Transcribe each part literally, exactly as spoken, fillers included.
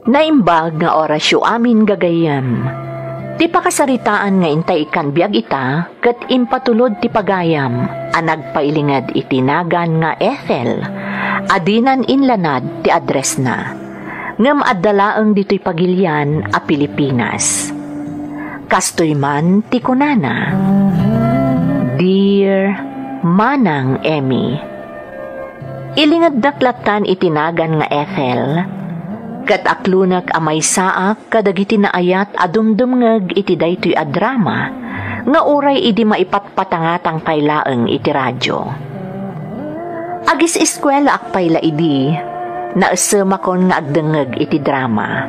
Naimbag nga orasyo amin, gagayyem. Ti pakasaritaan nga intay ikkan biag ita ket impatulod ti pagayam a nagpailinged iti nagan nga Ethel a dinan inlanad ti addressna, ngem adda laeng ditoy pagilian a Pilipinas. Kastoy man ti kunana, "Dear Manang Emmy." Ilingednak lattan iti nagan nga Ethel, ket aklonek a maysaak kadagiti naayat a dumdumngeg iti daytoy a drama nga uray idi maipatpatangatang pay laeng iti radio. Agis-eskuelaak pay la idi, naesemakon nga agdengngeg iti drama.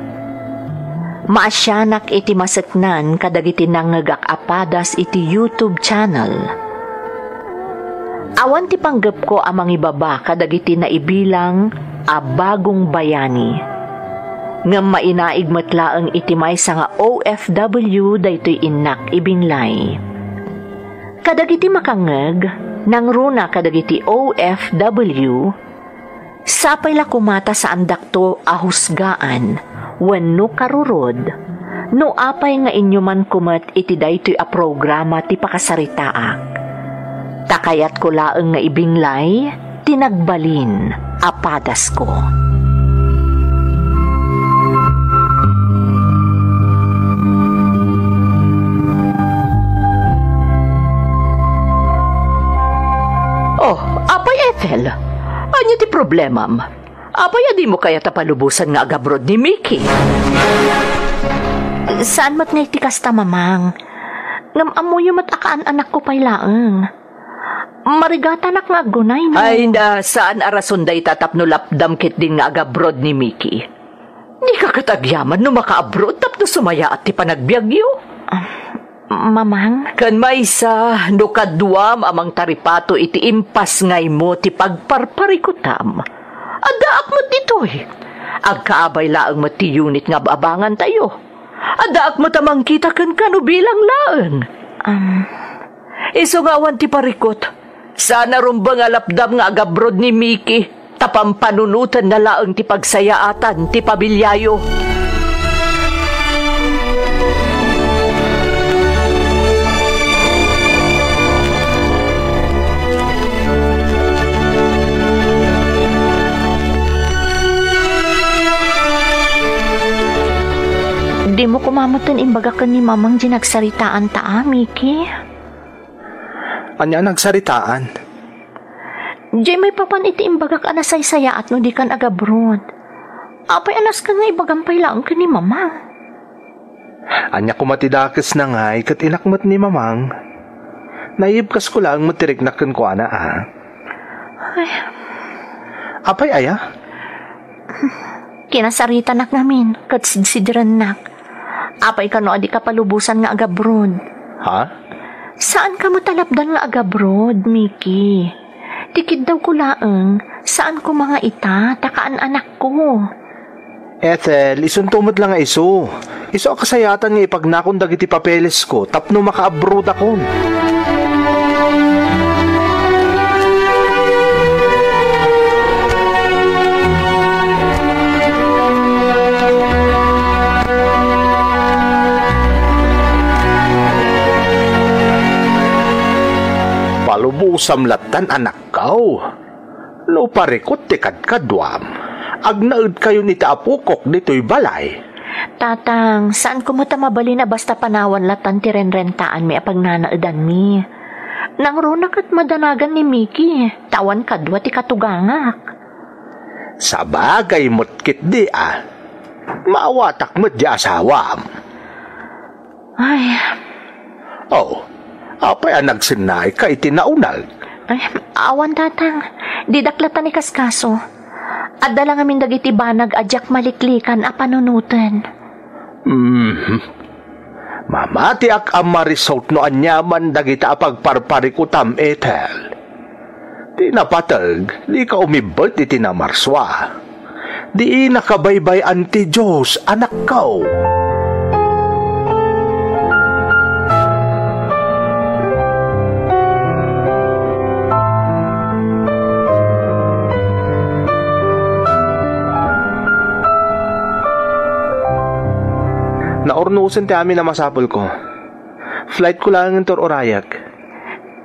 Maasianak iti maseknan kadagiti nangngegak a padas iti YouTube channel. Awan ti panggepko a mangibaba kadagiti naibilang a bagong bayani. Ngem mainaig met laeng iti maysa nga O F W daytoy innak ibinlay. Kadagiti makangngeg, nangruna kadagiti O F W, sapay la koma ta saandakto a husgaan wenno karurod no apay nga inyumanko met iti daytoy a programa ti pakasaritaak. Ta kayatko laeng nga ibinglay ti nagbalin a padasko. Oh, apay, Ethel? Ania ti problemam? Apay a dimo kayat a palubosan nga agabroad ni Mickey? Saan met nga iti kasta, Mamang. Ngem ammoyo met a kaan-anakko pay laeng. Marigatanak nga aggunay, no? Ay, na, saan a rason dayta tapno lapdam ketdin nga agabroad ni Mickey. Dika ket agyaman no makaabroad tapno sumayaat ti panagbiagyo. Ah, Mamang? Ken maysa, no kaduam a mangtaripato iti impas nga imo ti pagparparikutam, addaak met ditoy. Agkaabay laeng met ti unit nga ab-abangantayo. Addaak met a mangkita kenka no bilang laeng. Um. Isu nga awan ti parikut, saan a rumbeng a lapdam nga agabroad ni Mickey, ta pampanunotenna laeng ti pagsayaatan ti pamiliayo. Dimo koma metten imbaga ken ni Mamang diay nagsaritaanta, a, Mickey? Ania a nagsaritaan? Diay maipapan iti imbagak a nasaysayaat no dikan agabroad. Apay a nasken nga ibagam pay laeng ken ni Mamang? Ania koma ti dakesna ngay ket inak met ni Mamang? Naibkasko laeng met ti riknak kenkuana, a. Ay. Apay aya? Kinasaritanak ngamin ket sidsidirennak. Apay kano a dika palubosan nga agabroad? Ha? Saanka met a lapdan nga agabroad, Mickey. Ti kiddawko laeng, saan koma nga ita, ta kaan-anakko. Ethel, isunto met la nga isu. Isu a kasayaatan nga ipagnakon dagiti papelesko tapno makaabroadakon. Palubosam lattan, anakko. No parikut ti kadkaduam, agnaedkayon iti apokok ditoy balay. Tatang, saanko met a mabalin a basta panawan lattan ti renrentaanmi a pagnanaedanmi. Nangruna ket madanagan ni Mickey, ta awan kadua ti katugangak. Sabagay met ketdi, a. Maawatak met diay asawam. Ay. Oh, apay a nagsennaayka iti naunag? Ay, awan, Tatang. Didak lattan ikaskaso. Adda la ngamin dagiti banag a diak maliklikan a panunoten. Mhm. Mamatiak a marisot no aniaman dagita a pagparparikutam, Ethel. Ti napateg, dika umibbet iti namarsua. Diina kabaybay-an ti Dios, anakko. Nusen ti amin a masapulko. Flightko laeng ti ur-urayek.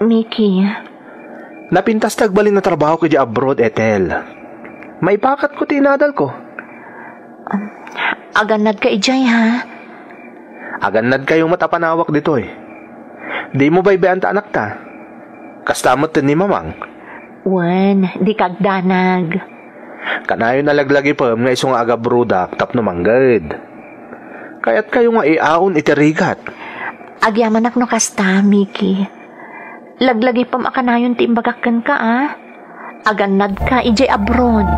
Miki. Napintas ti agbalin a trabahok idiay abroad, Ethel. Maipakatko ti inadalko. Um, agannadka idiay, ha? Agannadkayo met a panawak ditoy. Dimo baybay-an ta anakta. Kasta met ni Mamang. Wen, dika agdanag. Kanayon a laglagipem nga isu nga agabroadak tapno mangged. Kayatkayo nga iaon iti rigat. Agyamanak no kasta, Miki. Laglagipem a kanayon ti imbagak kenka, a. Agannadka idiay abroad.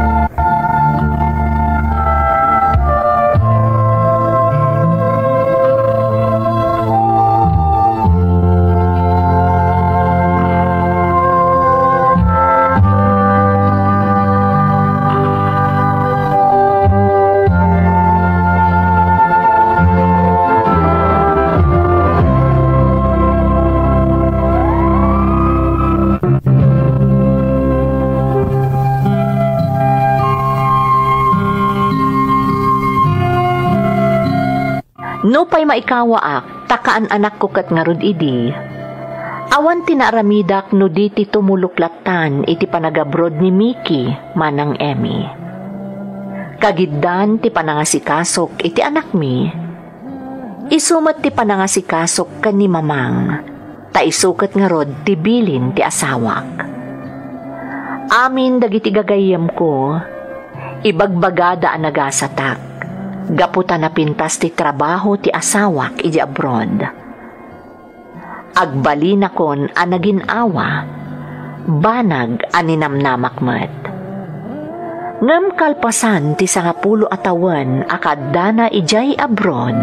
Nupay maikawaak, ta kaan-anakko ket ngarud idi, awan ti naaramidak no di ti tumulok lattan iti panagabroad ni Miki manang Emmy. Kagiddan ti panangasikasok iti anakmi, isu met ti panangasikasok ken ni Mamang, ta isu ket ngarud ti bilin ti asawak. Amin dagiti gagayyemko, ibagbagada a nagasatak, gapu ta napintas ti trabaho ti asawak idiay abroad. Agbalinakon a nagin-awa, banag a ninamnamak met. Ngem kalpasan ti sangapulo a tawen a kaaddana idiay abroad,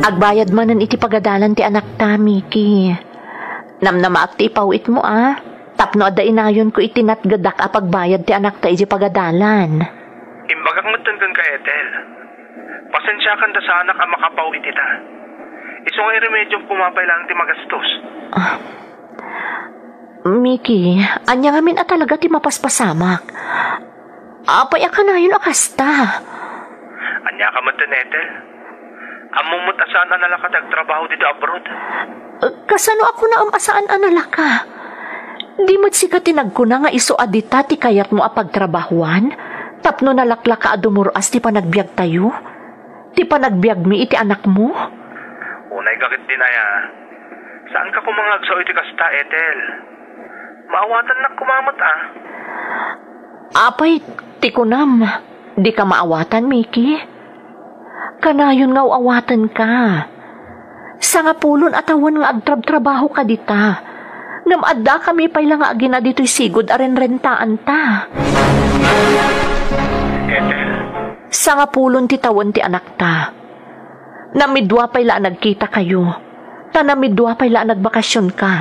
agbayad manen iti pagadalan ti anakta, Miki. Namnamaak ti ipawitmo, a. Tapno adda inayonko iti natgedak a pagbayad ti anakta iti pagadalan. Imbagak metten kenka, Ethel. Pasensiakan ta saanak a makapaw iti ta. Isu nga iremediom koma pay laeng ti magastos. Ah. Miki, ania ngamin a talaga ti mapaspasamak? Apay a kanayon a kasta? Ania ka metten, Ethel? Ammom met a saan a nalaka ti agtrabaho ditoy abroad. Eh, kasano a kunaem a saan a nalaka? Di met sika ti nagkuna nga isu a dita ti kayatmo a pagtrabahoan tapno nalaklaka a dumur-as ti panagbiagtayo? Ti panagbiagmi iti anakmo? Unay ka ketdin aya. Saanka koma nga agsao iti kasta, Ethel. Maawatannak koma met, a. Apay, ti kunam, dika maawatan, Miki? Kanayon nga aw-awatanka. Sangapulon a tawen nga agtrabtrabahoka dita. Ngem addakami pay la nga agina ditoy sigud a renrentaanta. Ethel. Sangapulon ti tawen ti anakta. Namidua pay la a nagkitakayo. Ta namidua pay la a nagbakasionka.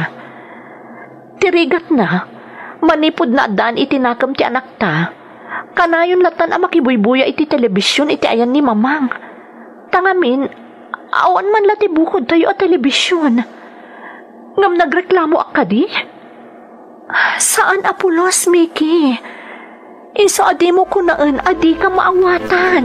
Ti rigatna, manipud naaddaan iti nakem ti anakta, kanayon lattan a makibuybuya iti telebision iti ayan ni Mamang. Ta ngamin, awan man la ti bukodtayo a telebision. Ngem nagreklamoak kadi? Saan a pulos, Miki. Isu a dimo kunaen a dika maawatan.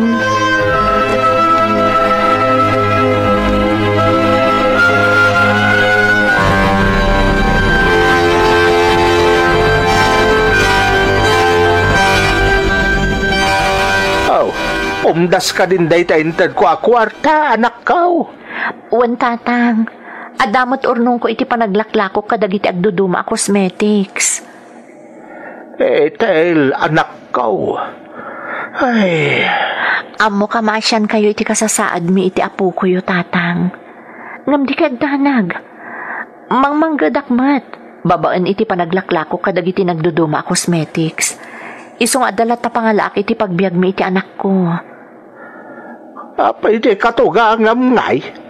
Aw, umdas kadin dayta intedko a kuarta, anakko. Wen, Tatang. Adda met urnongko iti panaglaklakok kadagiti agduduma a cosmetics. Ethel, anakko. Ay. Ammok a maasiankayo iti kasasaadmi iti apokoyo, Tatang. Ngem dika agdanag. Mangmanggedak met, babaen iti panaglaklakok kadagiti nagduduma a cosmetics. Isu nga adda latta pangalaak iti pagbiagmi iti anakko. Apay ti katugangam ngay?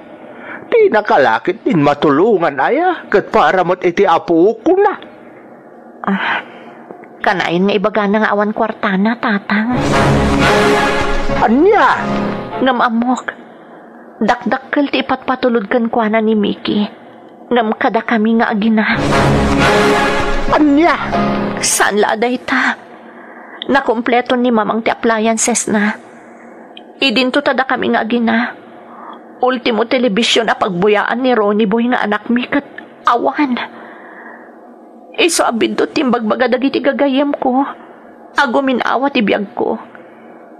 Dinaka la ketdin matulongan aya ket para met iti apokona. Ah, kanayon nga ibagana nga awan kuartana, Tatang. Ania? Ngem ammok, dakdakkel ti ipatpatulod kenkuana ni Miki. Ngem kadakami nga agina. Ania? Saan la a dayta. Nakumpleton ni Mamang ti appliances na. Idinto ta dakami nga agina. Ultimo television a pagbuyaan ni Ronnie Boy nga anakmi ket awan. Isu a biddut ti imbagbaga dagiti gagayyemko. Agumin-awa ti biagko.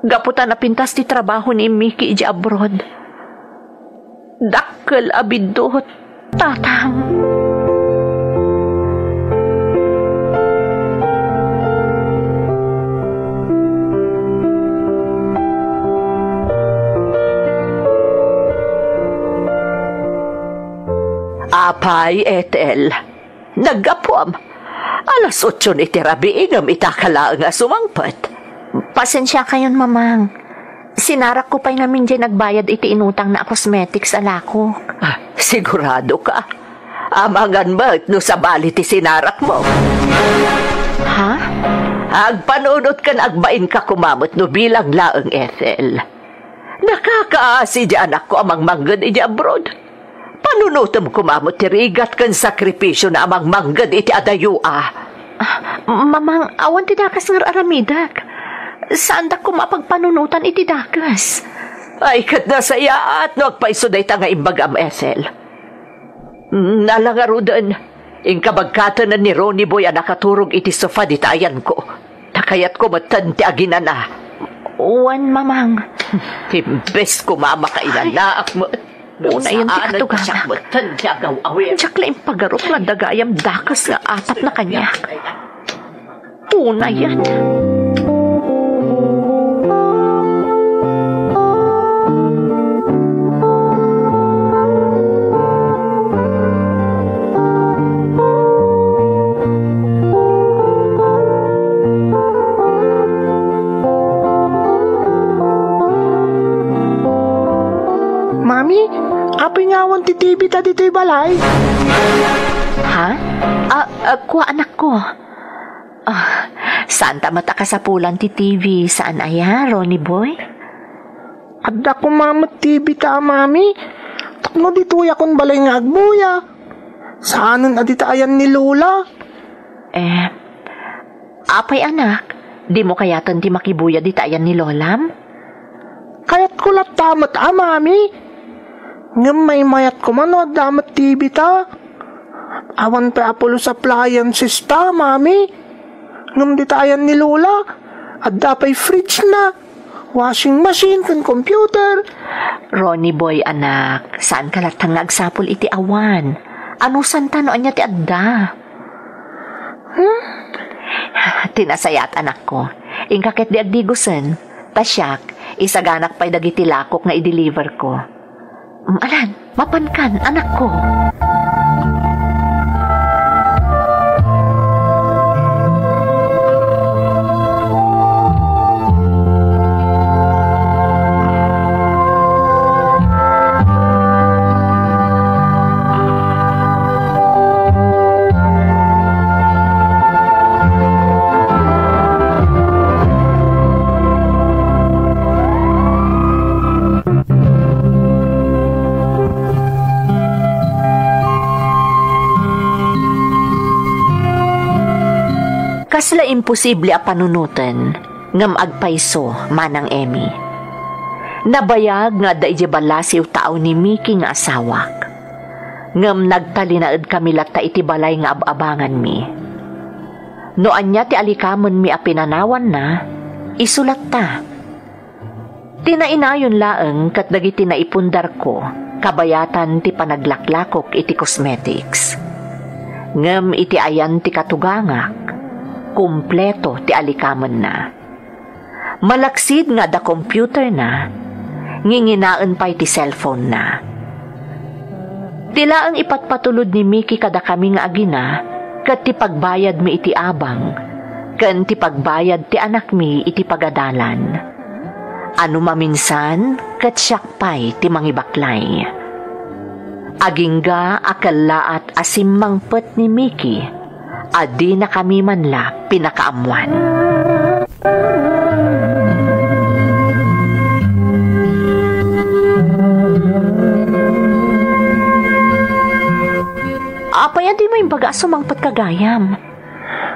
Gapu ta napintas ti trabaho ni Mickey idiay abroad. Dakkel a biddut, Tatang. Apay, Ethel. Naggapuam. Alas otso iti rabii ngem ita ka laeng a sumangpet. Pasensiakayon, Mamang. Sinarakko pay ngamin diay nagbayad iti inutangna a cosmetics a lakok. Ah, sigurado ka? Amangan met no sabali ti sinarakmo. Ha? Agpanunot ken agbainka koma met no bilang laeng, Ethel. Nakakaasi di anakko a mangmangged idi abroad. Panunotem koma met ti rigat ken sakripisiona a mangmangged iti adayo a. Ah, Mamang, awan ti dakes nga ar-aramidek. Saandak koma a pagpanunotan iti dakes. Ay, ket nasayaat no agpayso dayta nga imbagam, Ethel. Mm, ala ngaruden, inkabagkaten ni Ronnie Boy a nakaturog iti sofa dita ayanko. Ta kayatko metten ti aginana. Wen, Mamang. Imbes koma a makainanaak met. Unayen ti katugangak. Metten ti agaw-awir. Diak la impagarup nga adda gayam dakes nga atapna kaniak. Unayen. Mami, apay nga awan ti T V ta ditoy balay? Ha? Ah, ah, kua, anakko. Ah, saanta met a kasapulan ti T V, saan aya, Ronnie Boy? Adda koma met T V ta, Mami. Tapno ditoyakon balay nga agbuya. Saanen a dita ayan ni Lola. Eh, apay, anak, dimo kayaten ti makibuya dita ayan ni Lolam? Kayatko latta met a, Mami. Ngem maymayat koma no adda met T V ta. Awan pay a pulos appliances ta, Mami. Ngem dita ayan ni Lola, adda pay fridge na, washing machine, ken computer. Ronnie Boy, anak, saanka latta nga agsapul iti awan. Anusanta no ania ti adda? Hmm? Ti nasayaat, anakko. Inka ketdi agdigosen. Ta siak, isaganak pay dagiti lakok nga i-deliver ko. Mm, alan, mapankan, anakko. Kasla imposible a panunoten, ngem agpayso, Manang Emmy. Nabayag nga adda idiay balasiw taaw ni Mickey nga asawak. Ngem nagtalinaedkami latta iti balay nga ab-abanganmi. No ania ti alikamenmi a pinanawanna, isu latta. Ti nainayon laeng ket dagiti naipundarko, kabayatan ti panaglaklakok iti cosmetics. Ngem iti ayan ti katugangak, kompleto ti alikamenna. Malaksid nga adda computerna, nginginaen pay ti cellphone-na. Ti laeng ipatpatulod ni Mickey kadakami nga agina ket ti pagbayadmi iti abang ken ti pagbayad ti anakmi iti pagadalan. Ano maminsan, ket siak pay ti mangibaklay. Agingga a kellaat a simmangpet ni Mickey a dinakami man la pinakaammoan. Apay a dimo imbaga a sumangpet ka gayam?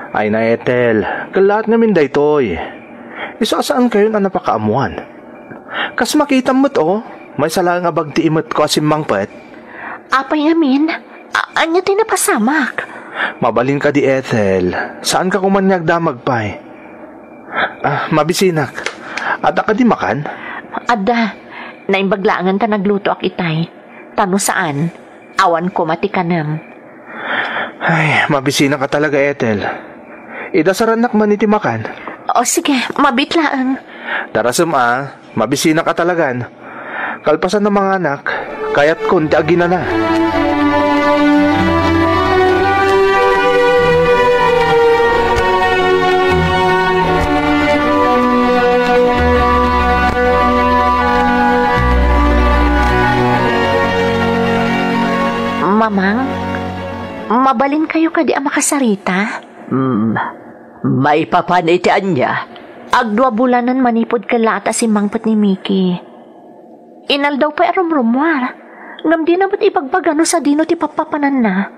Ay na, Ethel, kellaat ngamin daytoy. Isu a saankayon a napakaammoan. Kas makitam met, o, maysa laeng a bagti imetko a simmangpet. Apay ngamin? A-, ania ti napasamak? Mabalin kadi, Ethel. Saanka koman nga agdamag pay. Ah, mabisinak. Adda kadi makan? Adda. Naimbag laengen ta naglutoak itay. Ta no saan, awan koma ti kanem. Ay, mabisinak a talaga, Ethel. Idasarannak man iti makan. O, sige, mabiit laeng. Darasem a, mabisinak a talagan. Kalpasan a manganak, kayatkon ti aginana. Mamang, mabalinkayo kadi a makasarita? Hmm, maipapan iti ania? Agdua bulanen manipud kellaat a simmangpet ni Mickey. Inaldaw pay a rumrummuar, ngem dina met ibagbaga no sadino ti pappapananna.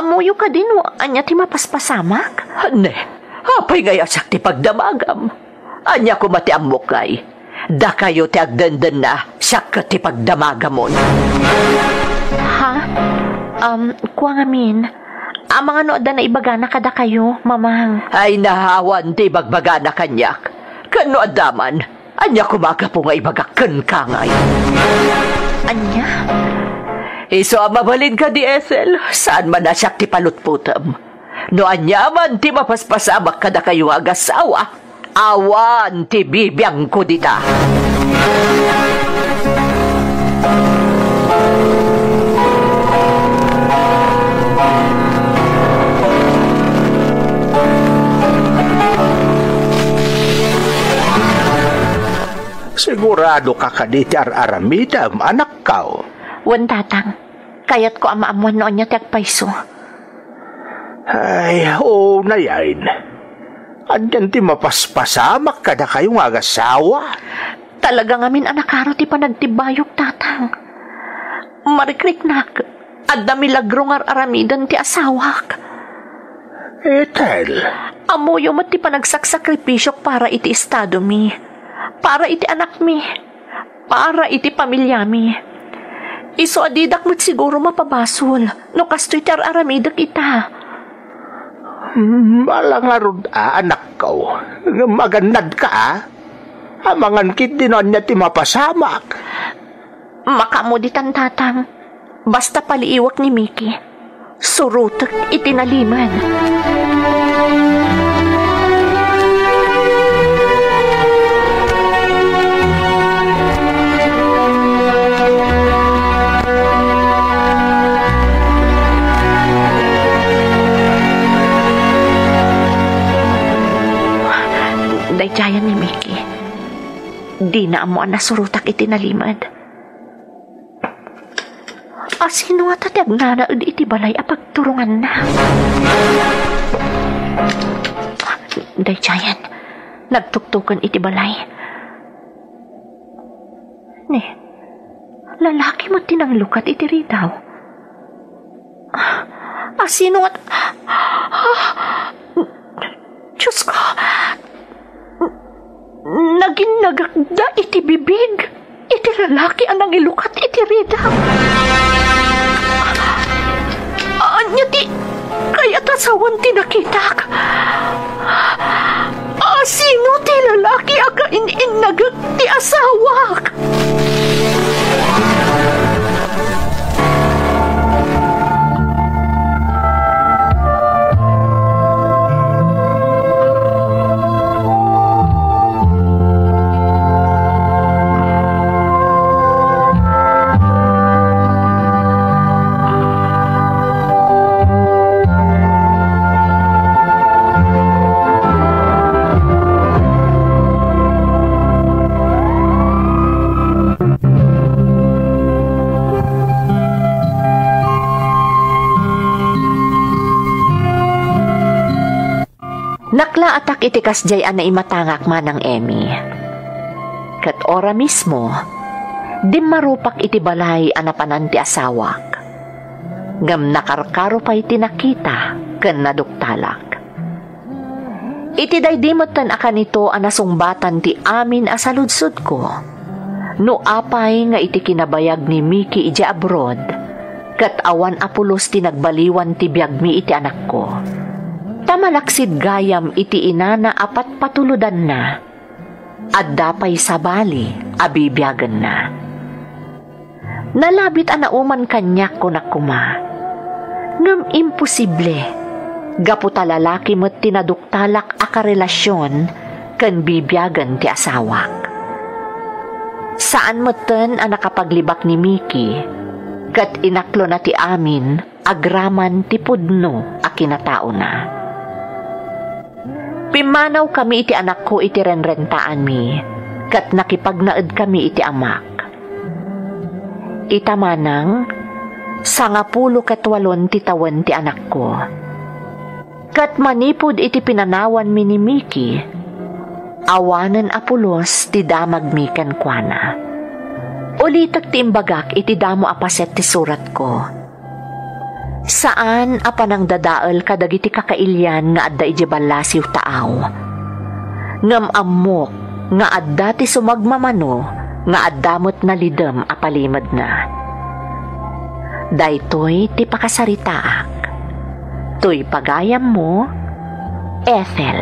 Ammoyo kadi no ania ti mapaspasamak? Ne, apay ngay a siak ti pagdamagam? Ania koma ti ammok ngay? Dakayo ti agdendenna, siak ket ti pagdamagamon. Ha? Um, kua ngamin, amangan no adda naibagana kadakayo, Mamang. Ay, awan ti ibagbagana kaniak. Ken no adda man, ania koma a gapu nga ibagak kenka ngay? Ania? Isu a mabalin kadi, Ethel, saan man a siak ti palutpotem. No ania man ti mapaspasamak kadakayo nga agassawa, awan ti bibiangko dita. Siguradoka kadi ti ar-aramidem, anakko? Wen, Tatang. Kayatko a maammoan no ania ti agpayso. Ay, unay, Ain. Anian ti mapaspasamak kadakayo nga agassawa? Talaga ngamin a nakaro ti panagtibbayok, Tatang. Marikriknak, adda milagro nga ar-aramiden ti asawak. Ethel. Ammoyo met ti panagsaksakripisyok para iti estadomi, para iti anakmi, para iti pamiliami. Isu a didak met siguro mapabasol no kastoy ti ar-aramidek ita. Mala ngarud a, anakko, ngem agannadka a. Amangan ketdi no ania ti mapasamak. Makaammo ditan, Tatang. Basta paliiwek ni Mickey. Surotek iti nalimed. Daydiayen ni Mickey. Dina ammo a nasurotak iti nalimed. A sino ngata ti agnanaed iti balay a pagturonganna? Daydiayen, nagtuktoken iti balay. Ne, lalaki met ti nanglukat iti ridaw. A sino ngata? Diosko, naginnagakda iti bibig iti lalaki a nangilukat iti ridaw. Ania ti kayat a sawen ti nakitak? A sino ti lalaki a kain-innagek ti asawak? Naklaatak iti kasdiay a naimatangak, Manang Emmy. Ket ora mismo, dimmarupak iti balay a napanan ti asawak. Ngem nakarkaro pay ti nakita ken naduktalak. Iti daydi metten a kanito a nasungbatan ti amin a saludsodko, no apay nga iti kinabayag ni Miki idiay abroad, ket awan a pulos ti nagbaliwan ti biagmi iti anakko. Ta malaksid gayam iti inana a patpatulodanna, adda pay sabali a bibiagenna. Nalabit a nauman kaniak, kunak koma. Ngem imposible, gapu ta lalaki met ti naduktalak a karelasion ken bibiagen ti asawak. Saan metten a nakapaglibak ni Miki, ket inaklona ti amin agraman ti pudno a kinataona. Pimmanawkami iti anakko iti renrentaanmi, ket nakipagnaedkami iti amak. Ita manang, sangapulo ket walon ti tawen ti anakko. Ket manipud iti pinanawanmi ni Miki, awanen a pulos ti damagmi kenkuana. Ulitek ti imbagak iti damo a paset ti suratko. Saan a panangdadael kadagiti kakailian nga adda idiay ballasiw taaw. Ngem ammok nga adda ti sumagmamano nga adda met nalidem a palimedna. Daytoy ti pakasaritaak. Toy pagayammo, Ethel.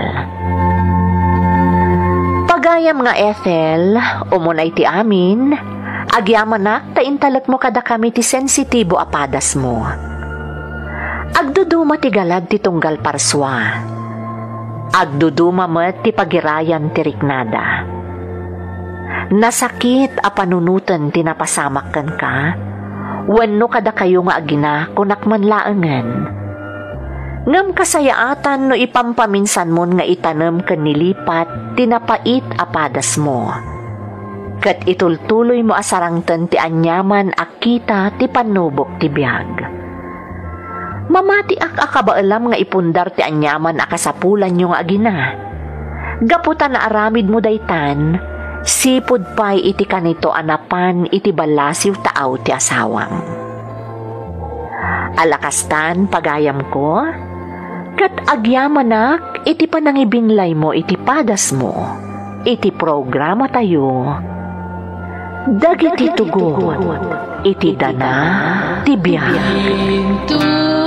Pagayam nga Ethel, umuna iti amin, agyamanak ta intalekmo kadakami ti sensitibo a padasmo. Agduduma ti galad ti tunggal parsua. Agduduma met ti pagirayam ti riknada. Nasakit a panunoten ti napasamak kenka, wenno kadakayo nga agina, kunak man laengen. Ngem kasayaatan no ipampaminsanmon nga itanem ken nilipat ti napait a padasmo. Ket itultuloymo a sarangten ti aniaman a kita ti pannubok ti biag. Mamatiak a kabaelam nga ipundar ti aniaman a kasapulanyo nga agina. Gapu ta naaramidmo daytan, sipud pay iti kanito a napan iti ballasiw taaw ti asawam. Ala kastan, pagayamko, ket agyamanak iti panangibinglaymo iti padasmo iti programatayo, Dagiti Tugot iti Dana ti Biag. Inton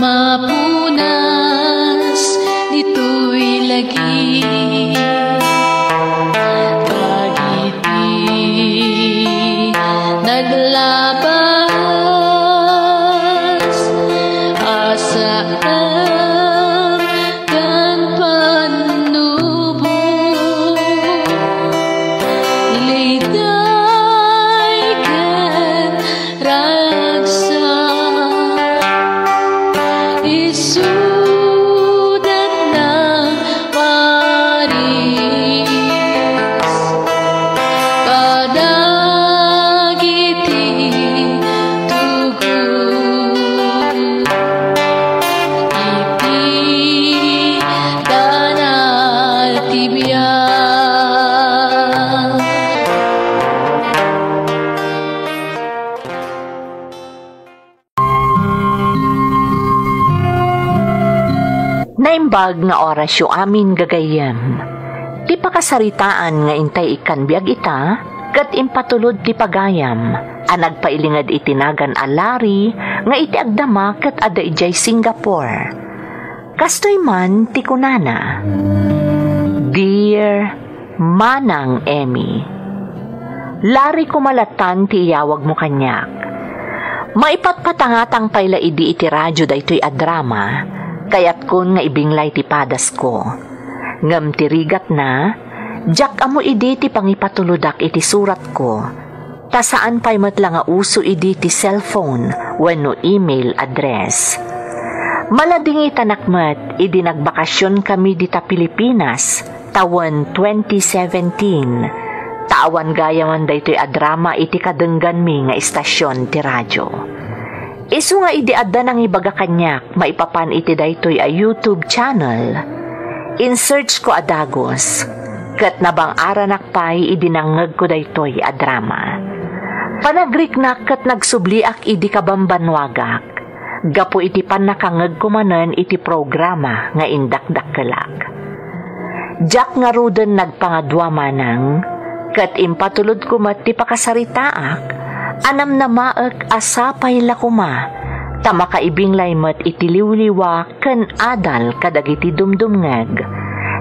mapunas ditoy lagi, dagiti naglabas a saan ken pannubok, liday ken ragsak, isuda nagparis kadagiti tugot iti dana ti biag. Naimbag nga orasyo amin, gagayyem. Ti pakasaritaan nga intay ikkan biag ita, ket impatulod ti pagayam a nagpailinged iti nagan a Larry nga iti agdama ket adda idiay Singapore. Kastoy man ti kunana, Dear Manang Emmy, Larry koma lattan ti iyawagmo kaniak. Maipatpatangatang pay la idi iti radio daytoy a drama, kayatkon nga ibinglay ti padasko. Ngem ti rigatna, diak ammo idi ti pangipatulodak iti suratko. Ta saan pay met la nga uso idi ti cellphone wenno email address. Maladingitanak met idi nagbakasionkami dita Pilipinas tawen twenty seventeen, ta awan gayamen daytoy a drama iti kadengganmi nga istasion ti radio. Isu nga idi adda nangibaga kaniak maipapan iti daytoy a YouTube channel, in-search ko a dagus, ket nabang-aranak pay idi nangngegko daytoy a drama. Panagriknak ket nagsubliak idi kabambannuagak. gapu iti pannakangngegko manen iti programa nga indakdakkelak. Diak ngaruden nagpangadua manang, ket impatulodko met ti pakasaritaak a namnamaek a sapay la koma ta makaibinglay met iti liwliwa ken adal kadagiti dumdumngeg.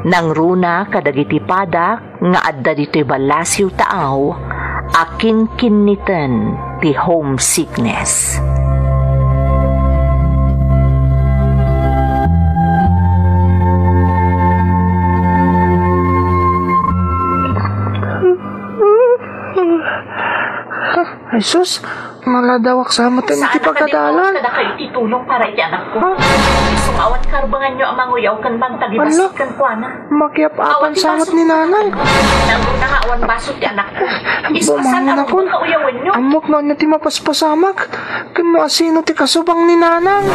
Nangruna kadagiti padak nga adda ditoy ballasiw taaw a kinkinniten ti homesickness. Ay, sus! Maladawak sa met iti pagadalan. Saan a kadin mawan kadakayo ti tulong para iti anakko? Ha? Isu nga awan karbenganyo a manguyaw ken mangtagibasit kenkuana. Makiap-apan sa met ni nanang. Nangruna nga awan basol ti anakko. Isu a saan a rumbeng nga uyawenyo. Ammok no ania ti mapaspasamak. Ken no asino ti kasubang ni nanang.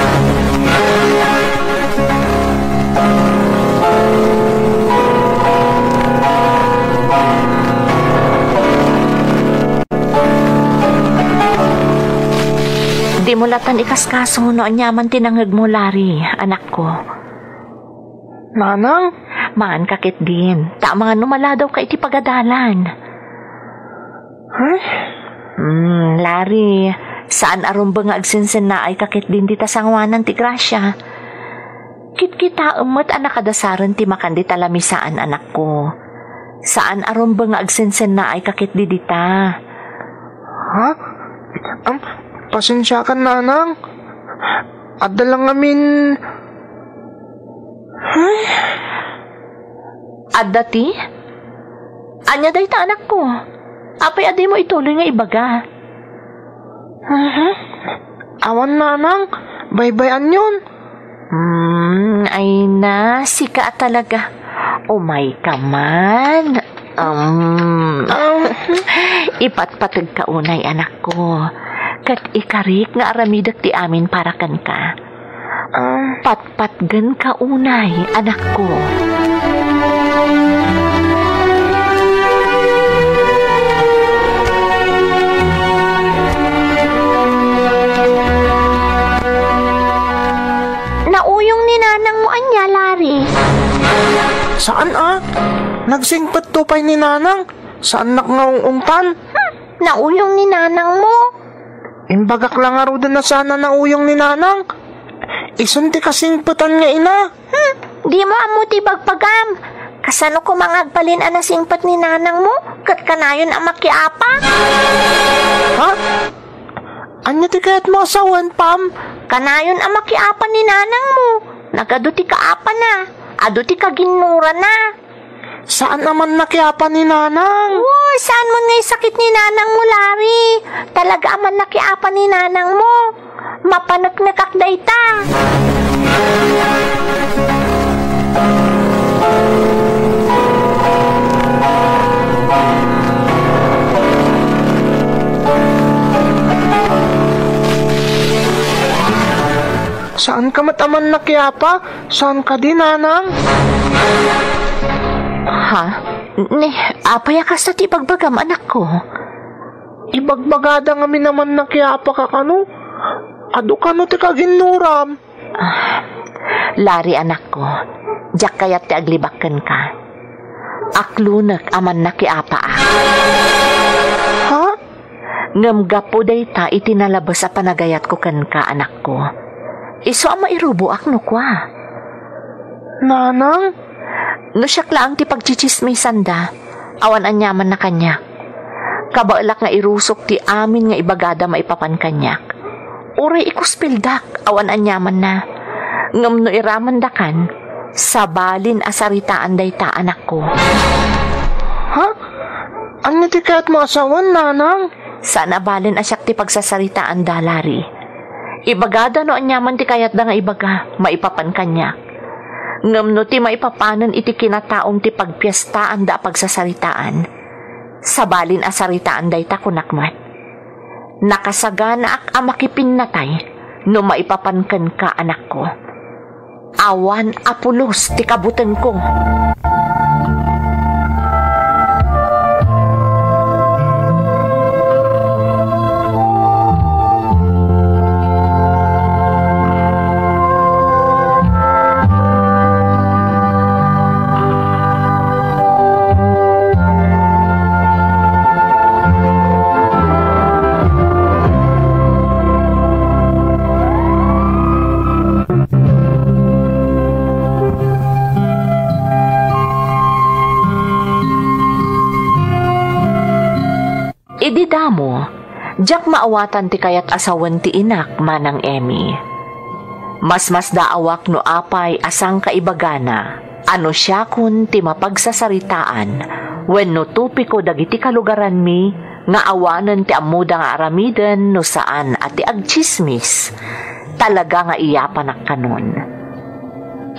Dimo latan ikaskaso no aniaman ti nangngegmo, Larry, anakko. Nanang? Maanka ketdin, ta amangan no maladawka iti pagadalan. Ay? Hmm, Larry, saan a rumbeng nga agsensennaayka ketdin dita sangoanan ti grasia. Kitkitaem met a nakadasaren ti makan dita lamisaan, anakko. Saan a rumbeng nga agsensennaayka ketdi dita. Ha? Am, pasensiakan, nanang. Adda lang amin. Ay. Adda ti? Ania dayta, anakko? Apay a dimo ituloy nga ibaga? Mhm. Awan, nanang. Baybay-anyon. Hmm, ay na, sika a talaga. Umay ka man. Um, Um. Ipatpategka unay, anakko. Ket ikarik nga aramidek ti amin para kenka. Ah. Patpatgenka unay, anakko. Nauyong ni nanangmo ania, Larry? Saan a? Nagsingpetto pay ni nanang. Saannak nga ung-ungtan. Hmm, nauyong ni nanangmo. Imbagak la ngaruden a saan a nauyong ni nanang. Isun ti kasingpetan nga ina. Hmm, dimo ammo ti ibagbagam. Kasano koma nga agbalin a nasingpet ni nanangmo ket kanayon a makiapa? Ha? Ania ti kayatmo a sawen, Pam? Kanayon a makiapa ni nanangmo. Nagadu ti kaapana. Adu ti kaginnurana. Saan a man nakiapa ni nanang? Uy, saan man nga isakit ni nanangmo, Larry? Talaga a man nakiapa ni nanangmo. Mapaneknekak dayta. Saanka met a man nakiapa? Saan kadi, nanang? Ha? Ni, apay a kasta ti ibagbagam, anakko? Ibagbagada ngamin a man nakiapa ka kano? Adu kano ti kaginnuram? Ah, Larry, anakko, diak kayat ti aglibak kenka. Aklonek a man nakiapaak. Ha? Ngem gapu dayta iti nalabes a panagayatko kenka, anakko, isu a mairuboak no kua. Nanang? No siak laeng ti pagtsitsismisanda, awan aniamanna kaniak. Kabaelak nga irusok ti amin nga ibagada maipapan kaniak. Uray ikuspildak, awan aniamanna. Ngem no iramandakan, sabalin a saritaan dayta, anakko. Ha? Ania ti kayatmo a sawen, nanang? Saan a balin a siak ti pagsasaritaanda, Larry. Ibagada no aniaman ti kayatda nga ibaga, maipapan kaniak. Ngem no ti maipapanen iti kinataom ti pagpiestaanda a pagsasaritaan, sabalin a saritaan dayta, kunak met. Nakasaganaak a makipinnatay no maipapan kenka, anakko. Awan a pulos ti kabutengko. Idi damo, diak maawatan ti kayat a sawen ti inak, Manang Emmy. Masmasdaawak no apay a sangkaibagana a no siakon ti mapagsasaritaan wenno topiko dagiti kalugaranmi nga awanen ti ammoda nga aramiden no saan a ti agtsismis. Talaga nga iyapanak kanon.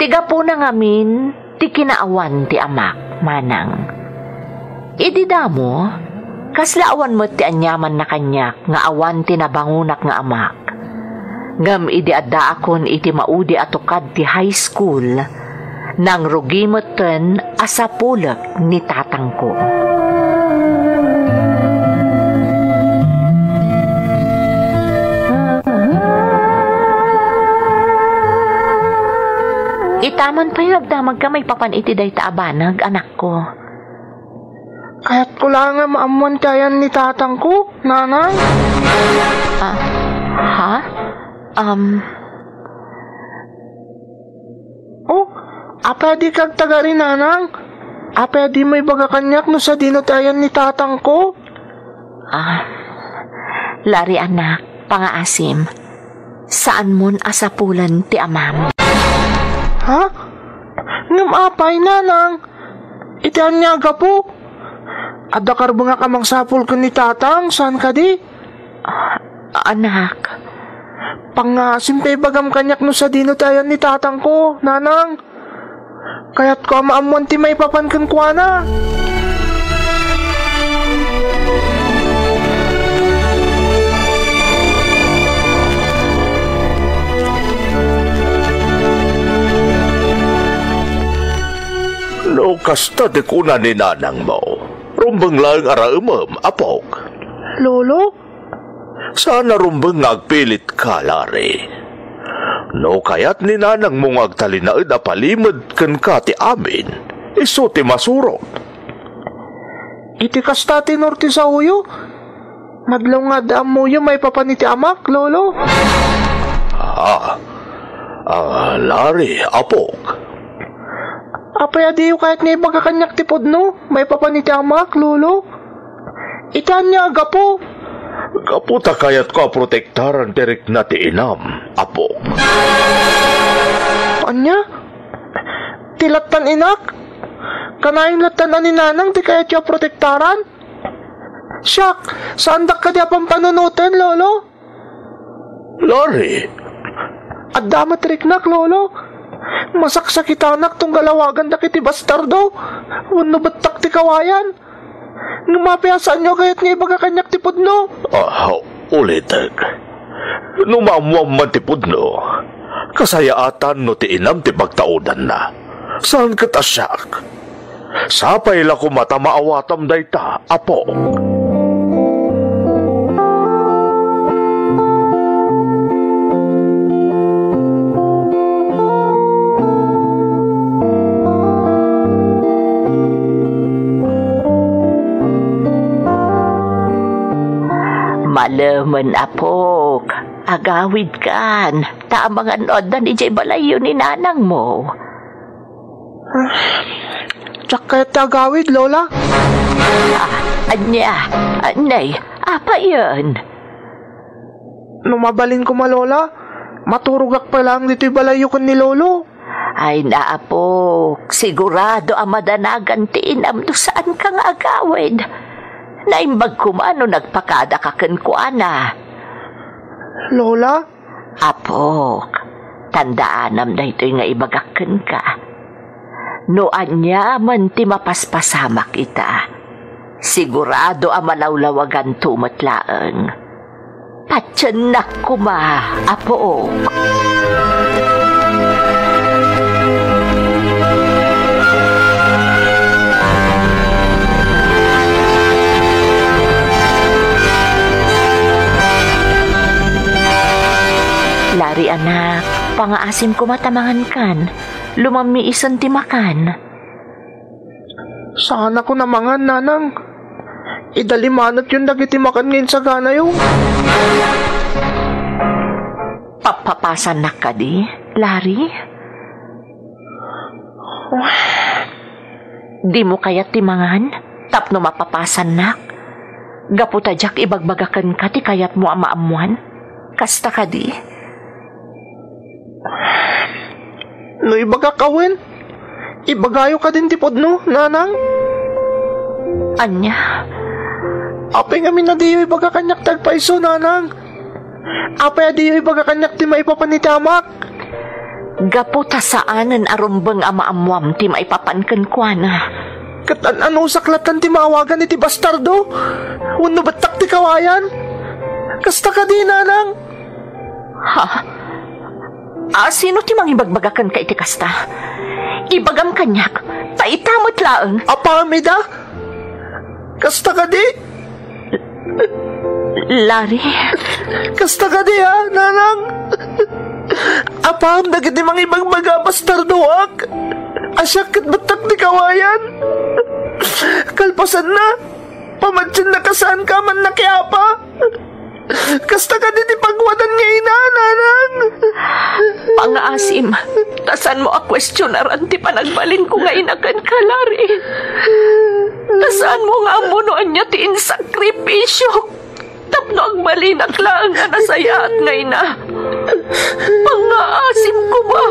Ti gapuna ngamin, ti kinaawan ti amak, Manang. Idi damo, kasla awan met ti aniamanna kaniak nga awan ti nabangonak nga amak. Ngem idi addaakon iti maudi a tukad ti high school, nangrugi metten a sapulek ni tatangko. Ita man pay nga agdamagka maipapan iti dayta a banag, anakko. Kayatko laeng a maammuan ti ayan ni tatangko, nanang. Ah, ha? Um. Oh, apay a dika agtagari, nanang? Apay a dimo ibaga kaniak no sadino ti ayan ni tatangko? Ah, Larry anak, pangaasim. Saanmon a sapulen ti amam. Ha? Ngem apay, nanang? Iti ania a gapu? Adda karbengak a mangsapul ken ni tatang, saan kadi? Ah, anak. Pangaasim ta ibagam kaniak no sadino ti ayan ni tatangko, nanang. Kayatko a maammuan ti maipapan kenkuana. No kasta ti kuna ni nanangmo, rumbeng laeng a raemem, apok. Lolo? Saan a rumbeng nga agpilitka, Larry. No kayat ni nanangmo nga agtalinaed a palimed kenka ti amin, isu ti masurot. Iti kasta ti tenor ti saoyo, madlaw nga adda ammoyo maipapan iti amak, Lolo. Ah, ah, Larry, apok. Apay a diyo kayat nga ibaga kaniak ti pudno maipapan iti amak, Lolo? Iti ania a gapu? Gapu ta kayatko a protektaran ti rikna ti inam, apok. Ania? Ti lattan inak? Kanayon lattan a ni nanang ti kayatyo a protektaran? Siak, saandak kadi a pampanunoten, Lolo? Larry! Adda met riknak, Lolo. Masaksakitanak tunggal awagandak iti bastardo wenno bettak ti kawayan. Ngem apay a saanyo a kayat nga ibaga kaniak ti pudno? Ah, ulitek. No maammuam man ti pudno, kasayaatan no ti inam ti pagtaudanna. Saan ket a siak. Sapay la koma ta maawatam dayta, Apo. Malemen, Apok. Agawidkan, ta amangan no addan idiay balayyo ni nanangmo. Diak kayat ti agawid, Lola. Ah, ania? Anay, apayen? No mabalin koma, Lola, maturogak pay laeng ditoy balayyo ken ni Lolo. Ay, naapok, sigurado a madanagan ti inam no saanka nga agawid. Naimbag koma no nagpakadaka kenkuana. Lola? Apok, tandaanam daytoy nga ibagak kenka. No aniaman ti mapaspasamak ita, sigurado a malawlawaganto met laeng. Patiennak koma, Apok. Lari, anak, pangaasim koma ta mangankan. Lumammi isen ti makan. Saanakon a mangan, nanang. Idalimanetyon dagiti makan nga insaganayo. Papapasannak kadi, Lari? Dimo kayat ti mangan tapno mapapasannak? Gapu ta diak ibagbaga kenka ti kayatmo a maammoan? Kasta kadi? No ibagak awen, ibagayo kadin ti pudno, nanang? Ania? Apay ngamin a diyo ibaga kaniak ti agpayso, nanang? Apay a diyo ibaga kaniak ti maipapan iti amak? Gapu ta saanen a rumbeng a maammoam ti maipapan kenkuana. Ket an-anusak latta ti maawagan iti bastardo wenno bettak ti kawayan? Kasta kadi, nanang? Ha? A, sino ti mangibagbaga kenka iti kasta? Ibagam kaniak, ta ita met laeng. Apaam ida? Kasta kadi? Larry. Kasta kadi, a, nanang? Apaam dagiti mangibagbaga a bastardoak a siak ket bettak ti kawayan? Kalpasanna, pamadiennaka saanka a mannakiapa. Kasta kadi ti pagwadan nga ina, nanang? Pangaasim, ta saanmo a kuestionaran ti panagbalinko nga ina kenka, Larry. Ta saanmo nga ammo no ania ti insakripisiok tapno agbalinak laeng a nasayaat nga ina. Pangaasim koma.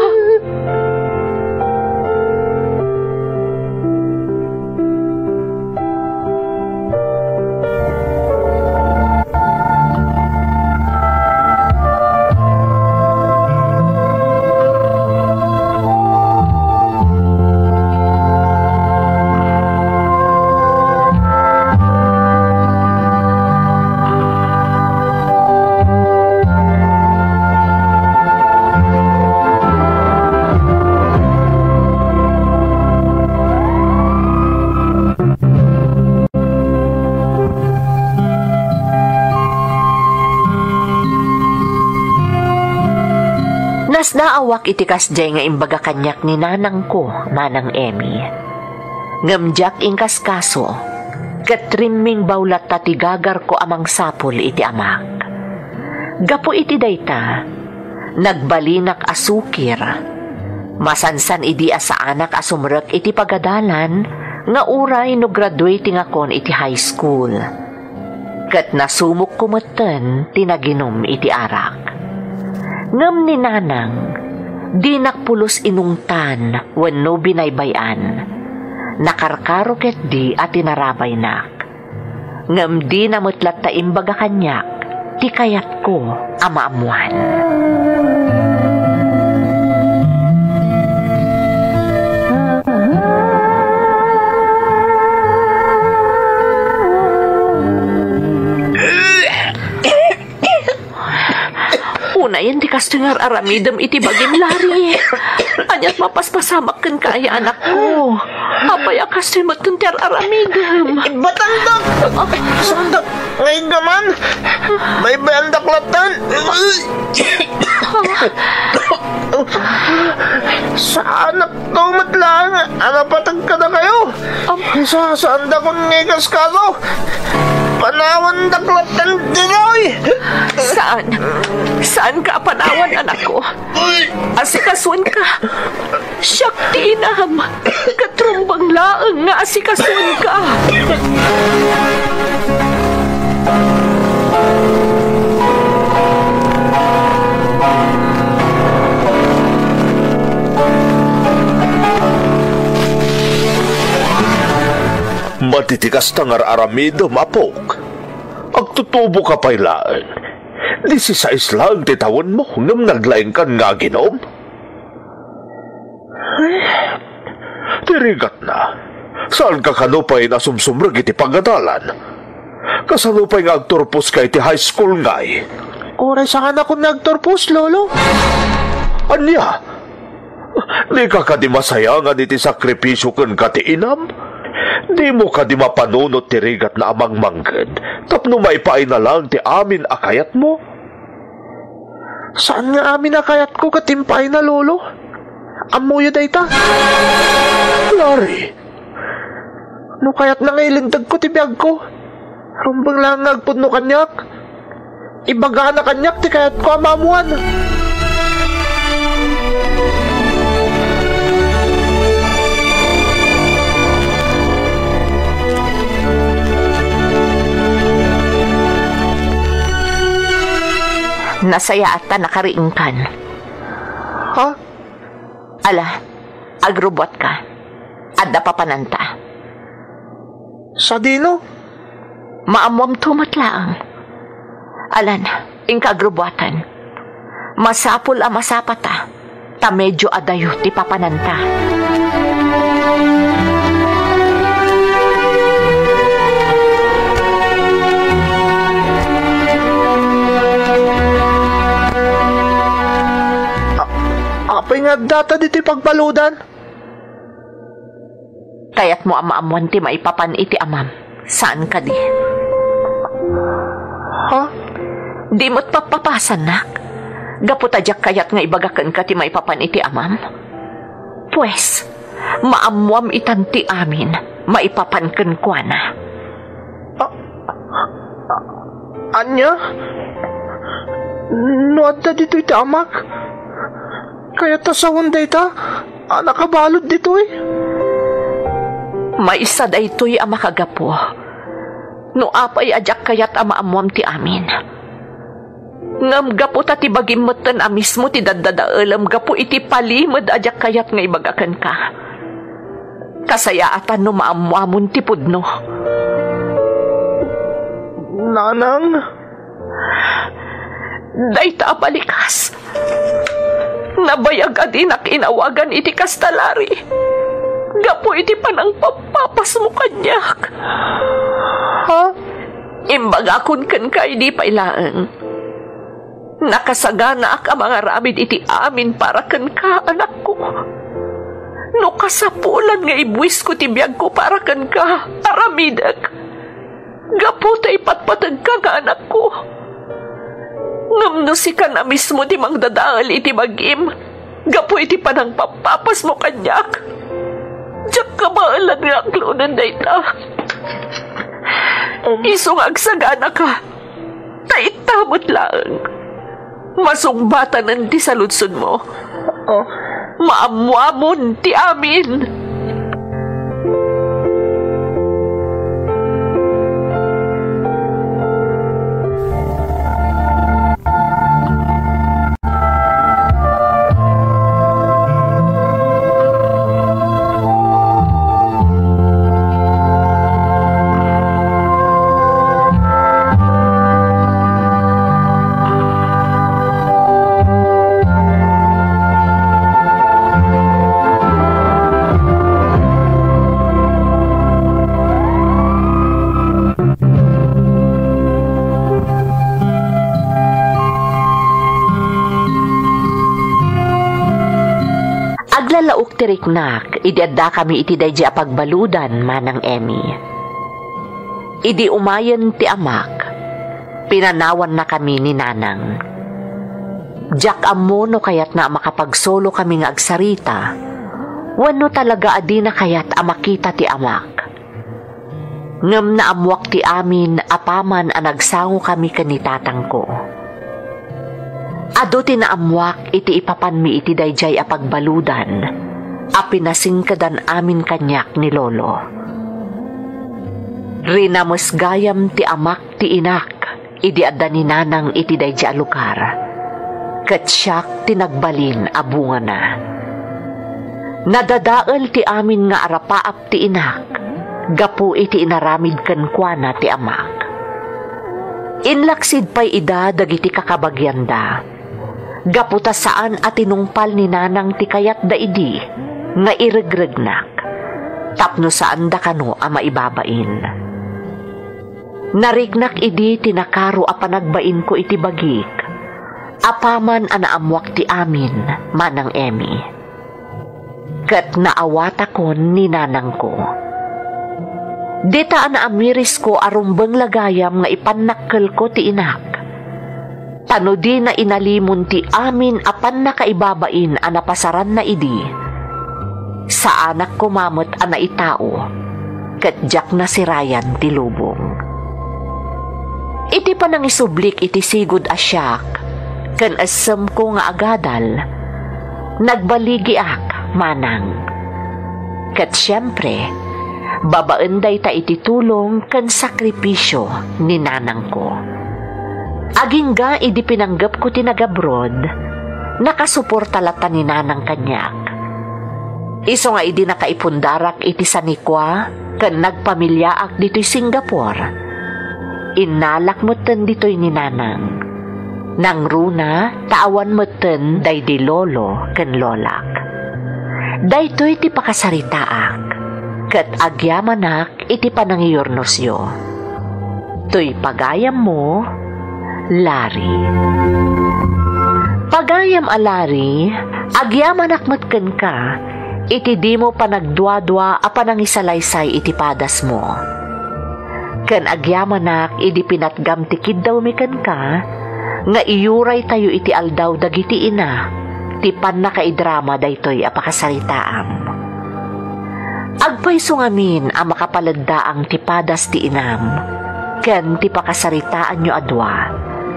Nasdaawak iti kasdiay nga imbaga kaniak ni nanangko, Manang Emmy. Ngem diak inkaskaso, ket rimmingbaw latta ti gagarko a mangsapul iti amak. Gapu iti dayta, nagbalinak a sukir. Masansan idi a saanak a sumrek iti pagadalan nga uray no graduatingakon iti high school. Ket nasumokko metten ti naginum iti arak. Ngem ni nanang, dinak pulos inungtan wenno binaybay-an. Nakarkaro ketdi a tinarabaynak. Ngem dina met latta imbaga kaniak ti kayatko a maammoan. Unayen ti kastoy nga ar-aramidem iti bagim, Larry. Aniat mapaspasamak kenka aya, anakko? Apay a kastoy metten ti ar-aramidem? Ibatandak! Saandak nga iggaman! Baybayandak latta! Saanak to met laeng a napateg kadakayo. Am- Sa-, saandakon nga ikaskaso. Panawandak latta ditoy. Saan? Saanka a panawan, anakko? Asikasuenka. Siak ti inam. Ket rumbeng laeng nga asikasuenka. Madi ti kasta nga ar-aramidem, apok. Agtutuboka pay laeng. Disisais laeng ti tawenmo, ngem naglaingkan nga aginum? Ay, ti rigatna, saanka kano pay a sumsumrek iti pagadalan? Kasano pay nga agturposka iti high school ngay? Uray saanakon nga agturpos, Lolo. Ania? Dika kadi masayangan iti sakripisio kenka ti inam? Dimo kadi mapanunot ti rigatna a mangmangged tapno maipaayna laeng ti amin a kayatmo? Saan nga amin a kayatko ket impaayna, Lolo? Ammoyo dayta? Larry! No kayatna nga ilintedko ti biagko, rumbeng laeng nga agpudno kaniak. Ibagana kaniak ti kayatko a maammoan. Nasayaat ta nakariingkan. Ha? Ala, agrubuatka. Adda papananta. Sadino? Maammoamto met laeng. Alan, inka agrubuaten. Masapul a masapata, ta medio adayo ti papananta. A-, apay nga addata ditoy pagbaludan? Kayatmo a maammoan ti maipapan iti amam, saan kadi? Ha? Di met pappapasannak? Gapu ta diak kayat nga ibaga kenka ti maipapan iti amam? Pues, maammoam itan ti amin maipapan kenkuana. A-, a-, ania? No adda ditoy ti amak, kayat ta sawen dayta a nakabalud ditoy? Maysa daytoy a makagapu no apay a diak kayat a maammoam ti amin. Ngem gapu ta ti bagim metten a mismo ti daddadaelem gapu iti palimed a diak kayat nga ibaga kenka. Kasayaatan no maammoamon ti pudno. Nanang? Dayta a balikas. Nabayag a dinak inawagan iti kasta, Larry. Gapu iti panangpappapasmo kaniak. Ha? Imbagakon kenka idi pay laeng. Nakasaganaak a mangaramid iti amin para kenka, anakko. No kasapulan nga ibuisko ti biagko para kenka, aramidek. Gapu ta ipatpategka nga anakko. Ngem no sikan a mismo ti mangdadael iti bagim, gapu iti panangpappapasmo kaniak, diak kabaelan nga aklonen dayta. Um. Isu nga agsaganaka, ta ita met laeng. Masungbatanen ti saludsodmo. Oh. Maammoamon ti amin. Aglalaok ti riknak idi addakami iti daydiay a pagbaludan, Manang Emmy. Idi umayen ti amak, pinanawannakami ni Nanang. Diak ammo no kayatna a makapagsolo kami nga agsarita, wenno talaga a dina kayat a makita ti amak. Ngem naammoak ti amin apaman a nagsangokami ken ni tatangko. Adu ti naammoak iti ipapanmi iti daydiay a pagbaludan a pinasingkedan amin kaniak ni Lolo. Rinames gayam ti amak ti inak idi adda ni Nanang iti daydiay a lugar, ket siak ti nagbalin a bungana. Nadadael ti amin nga arapaap ti inak gapu iti inaramid kenkuana ti amak. Inlaksid pay ida dagiti kakabagianda, gapu ta saan a tinungpal ni Nanang ti kayatda idi nga iregregnak, tapno saanda kano a maibabain. Nariknak idi ti nakaro a panagbainko iti bagik, apaman a naammoak ti amin, Manang Emmy. Ket naawatakon ni nanangko. Dita a naamirisko a rumbeng la gayam nga ipannakkelko ti inak. Ta no dina inalimon ti amin a pannakaibabain a napasaranna idi, saanak koma met a naitao, ket diak nasirayan ti lubong. Iti panangisublik iti sigud a siak ken essemko nga agadal, nagbaligiak, Manang. Ket siempre, babaen dayta iti tulong ken sakripisio ni nanangko. Agingga idi pinanggepko ti nagabroad, nakasuporta latta ni Nanang kaniak. Isu nga idi nakaipundarak iti sanikua ken nagpamiliaak ditoy Singapore, innalak metten ditoy ni Nanang. Nangruna ta awan metten daydi lolo ken lolak. Daytoy ti pakasaritaak, ket agyamanak iti panangiyurnosyo. Toy pagayammo, Larry. Pagayam a Larry, agyamanak met kenka iti dimo panagduadua a panangisalaysay iti padasmo. Ken agyamanak idi pinatgam ti kiddawmi kenka nga iyuraytayo iti aldaw dagiti ina ti pannakaidrama daytoy a pakasaritaam. Agpayso ngamin a makapaleddaang ti padas ti inam ken ti pakasaritaanyo a dua,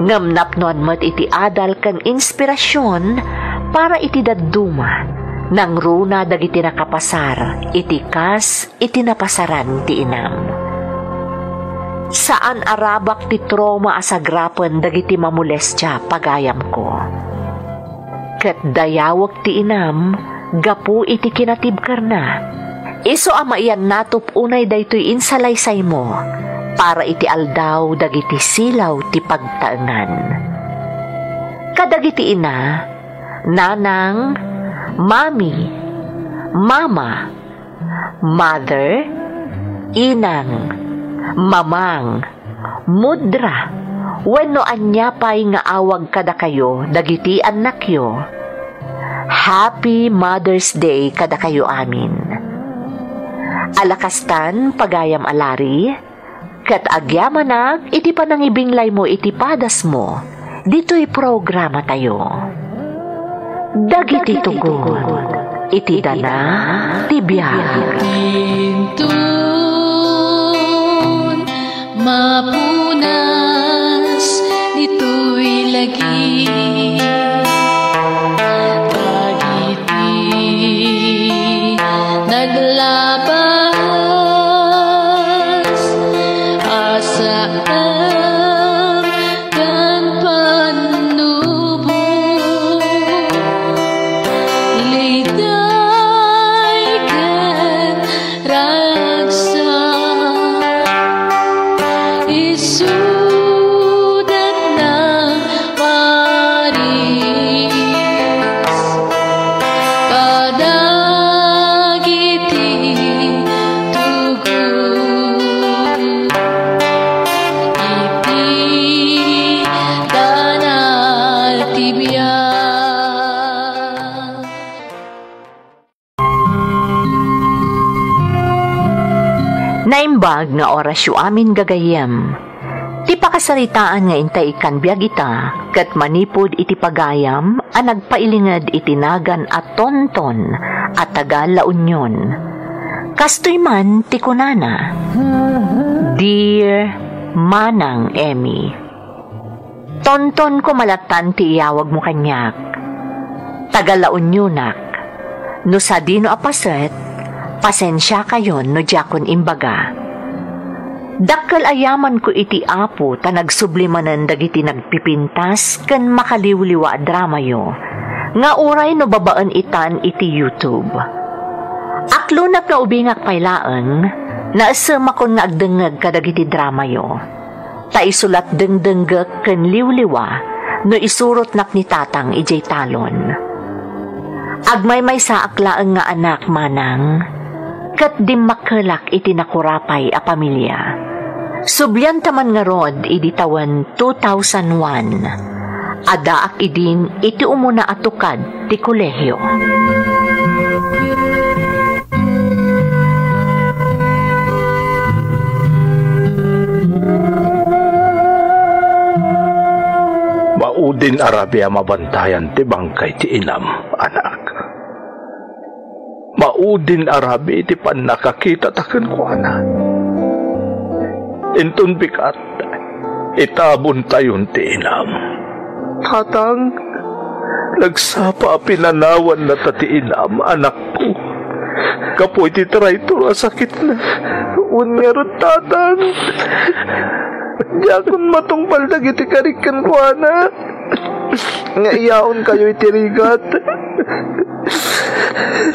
ngem napnoan met iti adal ken inspirasion para iti dadduma, nangruna dagiti nakapasar iti kas iti napasaran ti inam. Saan a rabak ti trauma a sagrapen dagiti mamolestia, pagayamko. Ket dayawek ti inam gapu iti kinatibkerna. Isu a maiyannatop unay daytoy insalaysaymo para iti aldaw dagiti silaw ti pagtaengan. Kadagiti ina, nanang, mami, mama, mother, inang, mamang, mudra, wenno ania pay nga awag kadakayo dagiti annakyo. Happy Mother's Day kadakayo amin. Ala kastan, pagayam a Larry, ket agyamanak iti panangibinglaymo iti padasmo ditoy programatayo. Dagiti tugon iti dana ti biag. Inton mapunas ditoy lagi, dagiti naglabas a saan ken pannubo, liday ken ragsak, isudat na paris kadagiti tugot iti dana ti biag. Naimbag nga orasyo amin, gagayyem. Ti pakasaritaan nga intay ikkan biag ita, ket manipud iti pagayam a nagpailinged iti nagan a Tonton a taga La Union. Kastoy man ti kunana, "Dear Manang Emmy, Tonton ko malatan ti iyawagmo kaniak. Taga La Unionak. No sadino a paset, pasensiakayon no diakon imbaga. Dakkel a yamanko iti Apo ta nagsubli manen dagiti nagpipintas ken makaliwliwa a dramayo, nga uray no babaen itan iti YouTube. Aklonak nga ubingak pay laeng, naesemakon nga agdengngeg kadagiti dramayo. Ta isu lat dengdenggek ken liwliwa no isurotnak ni Tatang idiay talon. Agmaymaysaak laeng nga anak, Manang, ket dimmakkelak iti nakurapay a pamilia. Sublianta man ngarud idi tawen two thousand one, addaak idin iti umuna a tukad ti kolehio. Maudin a rabii a mabantayan ti bangkay ti inam, anak. Maudin a rabii ti pannakakitata kenkuana. Inton bigat, itabontayon ti inam. Tatang, nagsapa a pinanawannata ti inam, anakko, gapu iti traitor a sakitna. Wen ngarud, Tatang. Diakon matungpal dagiti karik kenkuana nga iyaonkayo iti rigat.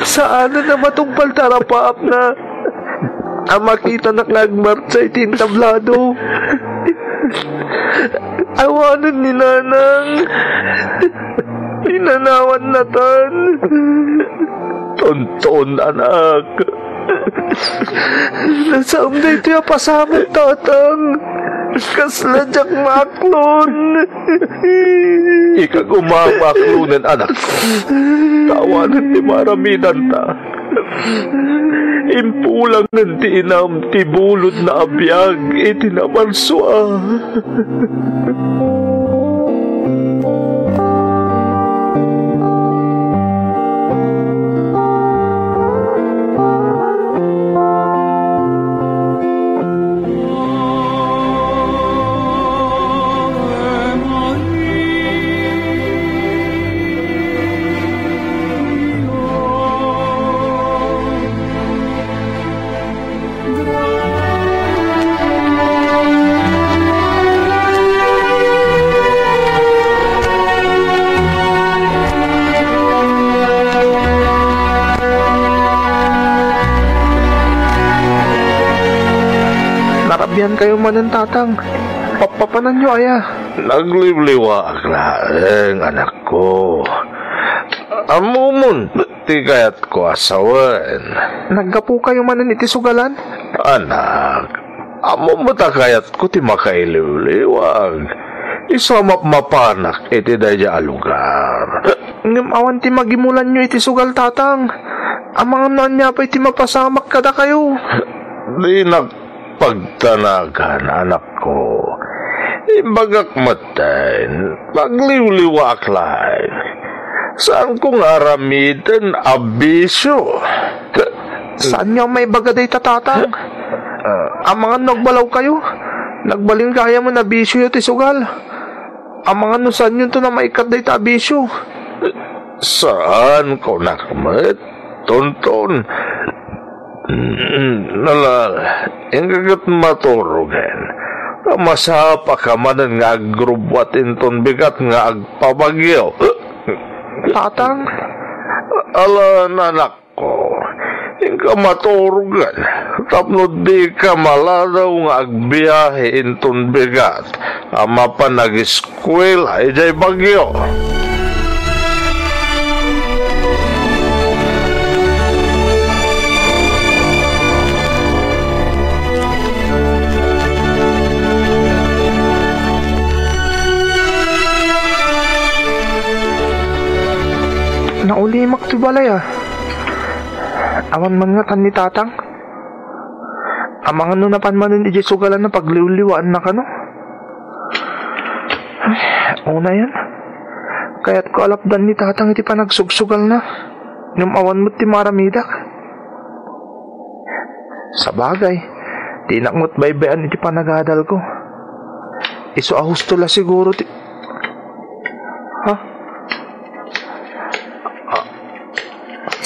Saanen a matungpal ti arapaapna a makitanak nga agmartsa iti entablado. Awanen ni Nanang. Inanawannatan. Tonton, anak. Nasaem daytoy a pasamak, Tatang. Kasla diak maaklon. Ikagumaak nga aklonen, anak. Awanen ti maaramidanta. Impulangen ti inam ti bulodna a biag iti namarsua. Narabian kayo manen, Tatang. Pappapananyo aya? Nagliwliwaak laeng, anakko. Ammomon ti kayatko a sawen. Naggapu kayo manen iti sugalan? Anak, ammom met a kayatko ti makailiwliwag. Isu a mapmapanak iti daydiay a lugar. Ngem awan ti magimulanyo iti sugal, Tatang. Amangan no ania pay ti mapasamak kadakayo. Dinak pagtanagan, anakko. Imbagak metten, nagliwliwaak laeng. Saanko nga aramiden a bisio. Saanyo a maibaga dayta, Tatang? Ah. Amangan no agbalaw kayo. Nagbalin gayamen a bisioyo ti sugal. Amangan no saanyonton a maikkat dayta a bisio. Saan, kunak met, Tonton. Mm, nala, inka ket maturogen. Masapaka manen nga agrubbuat inton bigat nga agpabagyo. Tatang? Ala, anak, ko. Inka maturogen, tapno dika maladaw nga agbiahe inton bigat a mapan agiskuela idiay bagyo. Naulimak ti balay, a. Awan man ngatan ni Tatang. Amangan no napan manen idiay sugalanna, pagliwliwaanna kano. Ay, unayen. Kayatko a lapdan ni Tatang iti panagsugsugalna. Ngem awan met ti maaramidak. Sabagay, dinak met baybay-an iti panagadalko. Isu a husto la siguro ti, ha?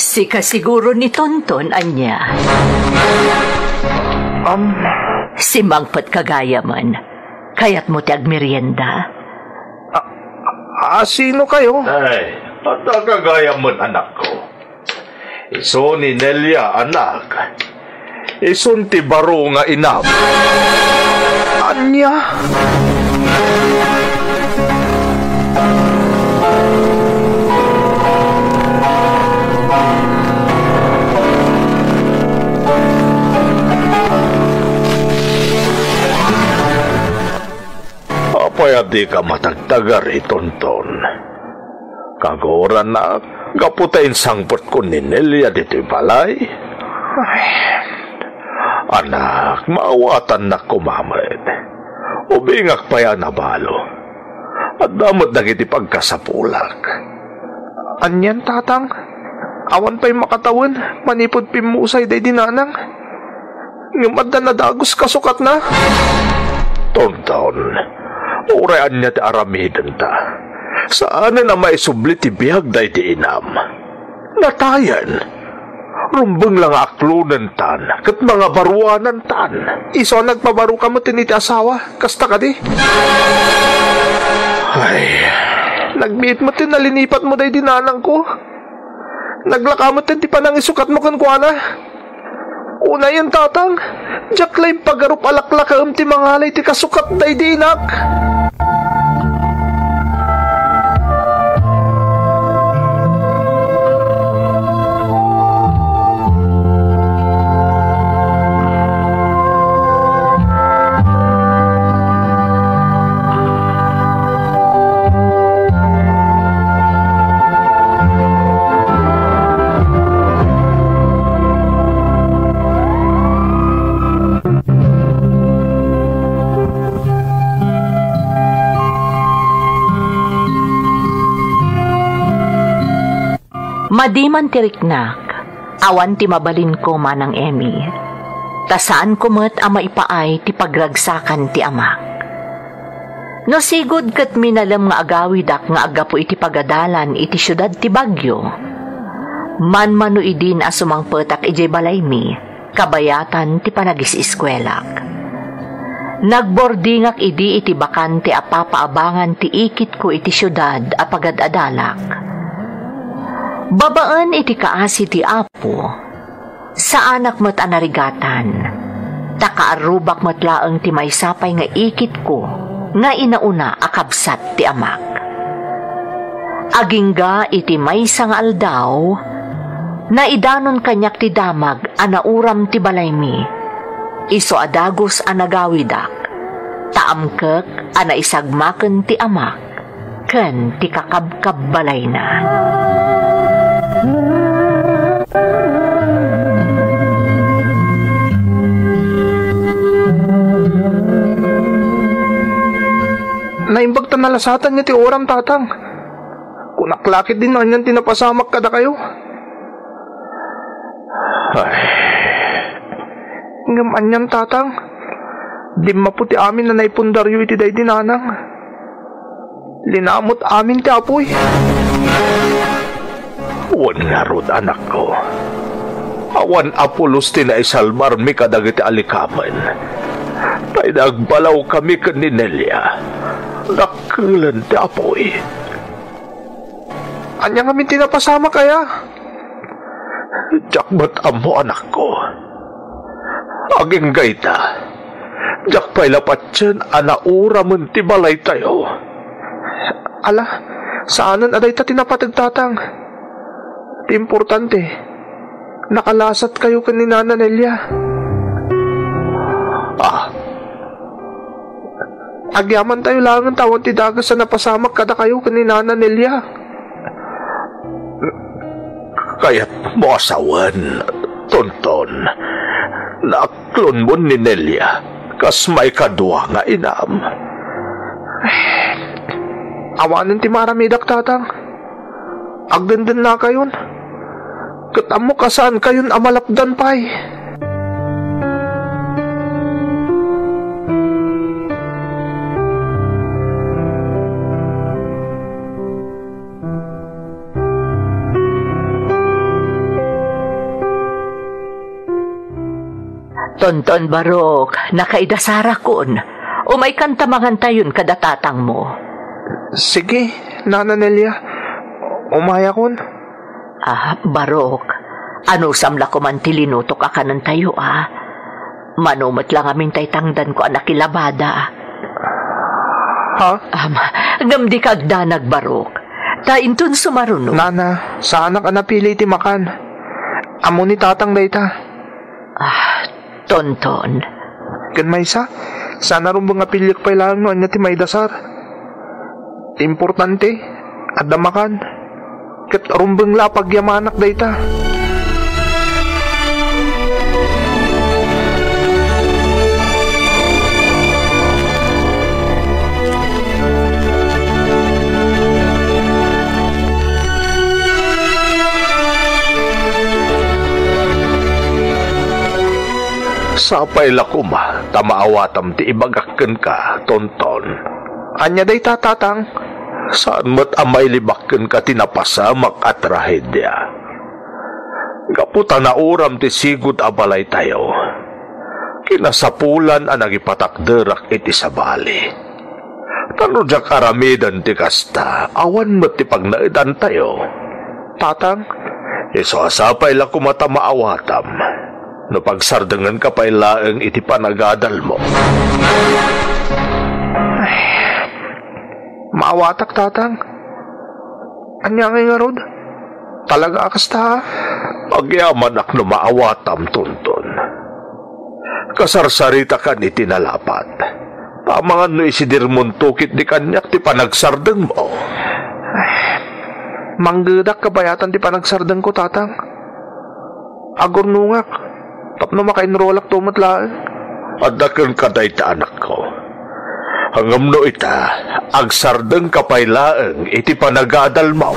Sika siguro ni Tonton, ania? Am. Simangpet ka gayamen. Kayatmo ti agmerienda? A, a, sino kayo? Ay, adda ka gayamen, anakko. Isu ni Nelia, anak. Isun ti baro nga inam. Ania? Apay a dika matagtagari, Tonton? Kagurannak, gapu ta insangpetko ni Nelia ditoy balay. Ay. Anak, maawatannak koma met. Ubingak pay a nabalo. Adda met dagiti pagkasapulak. Anian, Tatang? Awan pay makatawen manipud pimmusay daydi nanang. Ngem adda nadagus kasukatna. Tonton, uray ania ti aramidenta, saanen a maisubli ti biag daydi inam. Natayen. Rumbeng la nga aklonentan, ket mangabaruanantan. Isu a nagpabaroka met iti asawa, kasta kadi? Ay. Nagbiit met ti nalinipatmo daydi nanangko. Naglaka met ti panangisukatmo kenkuana. Unayen, Tatang, diak la impagarup a laklakaem ti mangala iti kasukat daydi inak. Madi man ti riknak, awan ti mabalinko, Manang Emmy, ta saanko met a maipaay ti pagragsakan ti amak. No sigud ket minalem nga agawidak nga aggapu iti pagadalan iti siudad ti Baguio, manmano idin a sumangpetak idiay balaymi, kabayatan ti panagis-iskuelak. Nagbordingak idi iti bakante a papaabangan ti ikitko iti siudad a pagad-adalak. Babaen iti kaasi ti Apo, saanak met a narigatan, ta kaarrubak met laeng ti maysa pay nga ikitko nga inauna a kabsat ti amak. Agingga iti maysa nga aldaw, naidanon kaniak ti damag a nauram ti balaymi. Isu a dagus a nagawidak, ta amkek a naisagmaken ti amak ken ti kakabkabbalayna. Naimbag ta nalasatanyo ti uram, Tatang. Kunak la ketdin no anian ti napasamak kadakayo. Ay. Ngem anian, Tatang? Dimmapo ti amin a naipundaryo iti daydi nanang. Linamut amin ti apuy. Wen ngarud, anakko. Awan a pulos ti naisalbarmi kadagiti alikamen. Pay nagbalawkami ken ni Nelia. Dakkelen ti apuy. Ania ngamin ti napasamak aya? Diak met ammo, anakko. Agingga ita, diak pay la patien a nauramen ti balaytayo. Ala, saanen a dayta ti napateg, Tatang. Ti importante, nakalasatkayo ken ni Nana Nelia. Ah, Agyamantayo laengen ta awan ti dagus a napasamak kadakayo ken ni Nana Nelia. Kayatmo a sawen, Tonton. Naaklonmon ni Nelia kas maikadua nga inam. Awanen ti maaramidak, Tatang. Agdendennakayon, ket ammok a saankayon a malapdan pay. Tonton Barok, nakaidasarakon. Umaykan ta mangantayon kada tatangmo. Sige, Nana Nelia. Umayakon. Ah, Barok, anusam la koman ti linutok a kanentayo, a? Mano met la ngamin tay tangdanko a nakilabada. Ha? Am, ngem dika agdanag, Barok. Ta inton sumaruno. Nana, saanak a napili ti makan. Ammo ni Tatang dayta. Ah, Tonton. Ken maysa, saan a rumbeng a piliek pay laeng no ania ti maidasar. Ti importante, adda makan. Ket rumbeng la a pagyamanak dayta. Sapay la koma ta maawatam ti ibagak kenka, Tonton. Ania dayta, Tatang? Saan met a mailibak kenka ti napasamak a trahedia. Gapu ta nauram ti sigud a balaytayo, kinasapulan a nangipatakderak iti sabali. Ta no diak aramiden ti kasta, awan met ti pagnaedantayo. Tatang, isu a sapay la koma ta maawatam no pagsardengenka pay laeng iti panagadalmo. Ay, maawatak, Tatang. Ania ngay ngarud? Talaga a kasta? Agyamanak no maawatam, Tonton. Kasarsaritakan iti nalapat. Amangan no isidirmonto ket di kaniak ti panagsardengmo. Ay, manggedak kabayatan ti panagsardengko, Tatang. Agurnongak tapno maka-enrollakto met laeng. Adda kenka dayta, anakko. Ngem no ita, agsardengka pay laeng iti panagadalmo.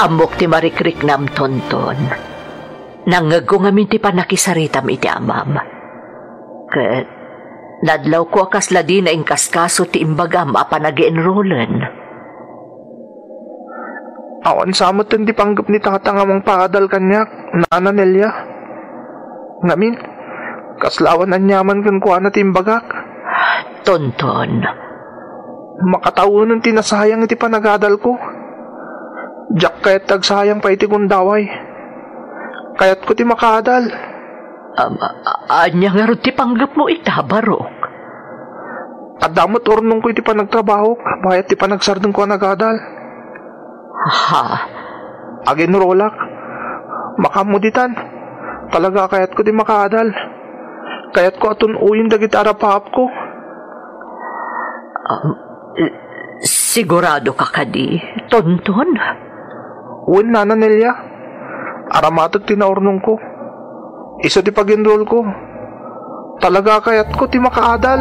Ammok ti marikriknam, Tonton. Nangngegko ngamin ti pannakisaritam iti amam. Ket nadlawko a kasla dina inkaskaso ti imbagam a panag-enrollen. Awan sa metten ti panggep ni Tatang a mangpaadal kaniak, Nana Nelia. Ngamin, kasla awan aniaman kenkuana ti imbagak. Tonton. Makatawenen ti nasayang iti panagadalko. Diak kayat ti agsayang pay iti gundaway. Kayatko ti makaadal. Am, a-, a-, ania ngarud ti panggepmo ita, Barok? Adda met urnongko iti panagtrabahok, bayat ti panagsardengko a nagadal. Ha? Agenrolak. Makaammo ditan. Talaga a kayatko ti makaadal. Kayatko a tun-oyen dagiti arapaapko. Um, sigurado ka kadi, Tonton? Wen, Nana Nelia. Aramatek ti naurnongko. Isu ti pag-enrollko. Talaga a kayatko ti makaadal.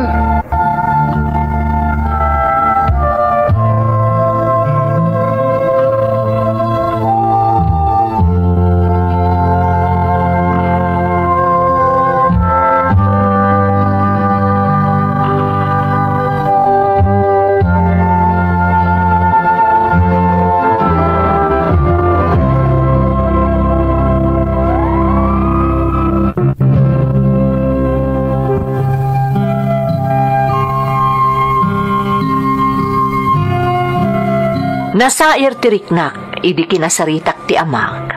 Nasair ti riknak idi kinasaritak ti amak,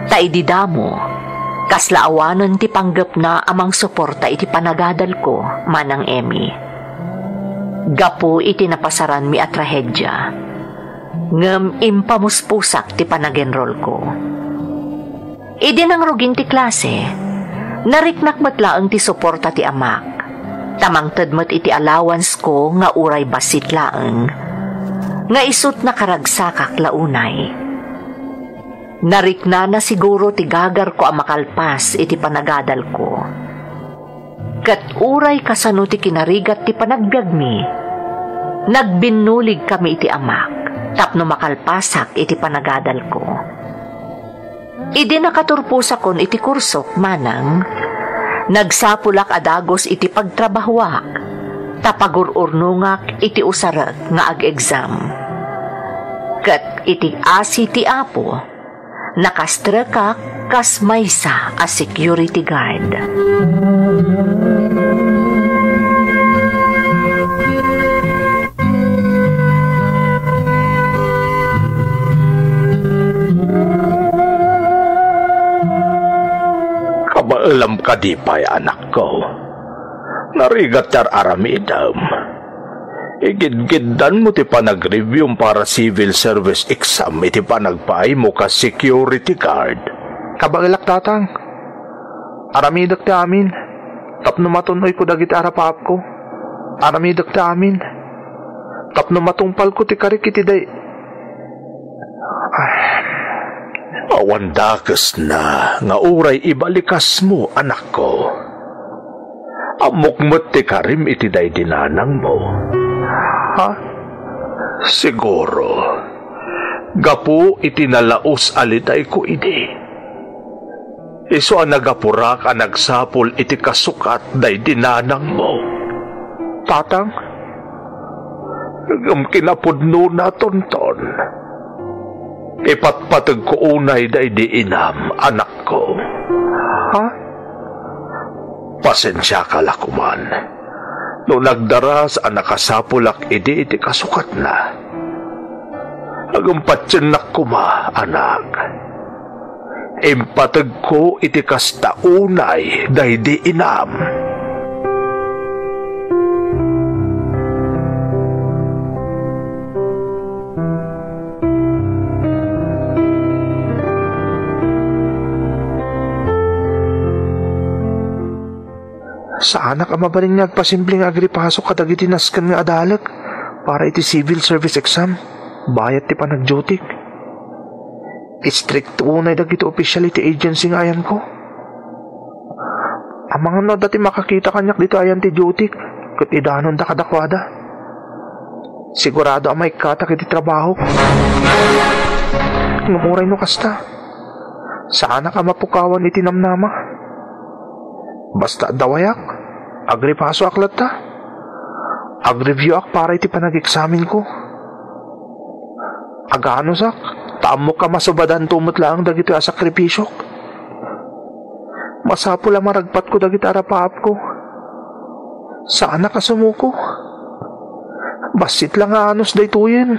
ta idi damo, kasla awanen ti panggepna a mangsuporta iti panagadalko, Manang Emmy. Gapu iti napasaranmi a trahedia, ngem impamuspusak ti panagenrolko. Idi nangrugin ti klase, nariknak met laeng ti suporta ti amak, ta mangted met iti allowance ko nga uray bassit laeng, nga isut' nakaragsakak la unay. Nariknana siguro ti gagarko a makalpas iti panagadalko. Ket uray kasano ti kinarigat ti panagbiagmi, nagbinnuligkami iti amak tapno makalpasak iti panagadalko. Idi nakaturposakon iti kursok, Manang, nagsapulak a dagus iti pagtrabahuak, ta pagur-urnongak iti usarek nga ag-exam. Ket iti asi ti Apo, nakastrekak kas maysa a security guard. Alam kadi pay, anakko, narigat ti ar-aramidem. Igidgiddanmo ti panag-review para civil service exam iti panagpaaymo kas security guard. Kabaelak, Tatang. Aramidek ti amin tapno matun-oyko dagiti arapaapko. Aramidek ti amin tapno matungpalko ti karik iti day-, Awan dakesna nga uray ibalikasmo, anakko. Ammok met ti karim iti daydi nanangmo. Ha? Siguro, gapu iti nalaus a lidayko idi. Isu a nagapurak a nagsapul iti kasukat daydi nanangmo. Tatang, ngem kinapudnona, Tonton. Ipatpategko unay daydi inam, anakko. Ha? Pasensiaka la koman no nagdaras a nakasapulak idi iti kasukatna. Ngem patiennak koma, anak. Impategko iti kasta unay daydi inam. Saanak a mabalin nga agpasimple nga agripaso kadagiti nasken nga adalek para iti civil service exam bayat ti panagdiotik. Istrikto unay dagiti opisyal iti agency nga ayanko. Amangan no adda ti makakita kaniak ditoy ayan ti diotik ket idanonda kadakuada. Sigurado a maikkatak iti trabahok. Ngem uray no kasta, saanak a mapukawan iti namnama. Basta adda wayak, agripasoak latta. Agreviewak para iti panagexamenko. Aganusak, ta ammok a masubadanto met laeng dagitoy a sakripisiok. Masapul a maragpatko dagiti arapaapko. Saanak a sumuko. Bassit la nga anus daytoyen.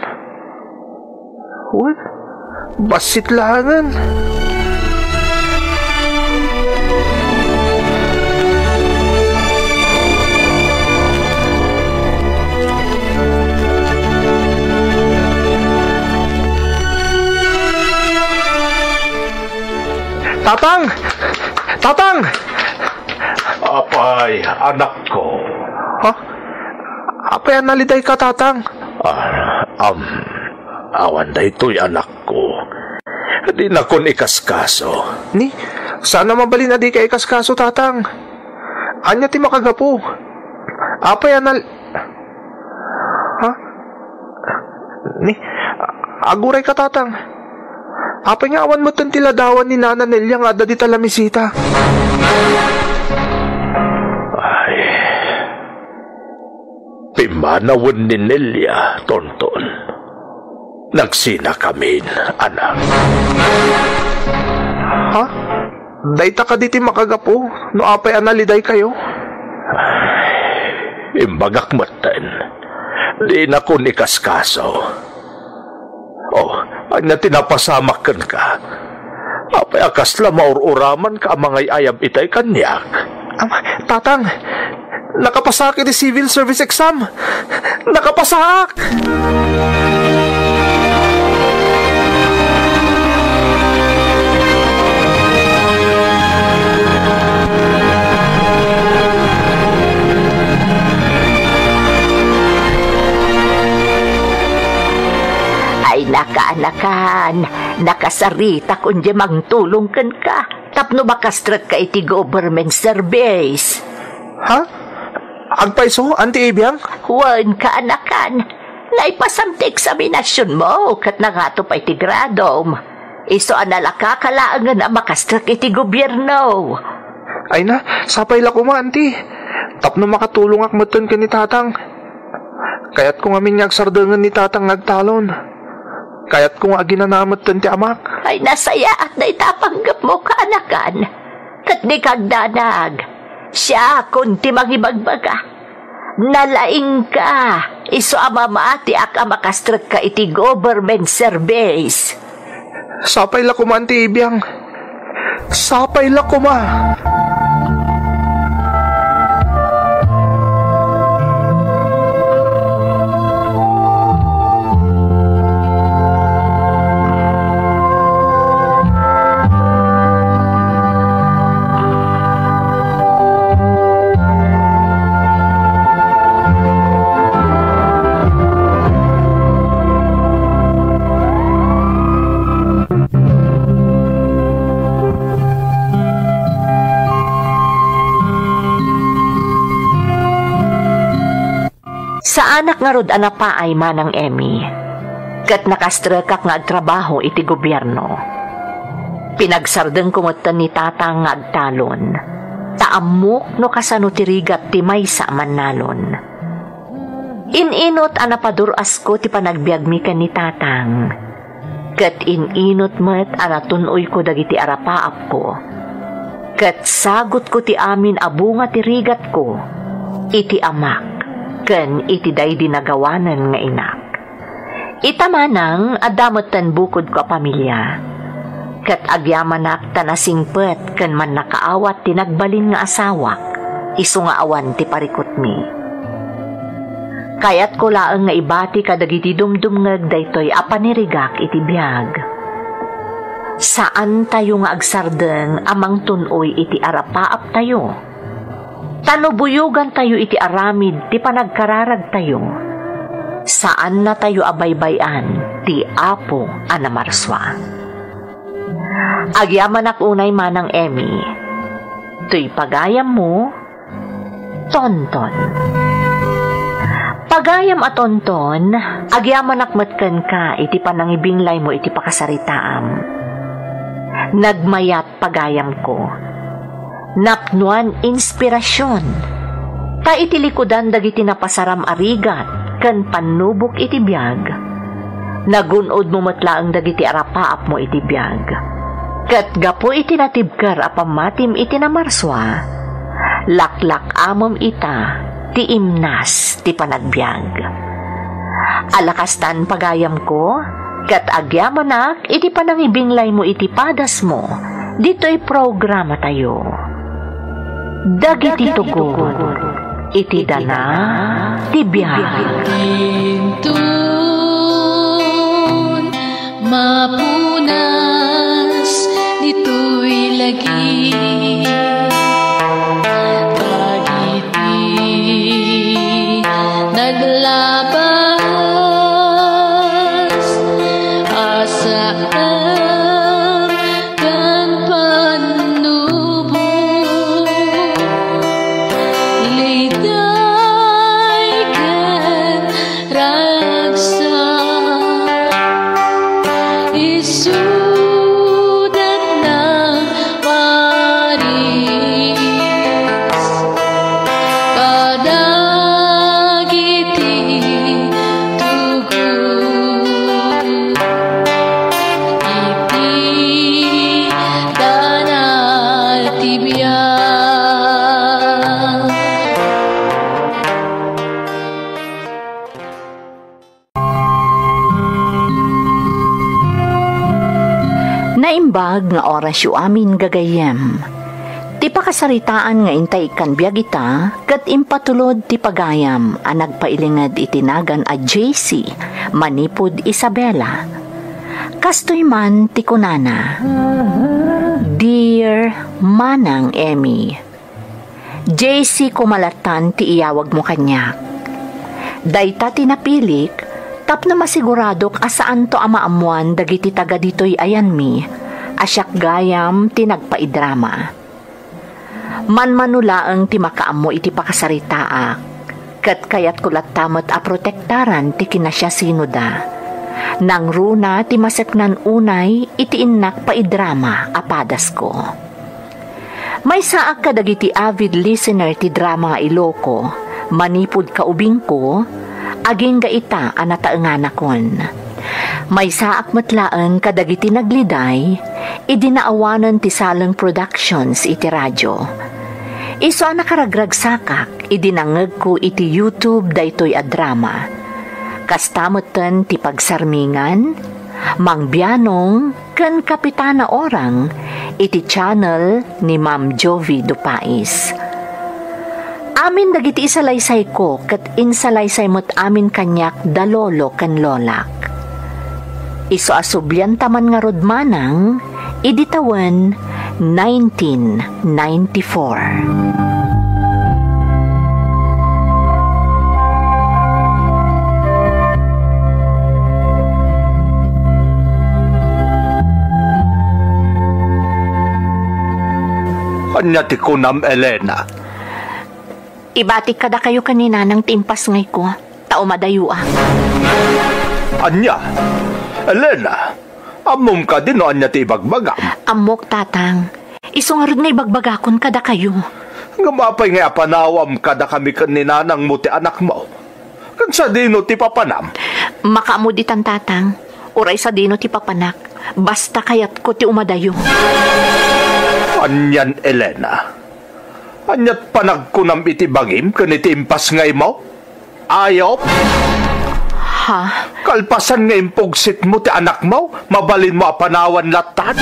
Wen, bassit laengen. Tatang! Tatang! Apay, anakko. Ha? Apay a nalidayka, Tatang? Ah, am, awan daytoy, anakko. Dinakon ikaskaso. Ni, saan a mabalin a dika ikaskaso, Tatang? Ania ti makagapu? Apay a nal-, ha? Ni, agurayka, Tatang. Apay nga awan metten ti ladawan ni Nana Nelia nga adda dita lamisita? Ay, pimmanawen ni Nelia, Tonton. Nagsinakamin, anak. Ha? Dayta kadi ti makagapu no apay a nalidaykayo? Imbagak metten, dinakon ikaskaso. Oh, ania ti napasamak kenka? Apay a kasla maur-uramanka a mangay-ayab itay kaniak? Ama, Tatang, nakapasaak iti civil service exam! Nakapasaak! Ay, nakaanakan, nakasaritak unay mangtulong kenka tapno makastrekka iti government service. Ha? Agpayso, Auntie Ibiang? Wen, kaanakan. Naipasam ti eksaminasionmo ket nangato pay ti gradom. Isu a nalakaka laengen a makastrek iti gobierno. Ay na, sapay la koma, Auntie. Tapno makatulongak metten ken ni Tatang. Kayatko ngamin nga agsardengen ni Tatang nga agtalon. Kayatko nga aginana metten ti amak. Ay, nasayaat dayta a panggepmo, kaanakan. Ket dika agdanag. Siakon ti mangibagbaga. Nalaingka, isu a mamatiak a makastrekka iti government service. Sapay la koma, Auntie Ibiang. Sapay la koma. Saanak ngarud a napaay, Manang Emmy, ket nakastrekak nga agtrabaho iti gobierno. Pinagsardengko metten ni Tatang nga agtalon, ta ammok no kasano ti rigat ti maysa a mannalon. In-inut a napadur-asko ti panagbiagmi ken ni Tatang, ket in-inut met a natun-oyko dagiti arapaapko, ket sagutko ti amin a bunga ti rigatko iti amak ken iti daydi nagawanen nga inak. Ita manang, adda metten bukodko a pamilia, ket agyamanak ta nasingpet ken mannakaawat ti nagbalin nga asawak, isu nga awan ti parikutmi. Kayatko laeng nga ibati kadagiti dumdumngeg daytoy a panirigak iti biag. Saantayo nga agsardeng a mangtun-oy iti arapaaptayo. Ta no buyogantayo iti aramid ti panagkararagtayo, saannatayo a baybay-an ti Apo a namarsua. Agyamanak unay, Manang Emmy. Toy pagayammo, Tonton. Pagayam a Tonton, agyamanak met kenka iti panangibinglaymo iti pakasaritaam. Nagmayat pagayamko. Napnoan inspirasion. Ta iti likudan dagiti napasaram a rigat ken pannubok iti biag, nagun-odmo met laeng dagiti arapaapmo iti biag. Ket gapu iti natibker a pammatim iti namarsua, laklak-amem ita ti imnas ti panagbiag. Alakastan pagayamko, ket agyamanak iti panangibinglaymo iti padasmo ditoy programatayo. Dagiti tugot iti dana ti biag. Inton mapunas ditoy lagi. Dagiti naglabas a saan ken pannubok, liday ken ragsak, isudat nang paris kadagiti tugot iti dana ti biag. Naimbag nga orasyo amin, gagayyem. Ti pakasaritaan nga intay ikkan biag ita, ket impatulod ti pagayam a nagpailinged iti nagan a J C manipud Isabela. Kastoy man ti kunana, Dear Manang Emmy, J C koma lattan ti iyawagmo kaniak. Dayta ti napilik tapno masiguradok a saanto a maammoan dagiti taga ditoy a yanmi a siak gayam ti nagpaidrama. Manmano laeng ti makaammo iti pakasaritaak, ket kayatko latta met a protektaran ti kinasiasinoda. Nangruna ti maseknan unay iti innak paidrama a padasko. Maysaak kadagiti avid listener ti drama nga Iloko, manipud kaubingko, agingga ita a nataenganakon. Maysaak met laeng kadagiti nagliday idi naawanen ti Saleng Productions iti radio. Isu a nakaragragsakak idi nangngegko iti YouTube daytoy a drama. Kasta metten ti pagsarmingan, mangbianong, ken Kapitana Orang iti channel ni Ma'am Jovi Dupais. Amin dagiti isalaysayko ket insalaysay met amin kaniak da lolo ken lolak. Isu a sublianta man ngarud manang idi tawen nineteen ninety-four. Ania ti kunam, Elena? Ibatik kadakayo ken ni Nanang ti impasngayko. ta umadayoak. Ania? Elena, ammom kadi no ania ti ibagbagam? Ammok, Tatang. Isu ngarud nga ibagbagakon kadakayo. Ngem apay nga apanawam kadakami ken ni nanangmo ti anakmo? Ken sadino ti papanam? Makaammo ditan, Tatang. Uray sadino ti papanak, basta kayatko ti umadayo. Anian, Elena? Aniat panagkunam iti bagim ken iti impasngaymo? Ayop! Ha? Kalpasan nga impugsitmo ti anakmo, mabalinmo a panawan lattan?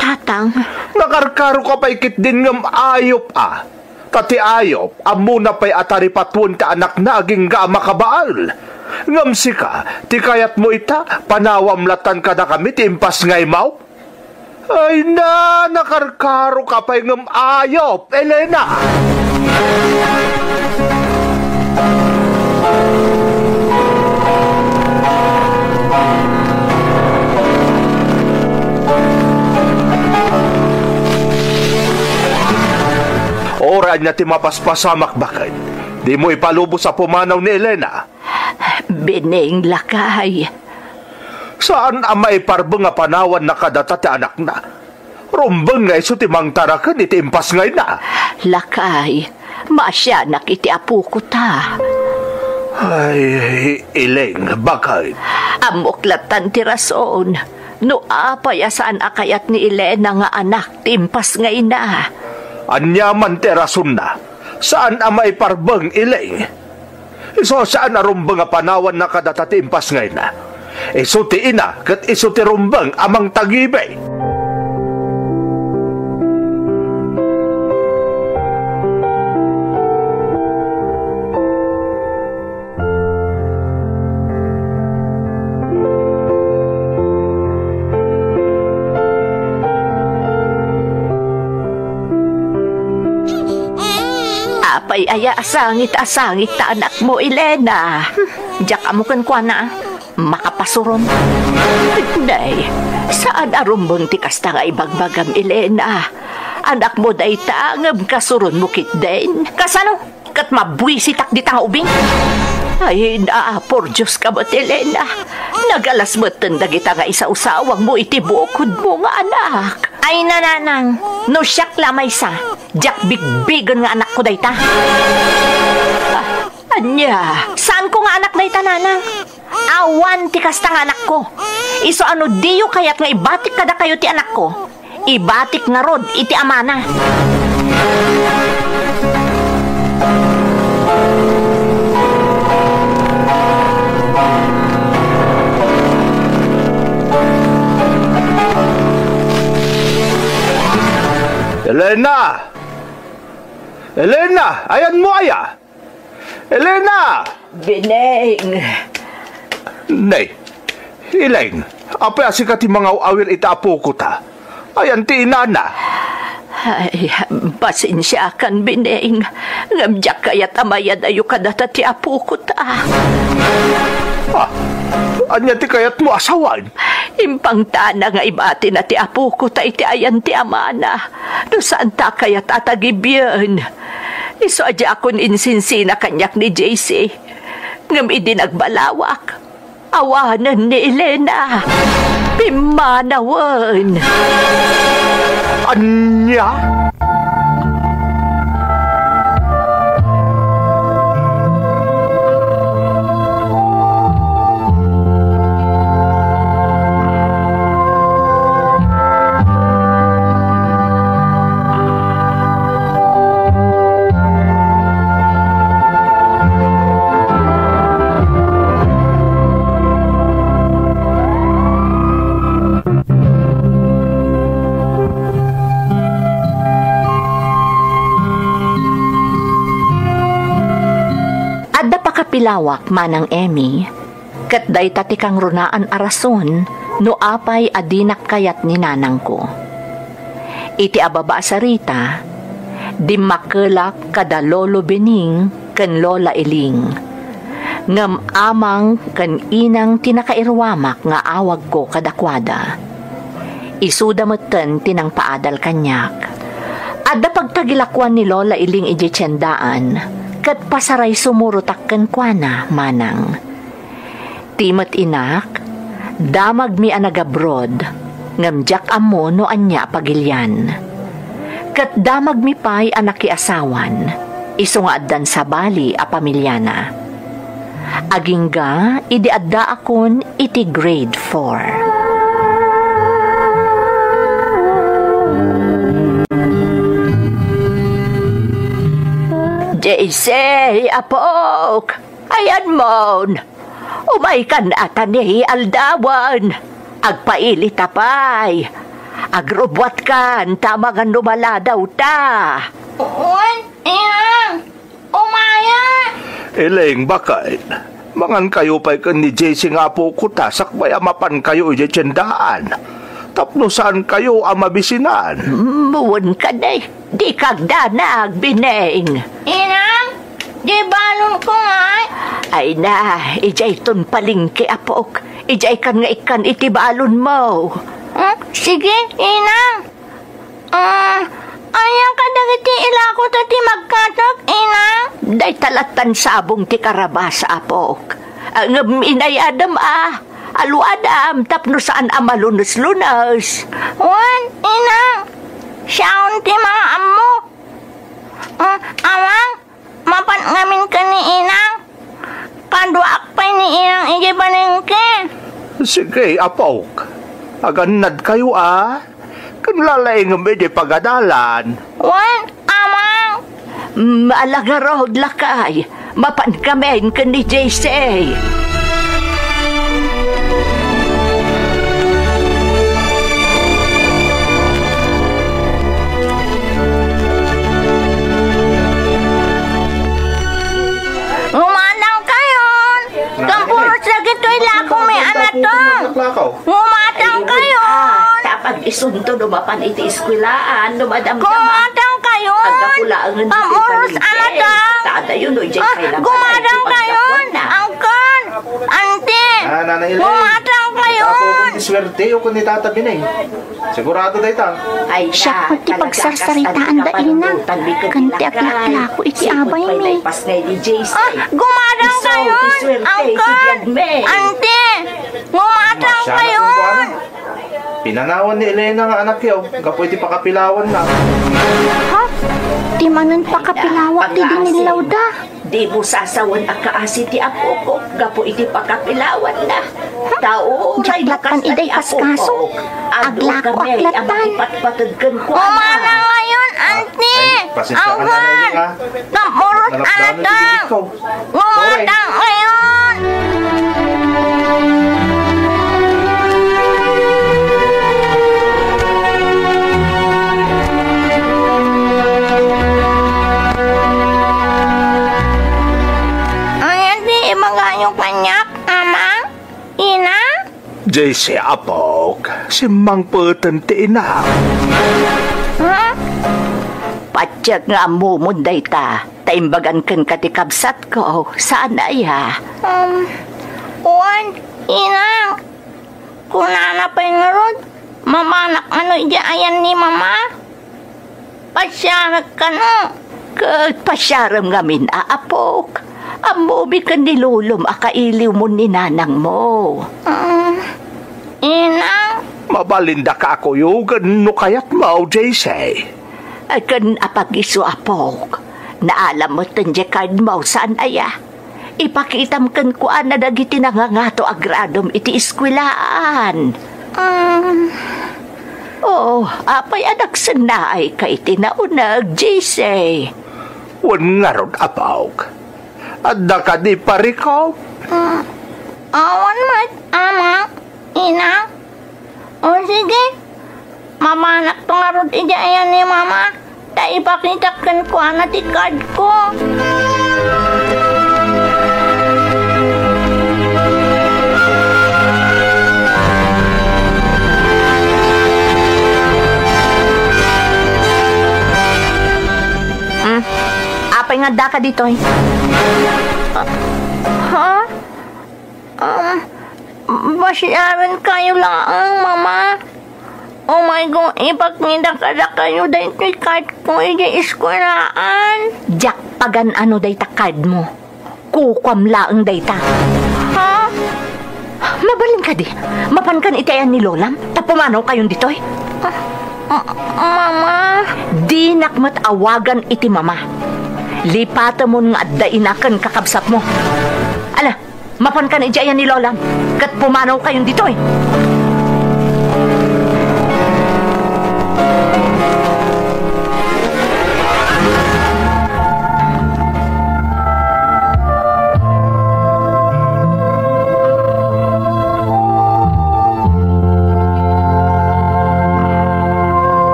Tatang. Nakarkaroka pay ketdin ngem ayop a. Ta ti ayop, ammona pay a taripatuen ti anakna agingga a makabael. Ngem sika, ti kayatmo ita, panawam lattan kadakami ti impasngaymo? Ay na, nakarkaroka pay ngem ayop, Elena! Uray ania ti mapaspasamak, baket? Dimo ipalubos a pumanaw ni Elena. Beneng, lakay. Saan a maiparbeng a panawanna kadata ti anakna. Rumbeng nga isu ti mangtaraken iti impasngayna. Lakay, maasianak iti apoko ta. Ay, Ileng, baket? Ammok lattan ti rason. No apay a saan a kayat ni Elena nga anak ti impasngayna. Ania man ti rasonna? Saan a maiparbeng, Ileng. Isu a saan a rumbeng a panawanna kadata ti impasngayna. Isu ti ina ket isu ti rumbeng a mangtagibi. Apay aya a sangit a sangit ta anakmo, Elena? Hmm, diak ammo kenkuana. Makapasuron. Nay, saan a rumbeng ti kasta nga ibagbagam, Elena. Anakmo dayta, ngem kasuronmo ketdin. Kasano? Ket mabuisitak dita nga ubing? Ay, na, por Dios ka met, Elena. Nagalas metten dagita nga isausawangmo iti bukodmo nga anak. Ay, nanang, no siak la maysa, diak bigbigen nga anakko dayta. Ah, ania? Saanko nga anak dayta, nanang? Awan ti kasta nga anakko. Isu a no diyo kayat nga ibatik kadakayo ti anakko, ibatik ngarud iti amana. Elena! Elena! Ayanmo aya? Elena! Beneng! Nay, Ileng, apay a sika ti mangaw-awir iti apoko ta? Ayan ti inana. Ay, pasensiakan, Beneng, ngem diak kayat a mayadayo kadata ti apoko ta. Ah, ania ti kayatmo a sawen? Impangtana nga ibatina ti apoko ta iti ayan ti amana. No saan ta kayat a tagibien. Isu a diakon insinsina kaniak ni J C. Ngem idi nagbalawak, awanen ni Elena. Pimmanawen. Ania? Adda pakapilawak, Manang Emmy, ket dayta ti kangrunaan a rason no apay a dinak kayat ni nanangko. Iti ababa a sarita, dimmakkelak kada Lolo Bening ken Lola Iling. Ngem amang ken inang ti nakairuamak nga awagko kadakuada. Isuda metten ti nangpaadal kaniak. Adda pagtagilakoan ni Lola Iling idiay tiendaan, ket pasaray sumurotak kenkuana, manang. Ti met inak, damagmi a nagabroad, ngem diak ammo no ania a pagilian. Ket damagmi pay a nakiasawan, isu nga addan sabali a pamiliana. Agingga idi addaakon iti grade four. J C, apok, ayanmon. Umaykan a ta ni aldawen. Agpailita pay. Agrubbuatkan ta amangan no maladaw ta. Wen, inang. Umaya! Iling, baket, mangankayo pay ken ni J C nga apok ta sakbay a mapankayo idiay tiendaan tapno saankayo a mabisinan. Mm, wen kadi, dika agdanag, Bineng. Inang, diay balonko ngay? Ay na, idiayton palengke, apok. Idiaykan nga ikkan iti balonmo. Hmm, sige, inang. Ah, ania kadagiti ilako ta ti magkatek, inang? Dayta lattan sabong ti karabasa, apok. Ah, ngem inayadem a, aluadam tapno saan a malunes-lunes. Wen, inang. Siaon ti mangaammok. Ah, amang, mapan ngamin ken ni inang. Kaduaak pay ni inang idiay palengke. Sige, apok. Agannadkayo a. Ken lalaingem idiay pagadalan. Wen, amang. Mm, ala ngarud, lakay. Mapankamin ken ni J C. Gumatangkayon! Kampuros dagitoy lakomi a nateng! Gumatangkayon! Ay, wen, ah, ta pag-isunto no mapan iti eskwelaan, no madamdama. Gumatangkayon! Aggapu laengen ditoy palengke. Kampuros a nateng! Ta adayo no idiay pay labanan, gumatangkayon! Angkan! Auntie! Ah, Nanay Elaine. Gumatangkayon! Tapokon ti suerte, o kun ni Tata Bineng. Sigurado dayta. Ay, siak met ti pagsarsaritaanda, ina, ken ti aglaklako iti abaymi. Ah, gumatangkayon, angkan, auntie. Gumatangkayon. Pinanawan ni Elena nga anakyo gapu iti pakapilawanna. Ha? Ti manen pakapilawak ti dinillawda? Dimo sasawen a kaasi ti apokok gapu iti pakapilawanna. Ta uray no kasta ti apokok, adu kami a makipatpateg kenkuana. Gumatangkayon, auntie. Ay, pasensya ka na, Angkan. Nanay, ha? Kampuros a nateng. Gumatangkayon. Ania ti ibagayo kaniak, Ama? Ina? J C, apok, simmangpeten ti inam. Ha? Patiek nga ammomon dayta, ta imbagan kenka ti kabsatko, saan aya? Um, wen, ina. Kunana pay ngarud, mapanak kano idiay ayan ni Mama? Pasiarek kano. Ket pasiarem ngamin a apok. Ammomi ken ni lolom a kailiwmon ni nanangmo. Mm, ina. Mabalinda ka a kuyogen no kayatmo, J C. Ay, ken apag-isu, apok. Naalam met diay cardmo, saan aya? Ipakitam kenkuana dagiti nangangato a gradom iti eskuelaan. Mm. Oh, apay a nagsennaayka iti nauneg, J C? Wen ngarud, apok. Adda kadi parikop? Mm. Awan met, Ama, Ina. O sige, mapanakto ngarud idiay ayan ni Mama, ta ipakitak kenkuana ti cardko. Hmm, apay nga addaka ditoy? Ha? Um, pasiarenkayo laeng, Mama. Umay Kung ipakita kadakayo daytoy card ko iti eskuelaan. Diak pagan-ano dayta card mo. Kukuam laeng dayta. Ha? Mabalin kadi, mapankan iti ayan ni Lolam, ta pumanawkayon ditoy? Ah, ah, Mama. Dinak met awagan iti mama. Lipatemon nga adda ina ken kakabsatmo. Ala, mapankan iti ayan ni Lolam, ket pumanawkayon ditoy.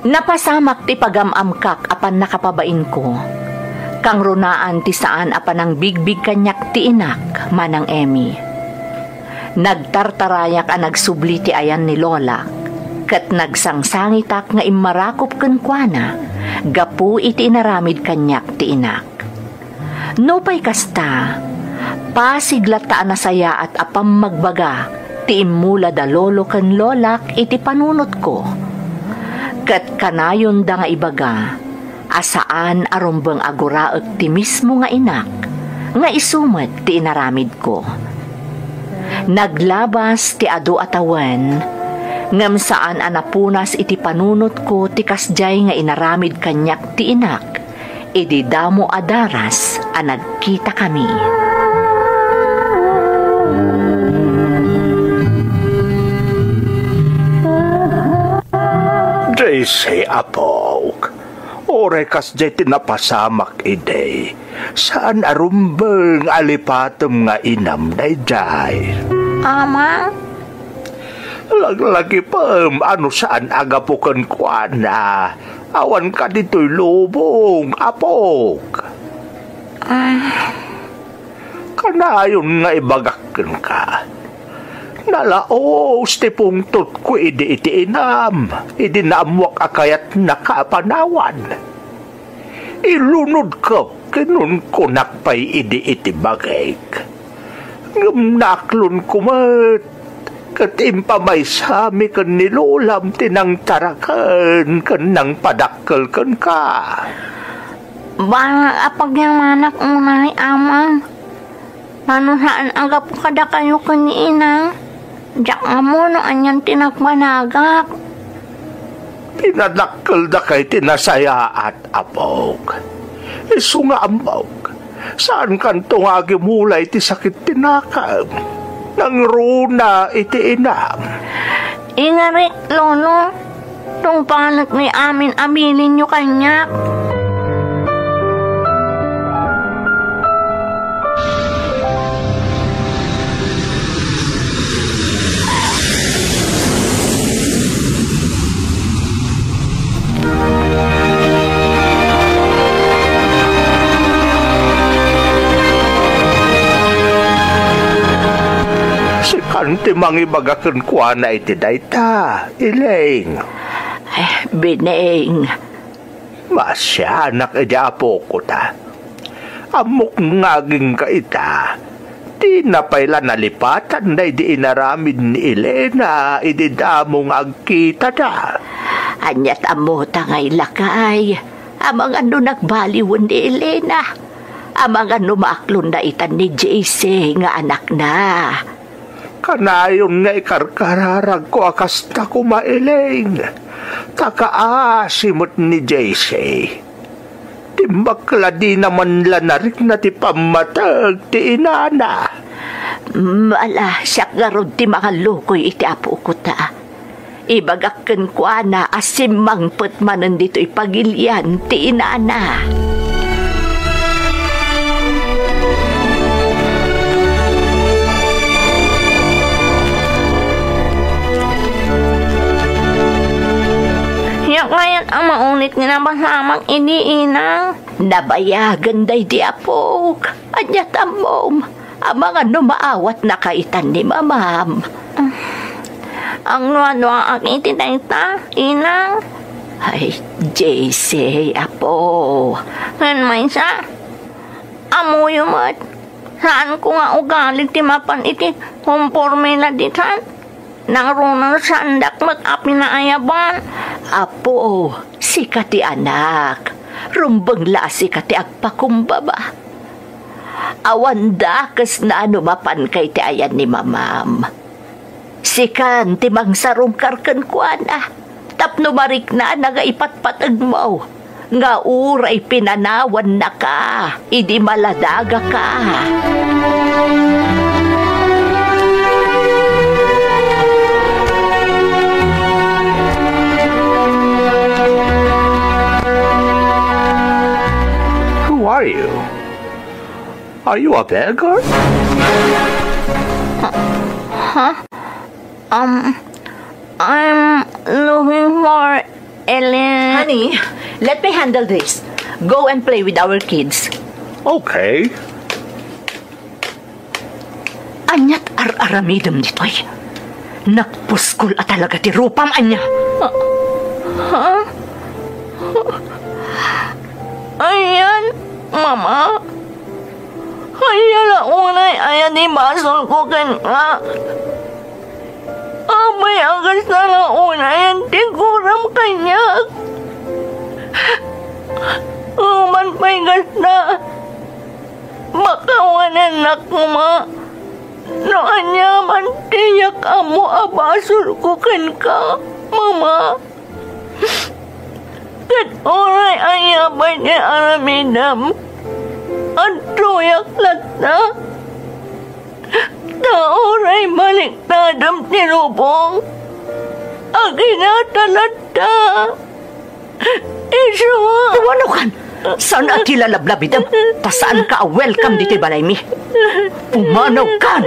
Napasamak ti pagam-amkak a pannakapabainko. Kangrunaan ti saan a panangbigbig kaniak ti inak, Manang Emmy. Nagtartarayak a nagsubli ti ayan ni Lolak, ket nagsangsangitak nga immarakop kenkuana gapu iti inaramid kaniak ti inak. Nupay kasta, pasig latta a nasayaat a pammagbaga ti immula da lolo ken lolak iti panunotko. Ket kanayonda nga ibaga a saan a rumbeng a guraek ti mismo nga inak nga isu met ti inaramidko. Naglabas ti adu a tawen, ngem saan a napunas iti panunotko ti kasdiay nga inaramid kaniak ti inak idi damo a daras a nagkitakami. Daisy, apok, uray kasdiay ti napasamak idi, saan a rumbeng a lipatem nga inam daydiay. Ama? Laglagipem a no saan a gapu kenkuana, awanka ditoy lubong, apok. Ah. Kanayon nga ibagak kenka, nalaus ti pungtotko idi iti inam, idi naammuak a kayatnaka a panawan. Ilunodko ken inunkunak pay idi iti bagik. Ngem naaklonko met ket impamaysami ken ni Lolam ti nangtaraken ken nangpadakkel kenka. Bala a pagyamanak unay, Ama. Mano saan a gapu kadakayo ken ni Inang, diak ammo no anian ti nagbanagak. Pinadakkeldakay ti nasayaat, apok. Isu nga ammok, saankanto nga agimula iti sakit ti nakam. Nangruna iti inam. Ingarik, Lolo. Tungpanek ni amin a bilinyo kaniak. Sikan ti mangibaga kenkuana iti dayta, Iling. Eh, Bining. Maasianak idi apok ta. Ammok nga agingga ita. Dina pay la nalipatan daydi inaramid ni Elena idi damo nga agkitada. Ania ti ammota nga ilakay? Amangan no nagbaliwen ni Elena. Amangan no maaklon dayta ni J C nga anakna. Kanayon nga ikarkararagko a kasta koma, Iling. Ta kaasi met ni J C. Timbak la dina man la narikna ti pammateg ti inana. Ala, siak ngarud ti mangallukoy iti apok ta. Ibagak kenkuana a simmangpet manen ditoy pagilian ti inana. Siak kayat a maunit nga napasamak idi, Inang. Nabayagen daydi apok. Ania ti ammom? Amangan no maawatnaka itan ni mamam. Agnuanuaak iti dayta, inang. Ay, J C, apo. Ken maysa, ammoyo met, saanko nga ugali ti mapan iti hompormela ditan. Nangruna saandak met a pinaayaban. Apo, sika ti anak. Rumbeng la a sika ti agpakumbaba. Awan dakesna no mapanka iti ayan ni mamam. Sikan ti mangsarungkar kenkuana tapno mariknana nga ipatpategmo nga uray pinanawannaka idi maladagaka. Who are you? Are you a beggar? Huh? Um, I'm looking for Ellen. Honey, let me handle this. Go and play with our kids. Okay. Aniat ar-aramidem ditoy? Nagpuskol a talaga ti rupam, ania? Ha? Ayan, Mama. Ania la unay aya ti basolko kenka? Apay a kasta la unay ti kuram kaniak? Awan pay kasta. Makawanennak koma no aniaman ti diak ammo a basolko kenka, Mama. Ket uray ania pay ti aramidem, adtoyak latta. Ta uray baliknadem ti lubong a kinatalatta. Isu! Pumanaw kan! Saan a ti lalablabidem? Ta saan ka a welcome ditoy balaymi. Pumanaw kan!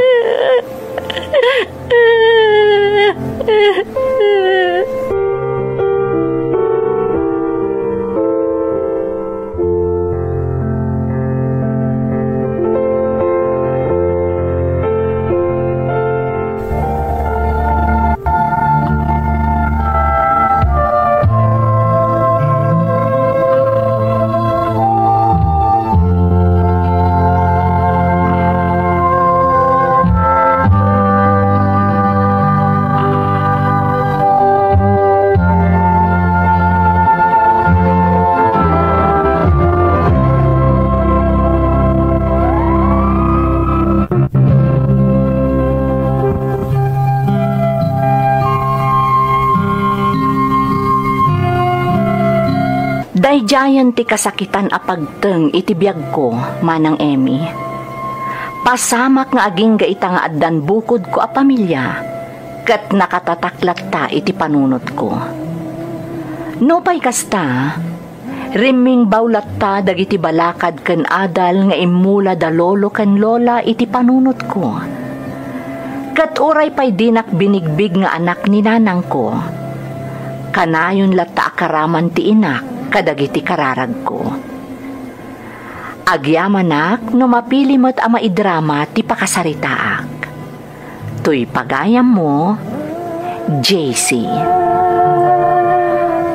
Daydiayen ti kasakitan a pagteng iti biagko, Manang Emmy. Pasamak nga agingga ita nga addan bukodko a pamilia, ket nakatatak latta iti panunotko. Nupay kasta, rimmingbaw latta dagiti balakad ken adal nga immula da lolo ken lola iti panunotko. Ket uray pay dinak binigbig nga anak ni nanangko, kanayon latta a karaman ti inak kadagiti kararagko. Agyamanak no mapili met a maidrama ti pakasaritaak. Toy pagayammo, J C.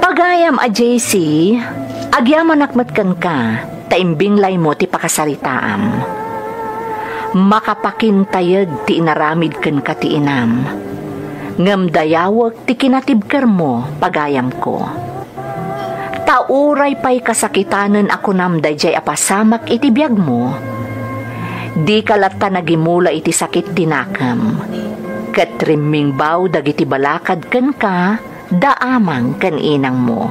Pagayam a J C, agyamanak met kenka ta imbinglaymo ti pakasaritaam. Makapakintayeg ti inaramid kenka ti inam, ngem dayawek ti kinatibkermo, pagayamko. Ta uray pay kasakitanen a kunam daydiay a pasamak iti biagmo, dika latta nagimula iti sakit ti nakem, ket rimmingbaw dagiti balakad kenka da amang ken inangmo,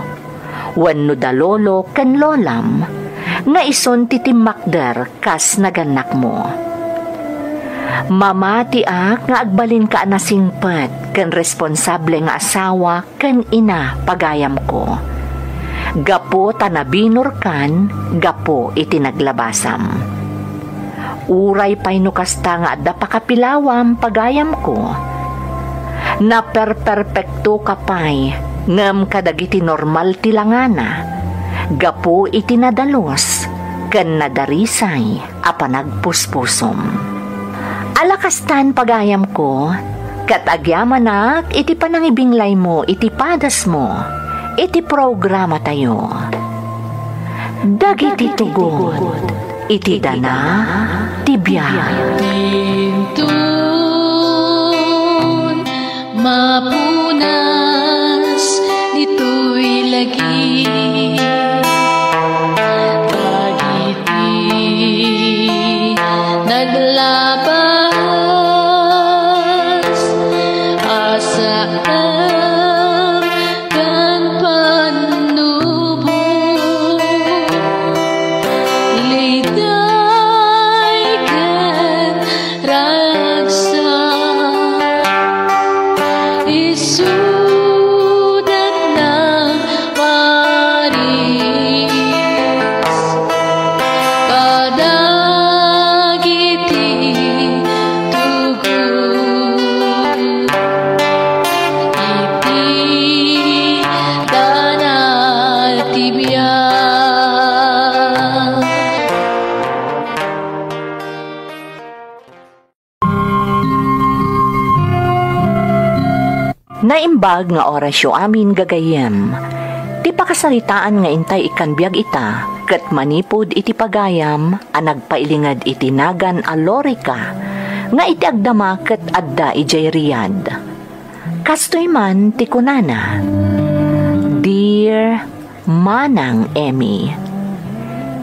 wenno da lolo ken lolam, nga isun ti timmakder kas nagannakmo. Mamatiak nga agbalinka a nasingpet ken responsable nga asawa ken ina, pagayamko, gapu ta nabinurkan gapu iti naglabasam. Uray pay no kasta nga adda pakapilawam, pagayamko, naperperpektoka pay ngem kadagiti normal ti langana, gapu iti nadalus ken nadarisay a panagpuspusom. Ala kastan, pagayamko, ket agyamanak iti panangibinglaymo iti padasmo iti programatayo. Dagiti tugot iti dana ti biag. Dintun mapunas ditoy lagi. Dagiti naglabas a saan ken pannubo, liday ken ragsak, isudatna maris kadagiti tugot iti dana ti biag. Naimbag nga orasyo amin, gagayyem. Ti pakasaritaan nga intay ikkan biag ita, ket manipud iti pagayam a nagpailinged iti nagan a Lorica, nga iti agdama ket adda idiay Riyadh. Kastoy man ti kunana, Dear Manang Emmy,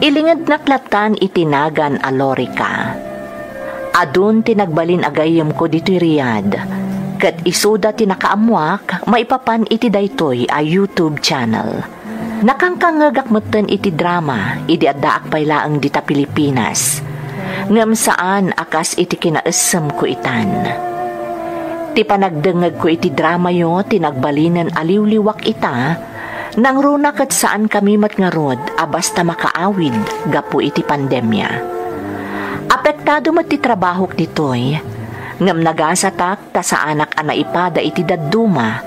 ilingednak lattan iti nagan a Lorica. Adun ti nagbalin a gayyemko ditoy Riyadh, ket isuda ti nakaammoak maipapan iti daytoy a YouTube channel. Nakangkangngegak metten iti drama idi addaak pay laeng dita Pilipinas, ngem saan a kas iti kinaessemko itan. Ti panagdengngegko iti dramayo ti nagbalinen a liwliwak ita, nangruna ket saankami met ngarud a basta makaawid gapu iti pandemia. Apektado met ti trabahok ditoy, ngem nagasatak ta saanak a naipada iti dadduma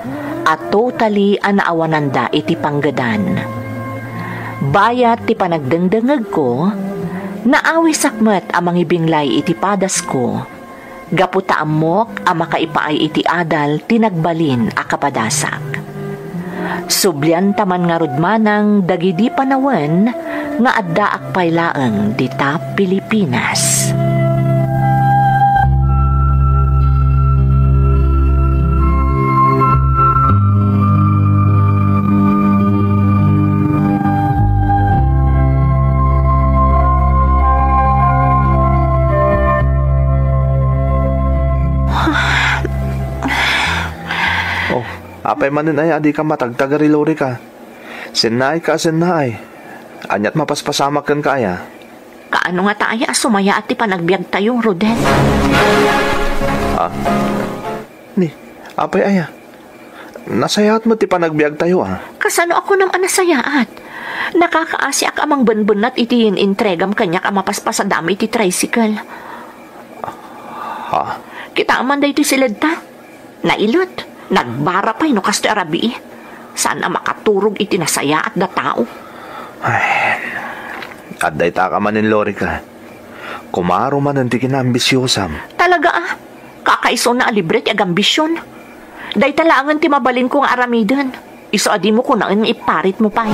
a totally a naawananda iti panggedan. Bayat ti panagdengdengngegko, naawisak met a mangibinglay iti padasko, gapu ta ammok a makaipaay iti adal ti nagbalin a kapadasak. Sublianta man ngarud manang dagidi panawen nga addaak pay laeng dita Pilipinas. Oh, apay manen aya a dika matagtagari, Lorica? Sennaayka a sennaay. Aniat mapaspasamak kenka aya? Kaano ngata aya a sumayaat ti panagbiagtayo, Rodel? Ah? Ni, apay aya? Nasayaat met ti panagbiagtayo, ah. Kasano a kunam a nasayaat? Nakakaasiak a mangbenbennat iti in-intregam kaniak a mapaspasadam iti tricycle. Ha? Kitaem man daytoy siledta. Nailet, nagbara pay no kastoy a rabii. Saan a makaturog iti nasayaat da tao. Ay, adda ita ka manen, Lorica. Kumaro manen ti kinaambisiosam. Talaga, ah? Kakaisuna a libre ti agambision. Dayta laengen ti mabalinko nga aramiden. Isu a dimo kunaen nga iparitmo pay.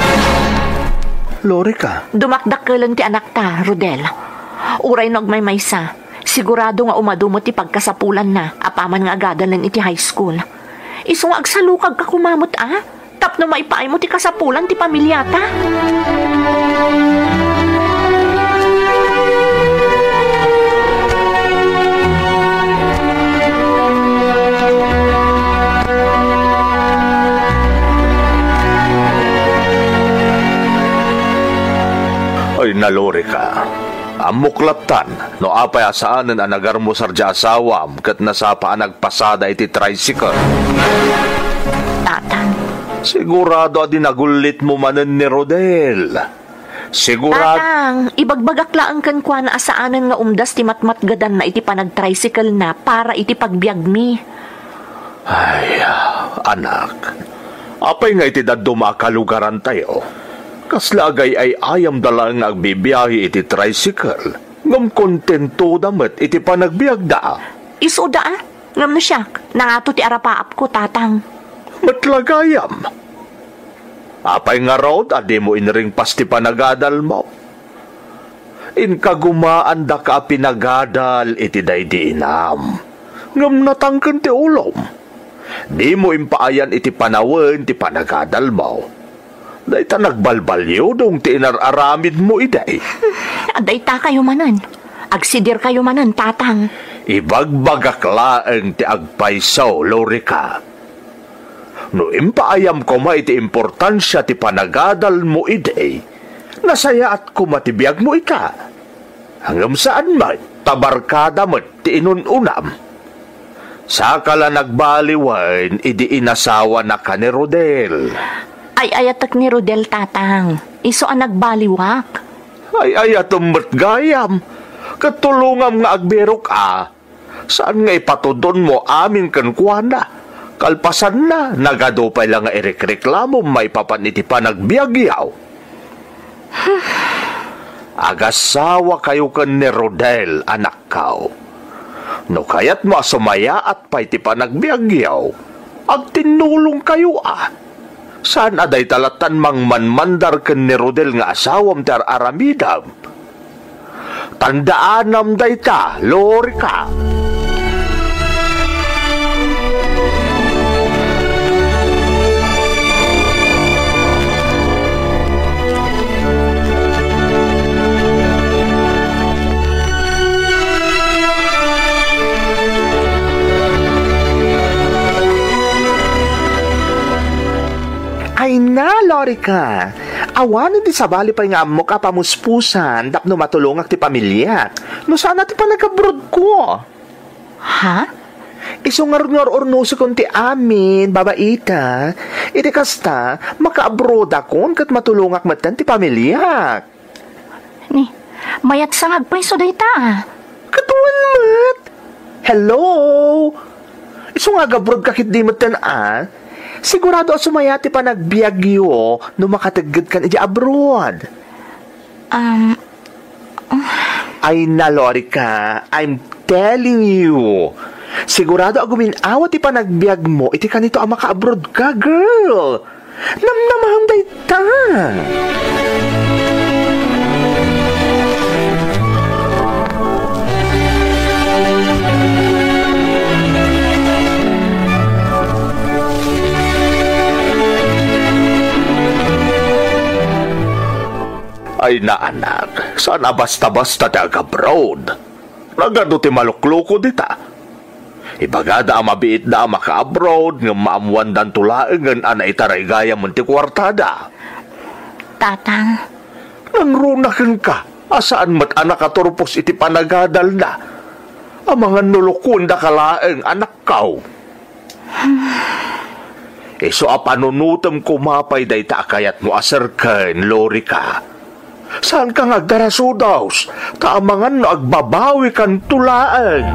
Lorica. Dumakdakkelen ti anakta, Rodel. Uray no agmaymaysa, sigurado nga umadu met ti pagkasapulanna apaman nga agadalen iti high school. Isu nga agsalukagka koma met, a? Tapno maipaaymo ti kasapulan ti pamiliata. Ay, Lorica. Ammok lattan no apay a saanen a nagarmusar ti asawam ket nasapa a nagpasada iti tricycle. Tatang. Sigurado a di nagullitmo manen ni Rodel. Sigurad- Tatang, ibagbagak laeng kenkuana a saanen nga umdas ti matmatgedanna iti panagtricycle-na para iti pagbiagmi. Ay, anak, apay nga iti dadduma a kalugarantayo, Kasla agay-ay-ayamda laeng nga agbibiahe iti tricycle, ngem kontentoda met iti panagbiagda. Isuda, a? Ngem no siak, nangato ti arapaapko, Tatang. Met la gayam. Apay ngarud a dimo inringpas ti panagadalmo? Inkagumaandaka a pinagadal iti daydi inam, ngem natangken ti ulom. Dimo impaayan iti panawen ti panagadalmo. Dayta nagbalbaliudong ti inar-aramidmo idi. Dayta kayo manen. Agsidir kayo manen, Tatang. Ibagbagak laeng ti agpayso, Lorica. No impaayam koma iti importansia ti panagadalmo idi, nasayaat koma ti biagmo ita. Ngem saan met, ta barkada met ti inun-unam. Saka la nagbaliwen idi inasawanaka ni Rodel. Ay-ayatek ni Rodel, Tatang. Isu a nagbaliwak. Ay-ayatem met gayam. Ket tulongam nga agbirok a. Saan nga ipatud-onmo amin kenkuana? Kalpasanna, nagadu pay la nga irikreklamom maipapan iti panagbiagyo. Agasawakayo ken ni Rodel, anakko. No kayatmo a sumayaat pay ti panagbiagyo, agtinnulongkayo a. Saan a dayta lattan mangmanmandar ken ni Rodel nga asawam ti ar-aramidem? Tandaanam dayta, Lorica. Ay na, Lorica! Awanen ti sabali pay nga ammok a pamuspusan tapno matulongak ti pamiliak. No saan a ti panagabrodko. Ha? Isu ngarud nga ururnosekon ti amin, babaita. Iti kasta, makaabrodakon ket matulongak metten ti pamiliak. Ni, mayat sa nga agpayso dayta, a. Ket wen met. Hello? Isu nga agabrodka ketdi metten, a. Sigurado a sumaya ti panagbiagyo no makateggedkan iti abroad. Um, Ay na, Lorica, I'm telling you. Sigurado a gumin-awa ti panagbiagmo iti kanito a makaabrodka, girl. Namnamaem dayta. Ay na, anak, saan a basta-basta ti agabroad. Nagadu ti malukluko dita. Ibagada a mabiitda a makaabroad ngem maammoandanto laengen a naitaray gayam ti kuartada. Tatang. Nangruna kenka a saan met a nakaturpos iti panagadalna. Amangan no lukuendaka laeng, anakko. Isu a panunotem koma pay dayta a kayatmo a serken, Lorica. Saanka nga agdarasudos, ta amangan no agbabawikanto laeng.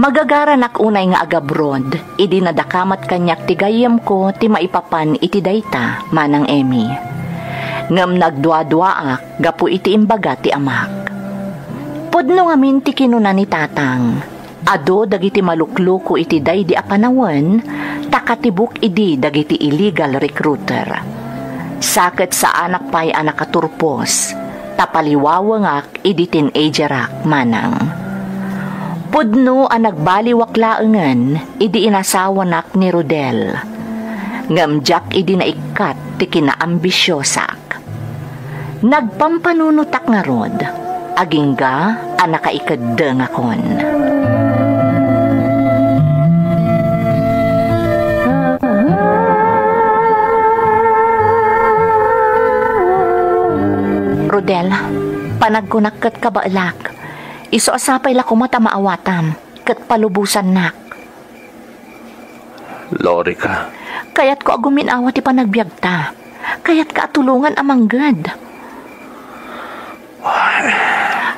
Magagaranak unay nga agabroad, idi nadakamat kaniak ti gayyemko ti maipapan iti dayta, Manang Emmy. Ngem nagduaduaak gapu iti imbaga ti amak. Pudno ngamin ti kinuna ni Tatang. Adu dagiti malukluko iti daydi a panawen, ta katibuk idi dagiti illegal recruiter. Sa ket saanak pay a nakaturpos, ta paliwawengak idi teenagerak, Manang. Pudno a nagbaliwak laengen idi inasawanak ni Rodel. Ngem diak idi naikkat ti kinaambisiosak. Nagpampanunotak ngarud, agingga a nakaikeddengakon. Del, panagkunak ket kabaelak. Isu a sapay la koma ta maawatam, ket palubosannak. Lorika. Kayatko a gumin-awa ti panagbiagta. Kayatka a tulongan a mangged.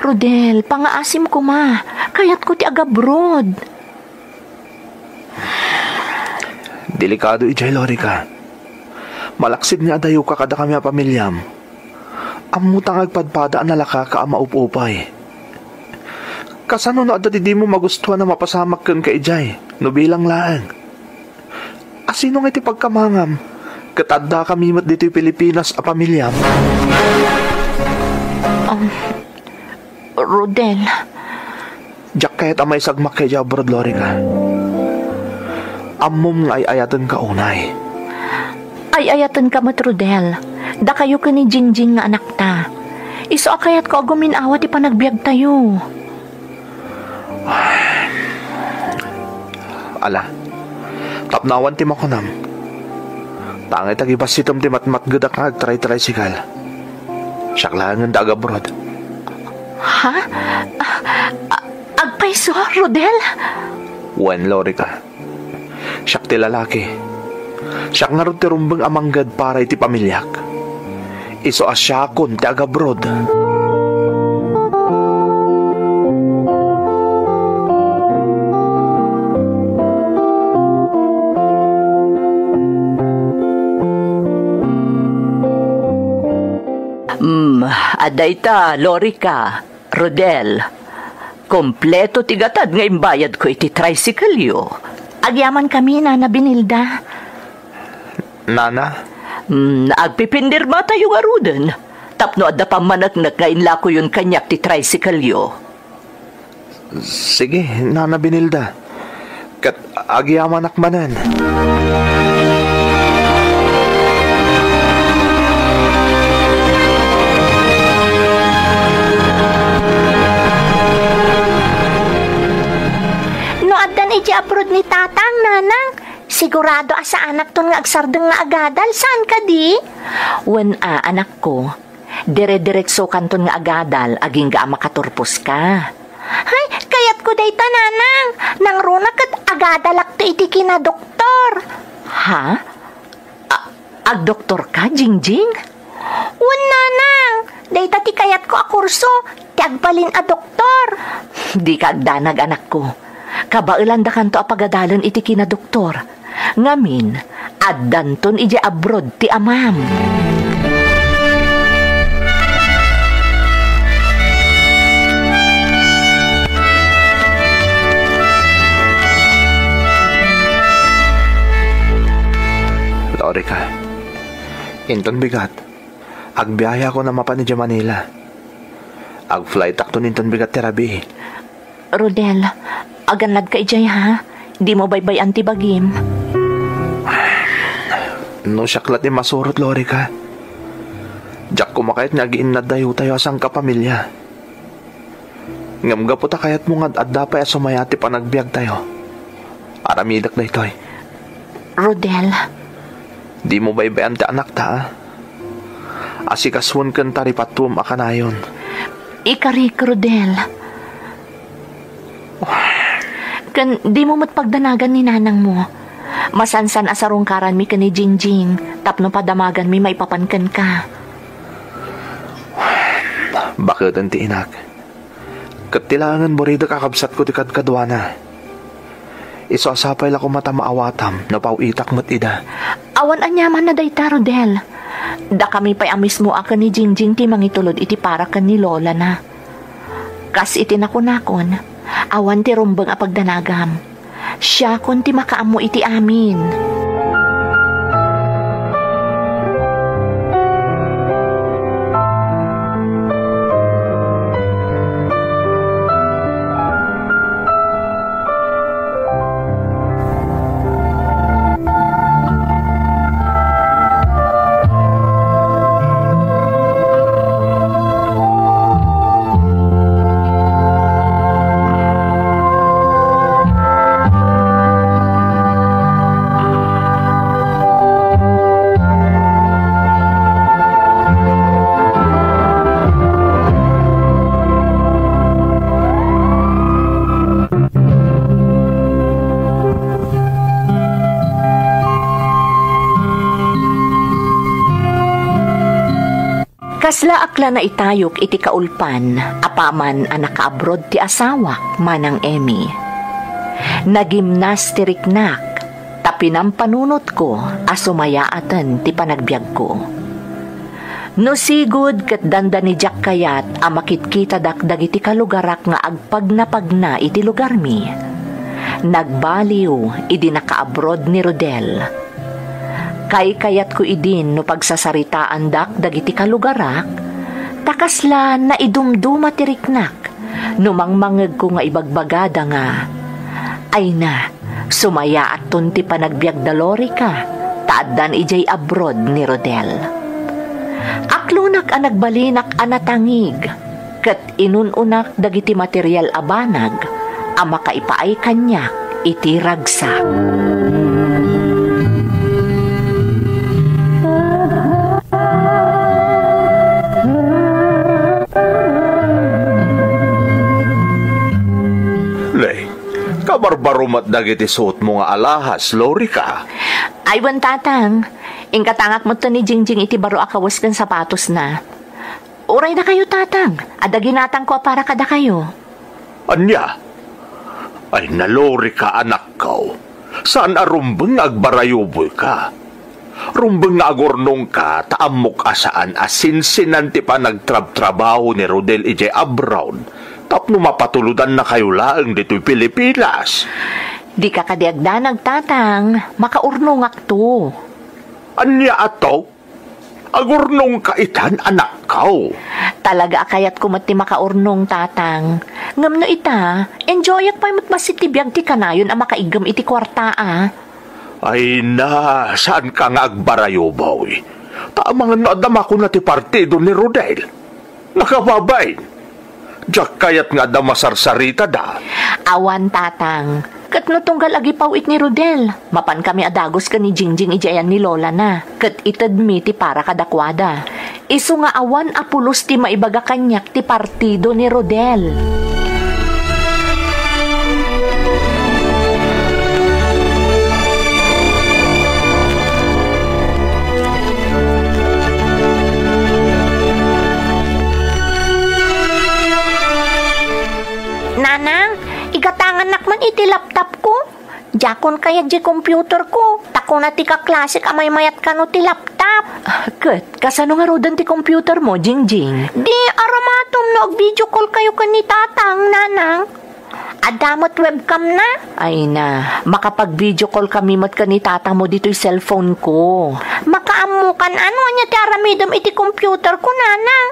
Rodel, pangaasim koma. Kayatko ti agabroad. Delikado idiay, Lorika. Malaksid nga adayoka kadakami a pamiliam. Ammota nga agpadpada a nalakaka a maupupay. Kasano no adda ti dimo magustuan a mapasamak kenka idiay, no bilang laeng? Asino nga iti pagkamangam ket addakami met ditoy Pilipinas a pamiliam? Um, Rodel. Diak kayat a maisagmak idiay abroad, Lorika. Ammom nga ay-ayatenka unay. Ay-ayatenka met, Rodel. Dakayo ken ni Jingjing nga anakta. Isu a kayatko a gumin-awa ti panagbiagtayo. Ala, tapno awan ti makunam. Tangay ta gibassitem ti matmatgedak nga agtray-tricycle. Siak laengen ti agabroad. Ha? A-, a-, agpayso, Rodel? Wen, Lorika. Siak ti lalaki. Siak ngarud ti rumbeng a mangged para iti pamiliak. Isu a siakon ti agabroad. Mm, adda ita, Lorika, Rodel. Kompleto ti gatad nga imbayadko iti tricycle-yo. Agyamankami, Nana Benilda. Nana? Mm, agpipindirmatayo ngaruden tapno adda pammaneknek nga inlakoyon kaniak ti tricycle-yo. Sige, Nana Benilda. Ket agyamanak manen. No addan iti abroad ni Tatang, Nanang, sigurado a saanakton nga agsardeng nga agadal, saan kadi? Wen a, anakko. Dire-diretsokanton nga agadal agingga a makaturposka. Hay, kayatko dayta, Nanang. Nangruna ket agadalakto iti kinadoktor. Ha? A-, agdoktorka, Jingjing? Wen, Nanang. Dayta ti kayatko a kurso, ti agbalin a doktor. Dika agdanag, anakko. Kabaelandakanto a pagadalen iti kinadoktor. Ngamin, addanton idiay abroad ti amam. Lorika, inton bigat, agbiayakon a mapan idiay Manila. Agflightakton inton bigat ti rabii. Rodel, agannadka idiay, ha? Dimo baybay-an ti bagim. No siak la ti masurot, Lorika. Diak koma kayat nga agiinnad dayotayo a sangkapamilya. Ngem gapu ta kayatmo nga ad-adda pay a sumaya ti panagbiagtayo, aramidek daytoy. Rodel. Dimo baybay-an ti anakta, a? Asikasuenken ta ripatuem a kanayon. Ikarik, Rodel. Ken dimo met pagdanagan ni nanangmo. Masansan a sarungkaranmi ken ni Jingjing tapno padamaganmi maipapan kenka. Baketen ti inak. Ket ti laengen buridek a kabsatko ti kadkaduana. Isu a sapay la koma ta maawatam no paw-itak met ida. Awan aniamanna dayta, Rodel. Dakami pay a mismo a ken ni Jingjing ti mangitulod iti para ken ni lolana. Kas iti nakunakon, awan ti rumbeng a pagdanagam. Siakon ti makaammo iti amin. Kaslaak la naitayok iti kaulpan apaman a nakaabroad ti asawak, Manang Emmy. Nagimnas ti riknak, ta pinampanunotko a sumayaaten ti panagbiagko. No sigud ket dandani diak kayat a makitkitadak dagiti kalugarak nga agpagnapagna iti lugarmi. Nagbaliw idi nakaabroad ni Rodel. Kaykayatko idin no pagsasaritaandak dagiti kalugarak, ta kasla naidumduma ti riknak no mangmangegko nga ibagbagada nga, "Ay na, sumayaatton ti panagbiag da Lorica, ta addan idiay abroad ni Rodel." Aklonak a nagbalinak a natangig, ket inun-unak dagiti material a banag a makaipaay kaniak iti ragsak. Nay, kabarbaro met dagiti suotmo nga alahas, Lorica. Ay, wen, Tatang. Inkatangak met ni Jingjing iti baro a kawes ken sapatosna. Uray dakayo, Tatang. Adda ginatangko a para kadakayo. Ania? Ay, na, Lorica, anakko. Saan a rumbeng nga agbarayuboyka. Rumbeng nga agurnongka, ta ammok a saan a sinsinan ti panagtrabtrabaho ni Rodel idiay abroad tapno mapatulodannakayo laeng ditoy Pilipinas. Dika kadi agdanag, Tatang. Makaurnongakto. Ania ato? Agurnongka itan, anakko. Talaga a kayatko met ti makaurnong, Tatang. Ngem no ita, enjoyak pay met bassit ti biag ti kanayon a makaiggem iti kuarta, a. Ay na, saanka nga agbarayuboy. Ta amangan no adda makuna ti partido ni Rodel. Nakababain. Diak kayat nga adda masarsaritada. Awan, Tatang. Ket no tunggal agipaw-it ni Rodel, mapankami a dagus ken ni Jingjing idiay ayan ni lolana, ket itedmi ti para kadakuada. Isu nga awan a pulos ti maibaga kaniak ti partido ni Rodel. Nanang, igatangannak man iti laptopko. Diakon kayat diay computerko. Ta kuna ti kaklasek a maymayat kano ti laptop. Ah, ket, kasano ngaruden ti computermo, Jingjing? Di, aramatom no ag-video call kayo ken ni Tatang, Nanang. Adda met webcamna? Ay na, makapag-video call kami met ken ni tatangmo ditoy cellphone ko. Makaammokan, ano ania ti aramidem iti computerko, Nanang?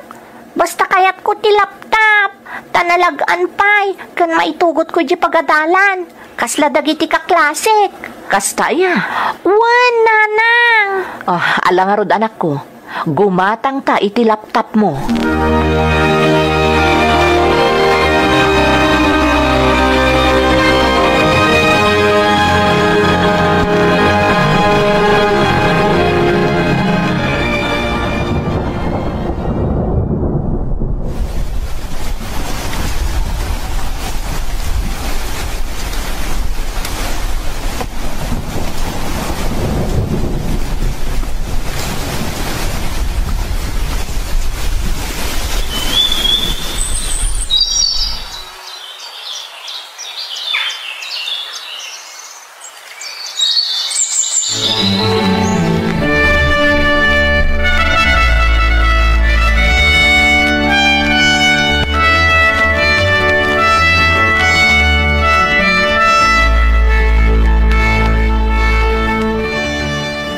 Basta kayatko ti laptop, ta nalag-an pay, ken maitugotko idiay pagadalan. Kasla dagiti kaklasek. Kasta aya? Wen, Nanang. Ah, ala ngarud, anakko. Gumatangta iti laptopmo.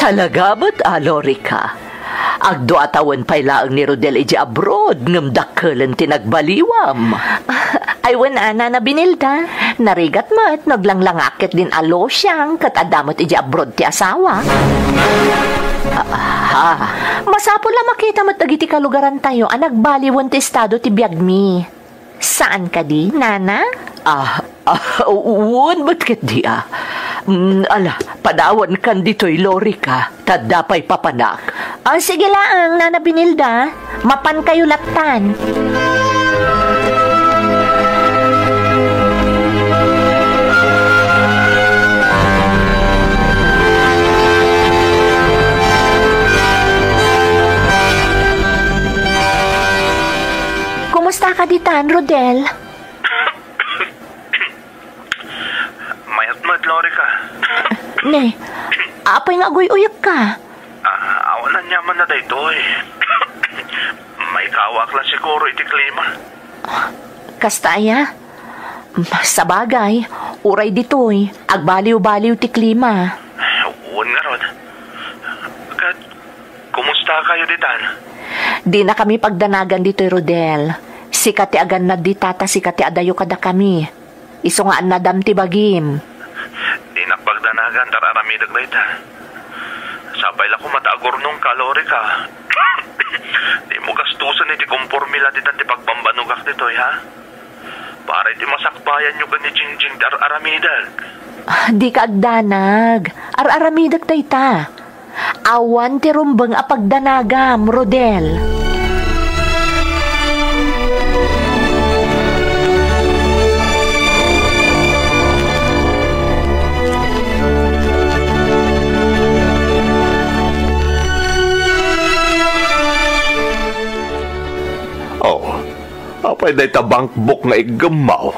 Talaga met, a, Lorica? Agdua tawen pay laeng ni Rodel idiay abroad, ngem dakkelen ti nagbaliwam. Ay, wen a, Nana Binilda, narigat met no aglanglangak ketdin a Lo Siang ket adda met idiay abroad ti asawa. Aha. Masapul a makita met dagiti kalugarantayo a nagbaliwen ti estado ti biagmi. Saan kadi, Nana? Ah, ah, wen met ketdi, a. Mm, ala, padawankan ditoy, Lorica, ta adda pay papanak. Ah, sige laeng, Nana Binilda. Mapankayo lattan. Kaditan, Rodel? Mayat met, Lorica. Ne, apay nga aguy-uyekka? Ah, awan aniamanna daytoy. Maikawak la siguro iti klima. Kasta aya? Sabagay, uray ditoy, agbaliw-baliw ti klima. Wen ngarud. Ket, kumusta kayo ditan? Dina kami pagdanagan ditoy, Rodel. Sika ti agannad dita ta sika ti adayo kadakami. Isu nga annadam ti bagim. Dinak pagdanagan ta ar-aramidek dayta. Sapay la koma ta agurnongka, Lorica. Dimo gastusen iti kompormila ditan ti pagbambanogak ditoy, ha? Para iti masakbayanyo ken ni Jingjing ti ar-aramidek. Ah, dika agdanag. Ar-aramidek dayta. Awan ti rumbeng a pagdanagam, Rodel. Oh, apay dayta bankbok nga iggemmaw?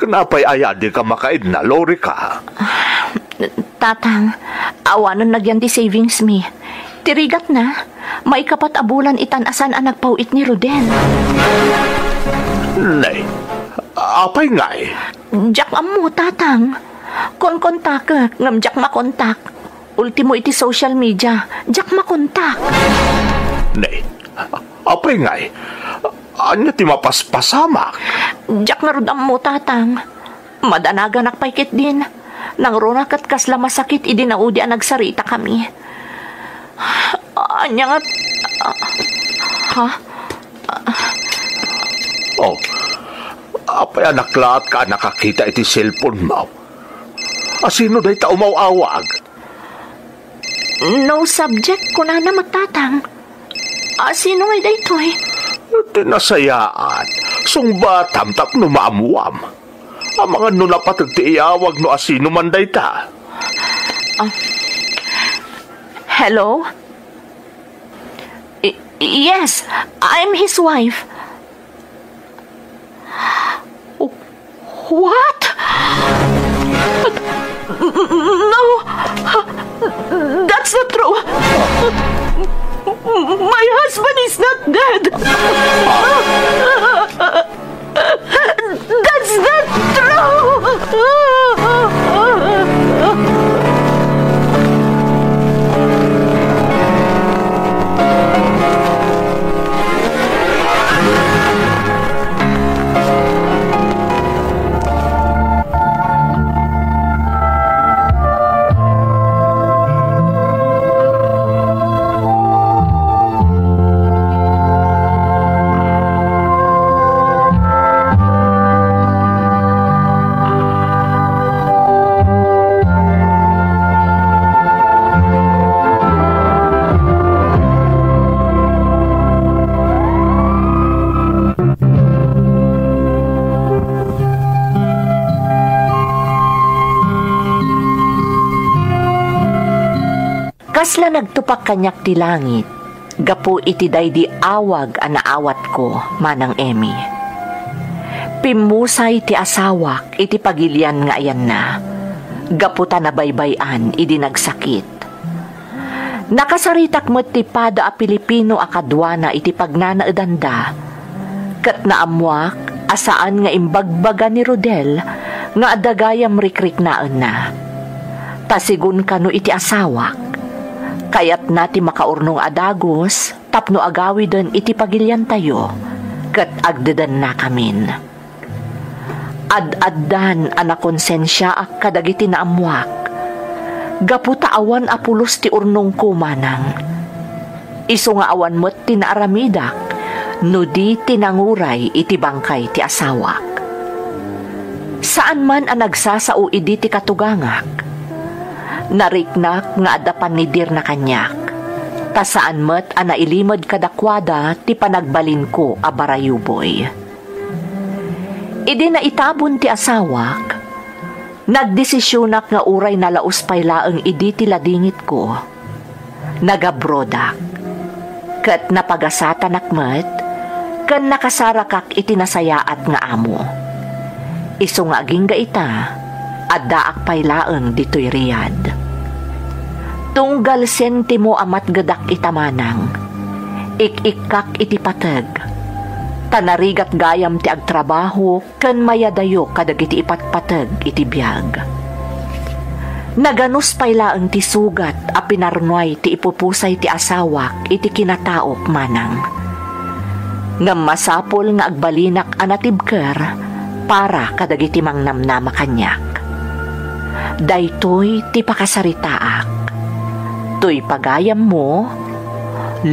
Ken apay aya dika makaidna, Lorica? Tatang, awanen nagyan ti savings mi. Ti rigatna, maikapat a bulan itan a saan a nagpaw-it ni Rodel. Nay, apay ngay? Diak ammo, Tatang. Konkontakek, ngem diak makontak. Ultimo iti social media, diak makontak. Nay, apay ngay? Ania ti mapaspasamak? Diak ngarud ammo, Tatang. Madanaganak pay ketdin. Nangruna ket kasla masakit idi naudi a nagsaritakami. Ania nga, ha? Oh, apay a naklaat ka a nakakita iti cellphone mo? Asino dayta umaw-awag? No subject, kunana met, Tatang. Asino ngay daytoy? Ti nasayaat, sungbatam tapno maammuam. Amangan no napateg ti iyawag no asino man dayta. Ah. Hello? I-, yes, I'm his wife. What? No, that's not true. My husband is not dead. That's not true. Kasla nagtupak kaniak ti langit gapu iti daydi awag a naawatko, Manang Emmy. Pimmusay ti asawak iti pagilian nga ayanna, gapu ta nabaybay-an idi nagsakit. Nakasaritak met ti pada a Pilipino a kaduana iti pagnanaedanda, ket naammuak a saan nga imbagbaga ni Rodel nga adda gayam rikriknaenna. Ta sigun kano iti asawak, kayatna ti makaurnong a dagus tapno agawiden iti pagiliantayo ket agdedennakamin. Ad-addan a nakonsensiaak kadagiti naammuak, gapu ta awan a pulos ti urnongko, Manang. Isu nga awan met ti naaramidak no di ti nanguray iti bangkay ti asawak. Saan man a nagsasao idi ti katugangak. Nariknak nga adda pannidirna kaniak, ta saan met a nailimed kadakuada ti panagbalinko a barayuboy. Idi naitabon ti asawak, nagdesisionak nga uray nalaus pay laeng idi ti ladingitko, nagabrodak, ket napagasatanak met ken nakasarakak iti nasayaat nga amo. Isu nga agingga ita, addaak pay laeng ditoy Riyadh. Tunggal sentimo a matgedak ita manang, ik-ikkak iti pateg, ta narigat gayam ti agtrabaho ken mayadayo kadagiti ipatpateg iti biag. Naganus pay laeng ti sugat a pinarnuay ti ipupusay ti asawak iti kinataok manang. Ngem masapul nga agbalinak a natibker para kadagiti mangnamnama kaniak. Daytoy ti pakasaritaak. Toy pagayammo,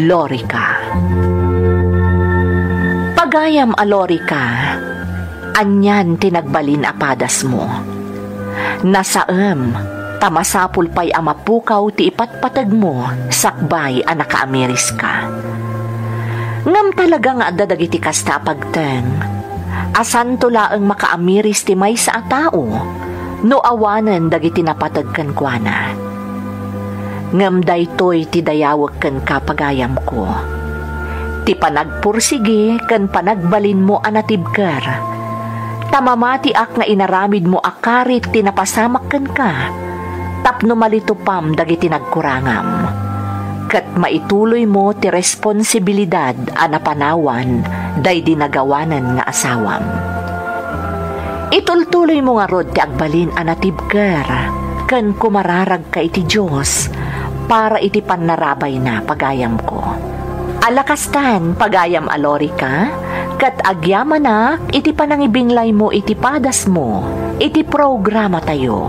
Lorica. Pagayam a Lorica, anian ti nagbalin a padasmo? Nasaem, ta masapul pay a mapukaw ti ipatpategmo sakbay a nakaamiriska. Ngem talaga nga adda dagiti kasta a pagteng a santo laeng makaamiris ti maysa a tao no awanen dagiti napateg kenkuana. Ngem daytoy ti dayawek kenka, pagayamko, ti panagpursigi ken panagbalinmo a natibker, ta mamatiak nga inaramidmo a karit ti napasamak kenka tapno malitupam dagiti nagkurangam, ket maituloymo ti responsibilidad a napanawan daydi nagawanen nga asawam. Itultuloymo ngarud ti agbalin a natibker ken kumararagka iti Dios para iti pannarabayna, pagayamko. Ala kastan, pagayam a Lorica, ket agyamanak iti panangibinglaymo iti padasmo iti programatayo.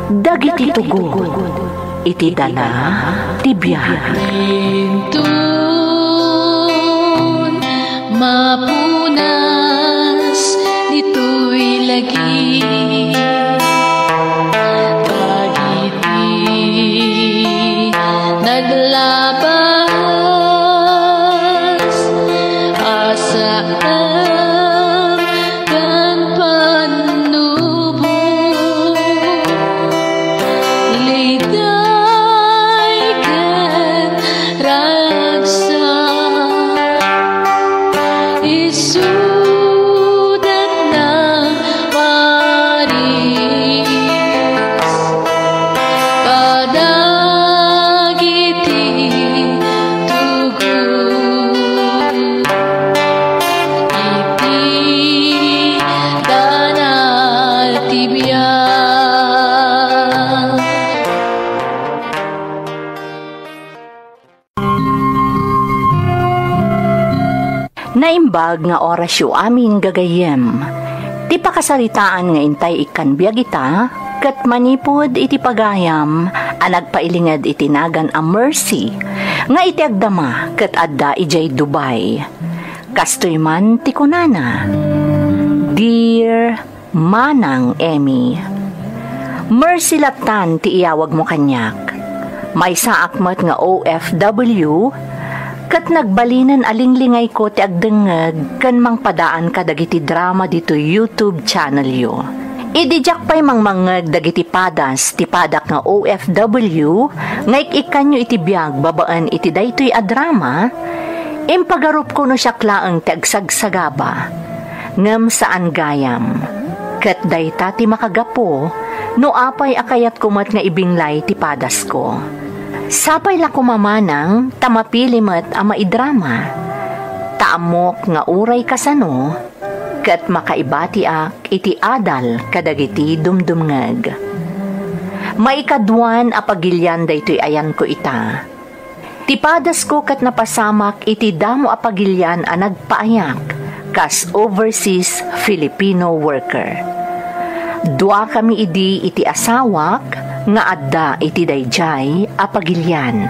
Dagiti tugon iti dana ti biag. Inton mapunas ditoy lagi, dagiti naglabas a saan ken pannubo, liday ken ragsak, isudat nang paris kadagiti tugot iti dana ti biag. Naimbag nga orasyo amin, gagayyem. Ti pakasaritaan nga intay ikkan biag ita, ket manipud iti pagayam a nagpailinged iti nagan a Mercy, nga iti agdama ket adda idiay Dubai. Kastoy man ti kunana, Dear Manang Emmy, Mercy lattan ti iyawagmo kaniak. Maysaak met nga O F W, ket nagbalinen a linglingayko ti agdengngeg ken mangpadaan kadagiti drama ditoy YouTube channelyo. Idi diak pay mangmangngeg dagiti padas ti padak nga O F W nga ik-ikkanyo iti biag babaen iti daytoy a drama, impagarupko no siak laeng ti agsagsagaba. Ngem saan gayam. Ket dayta ti makagapu no apay a kayatko met nga ibinglay ti padasko. Sapay la koma manang ta mapili met a maidrama. Ta ammok nga uray kasano, ket makaibatiak iti adal kadagiti dumdumngeg. Maikaduan a pagilian daytoy ayanko ita. Ti padasko ket napasamak iti damo a pagilian a nagpaayak kas overseas Filipino worker. Duakami idi iti asawak nga adda iti daydiay a pagilian.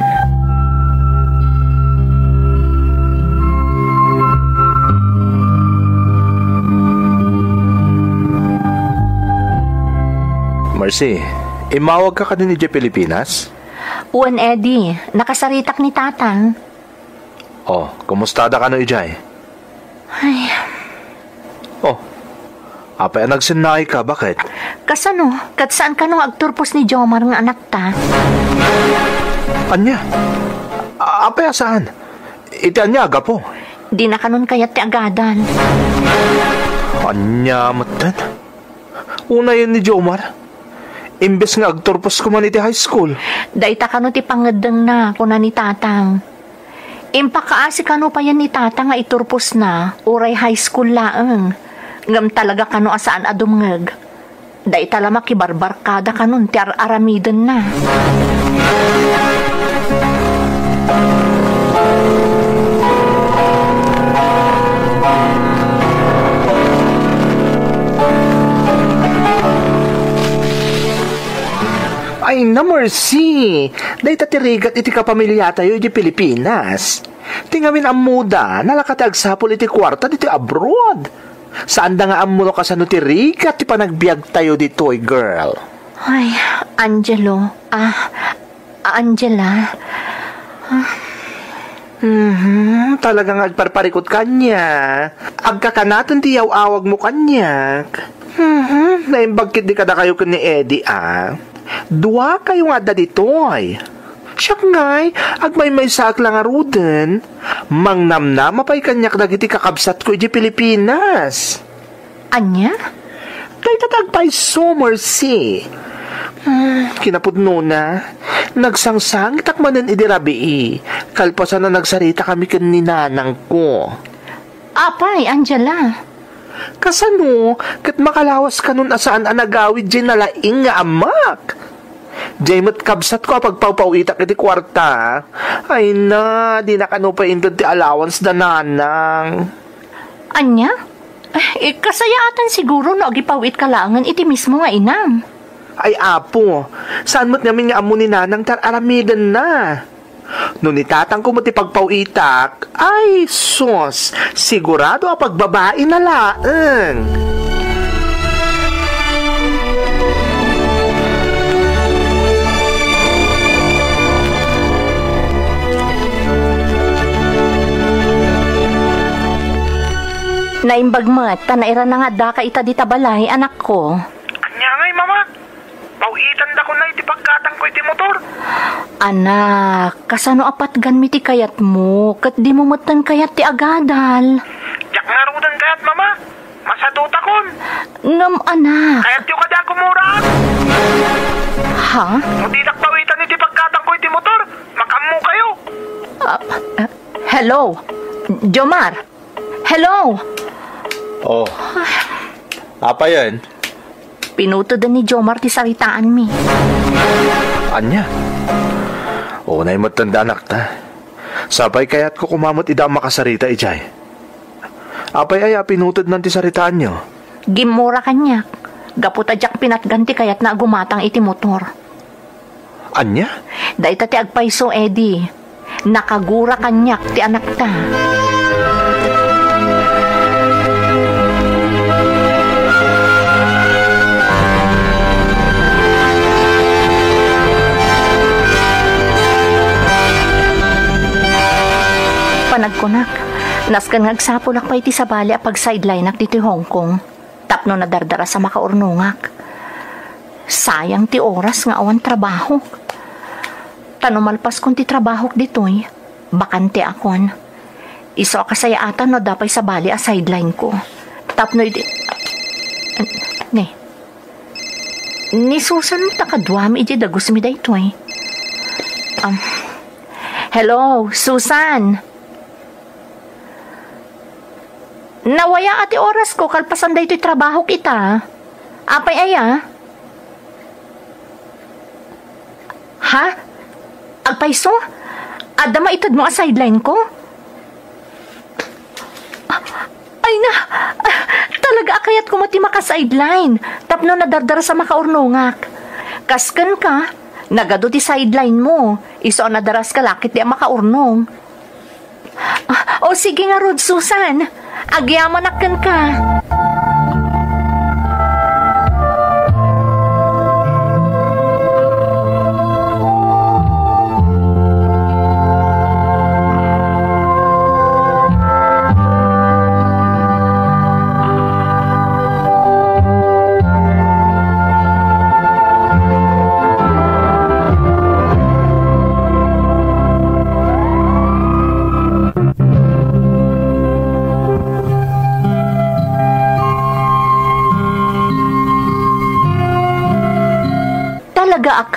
Mercy, immawagka kadin idiay Pilipinas? Wen, Eddie, nakasaritak ni Tatang. Oh, kumustada kano idiay? Ay. Oh, apay a nagsennaayka? Baket? Kasano? Ket saan kano nga agturpos ni Jomar nga anakta? Ania? A-, apay a saan? Iti ania a gapu? Dina kanon kayat ti agadal. Ania metten? Unayen ni Jomar. Imbes nga agturpos koma iti high school. Dayta kano ti pangeddengna, kuna ni Tatang. Impakaasi kano payen ni Tatang nga iturposna, uray high school laeng. Ngem talaga kano a saan a dumngeg. Dayta la makibarbarkada kanon ti ar-aramidenna. Ay na, Mercy! Dayta ti rigat iti kapamiliatayo iti Pilipinas. Ti ngamin ammoda, nalaka ti agsapul iti kuarta ditoy abroad. Saanda nga ammo no kasano ti rigat ti panagbiagtayo ditoy, girl. Ay, Angelo. Ah, Angela. Mhm, talaga nga agparparikut kaniak. Agkakanaten ti yaw-awagmo kaniak. Mhm, naimbag ketdi kadakayo ken ni Eddie, a. Dua kayo nga adda ditoy. Siak ngay, agmaymaysaak la ngaruden. Mangnamnama pay kaniak dagiti kakabsatko idiay Pilipinas. Ania? Dayta ti agpayso, Mercy. Hmm, kinapudnona, nagsangsangitak manen idi rabii, kalpasan a nagsaritakami ken ni nanangko. Apay, Angela? Kasano ket makalawas kanon a saan a nagawid diay nalaing nga ammak? Diay met kabsatko a pagpawpawitak iti kuarta. Ay na, dina kano pay inted ti allowance da nanang. Ania? Eh, kasayaatan siguro no agipawitka laengen iti mismo nga inam. Ay, Apo, saan met ngamin nga ammo ni nanang ti ar-aramidenna? No ni tatangko met ti pagpawitak, ay, sus, sigurado a pagbabaina laeng. Naimbag met ta nairana nga addaka ita dita balay, anakko. Ania ngay, Mama? Paw-itandakon iti pagkatangko iti motor. Anak, kasano a patganmi ti kayatmo, ket dimo metten kayat ti agadal? Diak ngaruden kayat, Mama. Masadutakon. Ngem, anak. Kayatyo kadi a gumura? Ha? No didak pawitan iti pagkatangko iti motor, makaammokayo. Ah, ah, hello? Jomar? Hello? Oh. Apay aya? Pinuteden ni Jomar ti saritaanmi. Ania? Unay metten da anakta. Sapay kayatko koma met ida a makasarita idiay. Apay aya a pinutednan ti saritaanyo? Gimmura kaniak. Gapu ta diak pinatgan ti kayatna a gumatang iti motor. Ania? Dayta ti agpayso, Eddie. Nakagura kaniak ti anakta. Panagkunak, nasken nga agsapulak pay ti sabali a pag-sidelineak ditoy Hong Kong. Tapno nadardaras a makaurnongak. Sayang ti oras nga awan trabahok. Ta no malpaskon ti trabahok ditoy, bakanteakon. Isu a kasayaatan no adda pay sabali a sideline ko. Tapno idi-, ni, ni Susan ta kaduami idi dagusmi daytoy. Um, hello, Susan! Nawaya a ti orasko kalpasan daytoy trabahok ita. Apay aya? Ha? Agpayso? Adda maitedmo a sideline ko? Ay na! Talaga a kayatko met ti maka-sideline tapno nadardaras a makaurnongak. Kas kenka, nagadu ti sideline mo, isu a nadaraska la ketdi a makaurnong. Ah, o sige ngarud, Susan. Agyamanak kenka.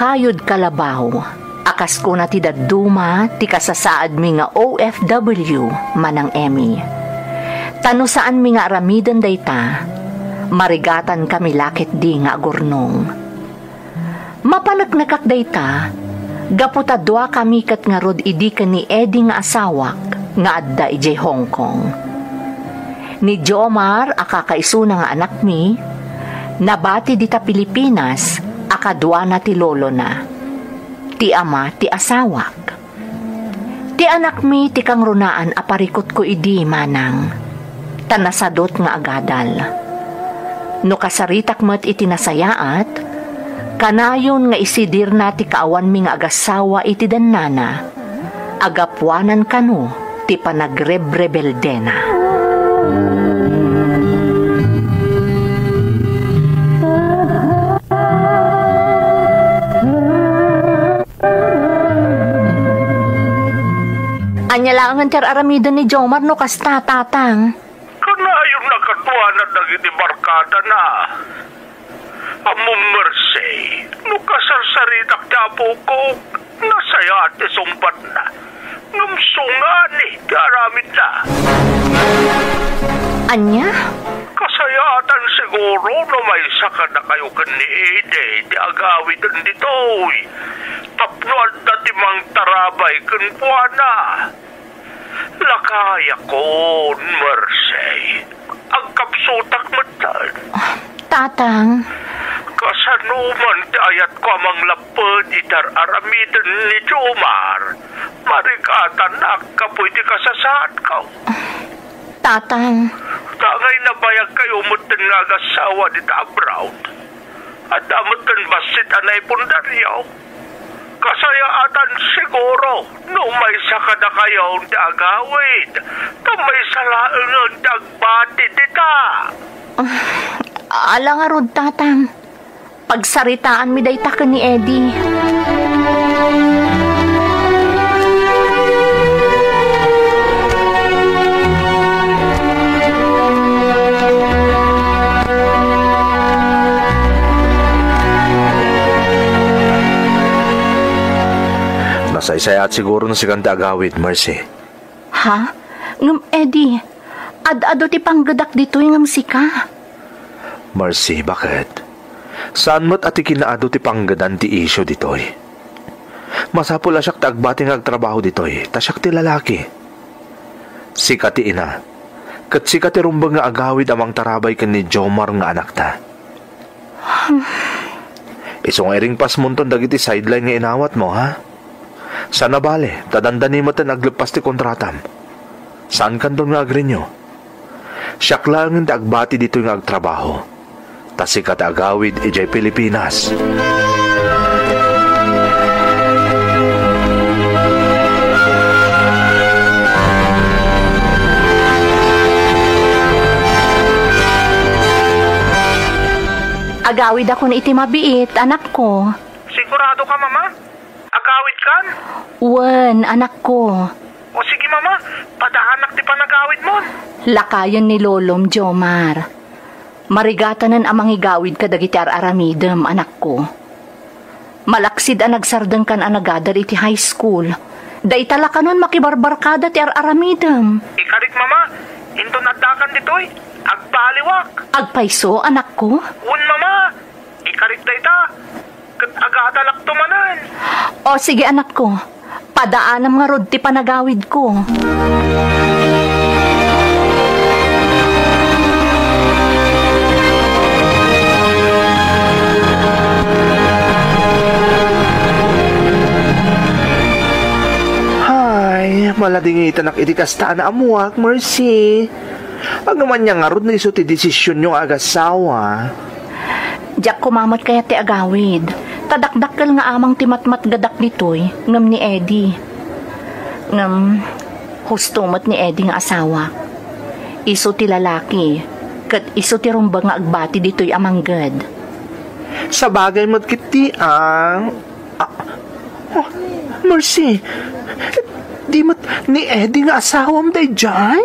Kayod kalabaw, a kas kuna ti dadduma ti kasasaadmi nga O F W manang Emmy. Ta no saanmi nga aramiden dayta, marigatankami la ketdi nga agurnong. Mapaneknekak dayta, gapu ta duakami ket ngarud idi ken ni Eddie nga asawak nga adda idiay Hong Kong. Ni Jomar a kakaisuna nga anakmi, nabati dita Pilipinas a kaduana ti lolona, ti ama ti asawak. Ti anakmi ti kangrunaan a parikutko idi, manang, ta nasadut nga agadal. No kasaritak met iti nasayaat, kanayon nga isidirna ti kaawanmi nga agassawa iti dennana, a gapuanan kano ti panagrebrebeldena. Ania laengen ti ar-aramiden ni Jomar no kasta, Tatang? Kanayon a kaduana dagiti barkadana. Ammom, Mercy, no kasarsaritak ti apok, nasayaat ti sungbatna. Ngem sungani ti aramidna. Ania? Kasayaatan siguro no maysa kadakayo ken ni Eddie ti agawiden ditoy tapno adda ti mangtarabay kenkuana. Lakayakon, Mercy. Agkapsutak metten. Ah, Tatang. Kasano man ti ayatko a manglapped iti ar-aramiden ni Jomar? Marigatanak gapu iti kasasaadko. Tatang. Tangay nabayagkayo metten nga agassawa dita abroad. Adda metten bassit a naipundaryo. Kasayaatan siguro no maysa kadakayo ti agawid, ta maysa laengen ti agbati dita. Ah, ala ngarud, Tatang. Pagsaritaanmi dayta ken ni Eddie. Nasaysayaat siguro no sikan ti agawid, Mercy. Ha? Ngem, Eddie, ad-adu ti panggedak ditoy ngem sika. Mercy, baket? Saan met a ti kinaadu ti panggedan ti isyu ditoy. Masapul a siak ti agbati nga agtrabaho ditoy, ta siak ti lalaki. Sika ti ina, ket sika ti rumbeng nga agawid a mangtarabay ken ni Jomar nga anakta. Isu nga iringpasmonton dagiti sideline nga inawatmo, ha? Saan a bale, ta dandani metten agleppas ti kontratam. Saankanton nga agrenew. Siak laengen ti agbati ditoy nga agtrabaho. Ta sika ti agawid idiay Pilipinas. Agawidakon iti mabiit, anakko. Sigurado ka, Mama? Agawidkan? Wen, anakko. O sige, Mama, padaanak ti panagawidmon. Lakayen ni Lolom, Jomar. Marigatanen a mangigawid kadagiti ar-aramidem, anakko. Malaksid a nagsardengkan a nagadal iti high school. Dayta la kanon makibarbarkada ti ar-aramidem. Ikarik, Mama, inton addakan ditoy, agbaliwak. Agpayso, anakko? Wen, Mama, ikarik dayta. Ket agadalakto manen. O, sige, anakko. Padaanam ngarud ti panagawidko. Hay, maladingitanak iti kasta a naammuak, Mercy. Agmanya ngarud no isu ti desisionyo nga agassawa. Diak koma met kayat ti agawid, ta dakdakkel nga amang ti matmatgedak ditoy ngem ni Eddie. Ngem, husto met ni Eddie nga asawak. Isu ti lalaki, ket isu ti rumbeng nga agbati ditoy a mangged. Sabagay met ketdi, a. Ah, oh, Mercy, di met ni Eddie nga asawam daydiay?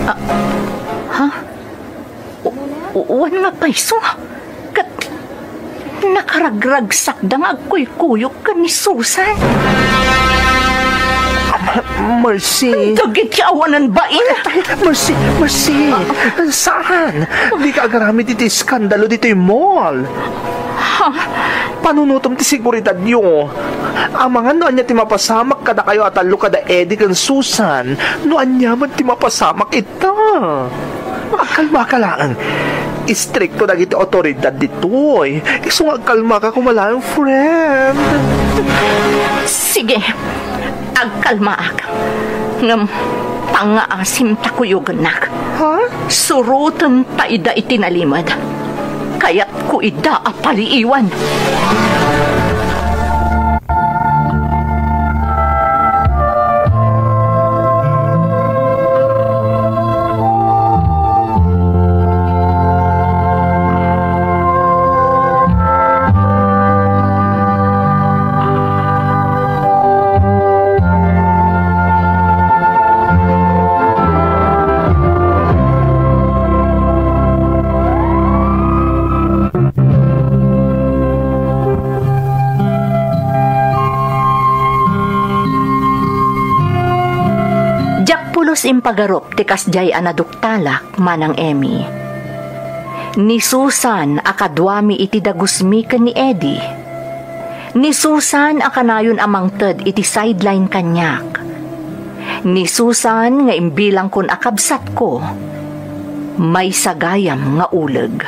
Ah, ha? U-, uwan nga payso. Ket, Nakaragragsakda nga agkuykuyog ken ni Susan. Mercy. Dagiti awanan bain. Mercy, Mercy. Saan? Dika agaramid iti iskandalo ditoy mall. Ha? Panunotem ti seguridadyo. Amangan no ania ti mapasamak kadakayo a tallo kada Eddie ken Susan. No ania man ti mapasamak ita. Agkalmaka laeng. Istrikto dagiti awtoridad ditoy. Isu nga agkalmaka koma laeng, friend. Sige. Agkalmaak. Ngem pangngaasim ta kuyogennak. Ha? Surotem ta ida iti nalimed. Kayatko ida a paliiwan. Diak pulos impagarup ti kasdiay a naduktalak, Manang Emmy. Ni Susan a kaduami iti dagusmi ken ni Eddie. Ni Susan a kanayon a mangted iti sideline kaniak. Ni Susan nga imbilangkon a kabsatko. Maysa gayam nga uleg.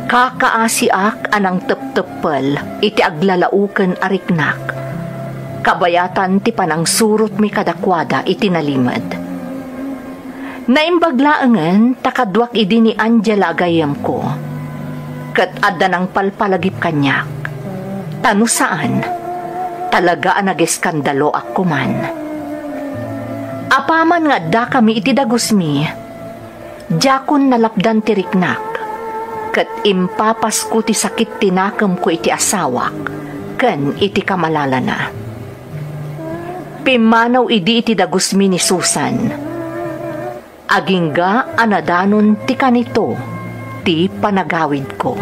Kakaasiak a nangtepteppel iti aglalaoken a riknak, kabayatan ti panangsurotmi kadakuada iti nalimed. Naimbag laengen ta kaduak idi ni Angela a gayyemko, ket adda nangpalpalagip kaniak. Ta no saan, talaga a nageskandaloak koman. Apaman nga addakami iti dagusmi, diakon nalapdan ti riknak, ket impapasko ti sakit ti nakemko iti asawak ken iti kamalalana. Pimmanaw idi iti dagusmi ni Susan. Agingga a nadanon ti kanito ti panagawidko.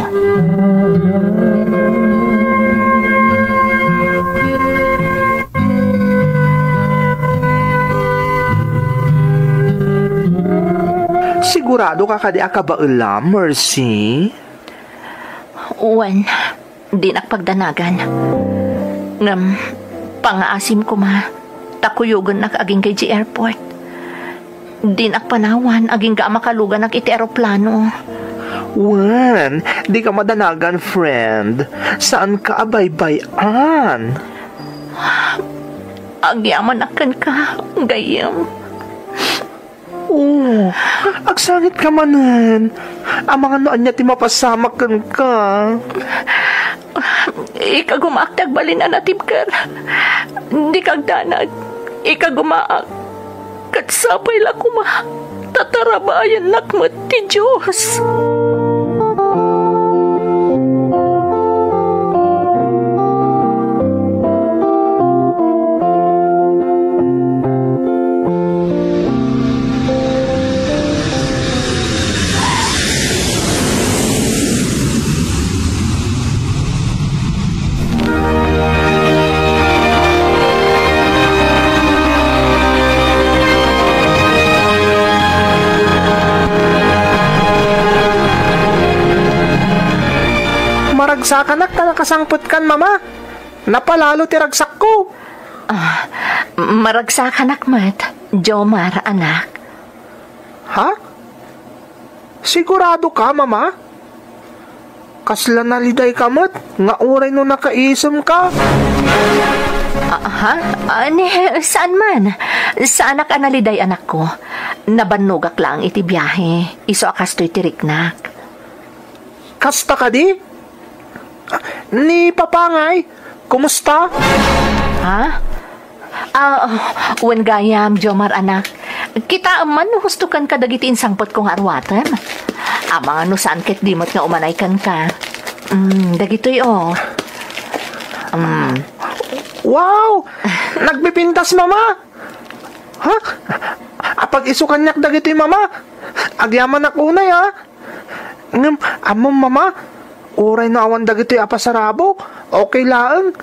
Sigurado ka kadi a kabaelam, Mercy? Wen, dinak pagdanagan. Ngem, pangngaasim koma, ta kuyogennak agingga idiay airport. Dinak panawan agingga a makaluganak iti eroplano. Wen, dika madanagan, friend. Saanka a baybay-an. Agyamanak kenka, gayyem. Oh, agsangitka manen. Amangan no ania ti mapasamak kenka. Ikagumaak ti agbalin a natibker. Dika agdanag. Ikagumaak. Ket sapay la koma ta tarabayannak met ti Dios. Maragsakanak ta nakasangpetkan, Mama. Napalalo ti ragsakko. Ah, maragsakanak met, Jomar, anak. Ha? Sigurado ka, Mama? Kasla nalidayka met nga uray no nakaisemka? Ah, ha? Ah, ni, saan man. Saanak a naliday, anakko. Nabannogak laeng iti biahe. Isu a kastoy ti riknak. Kasta kadi? Ni Papa ngay, kumusta? Ha? Ah, wen gayam, Jomar, anak. Kitaem man no husto kenka dagiti insangpetko nga aruatem. Amangan no saan ketdi met nga umanay kenka. Mm, dagitoy, oh. Mm. Wow! Nagpipintas, Mama! Ha? Apag-isu kaniak dagitoy, Mama? Agyamanak unay, ha? Ngem, ammom, Mama, Uray no awan dagitoy a pasarabok, okay laeng.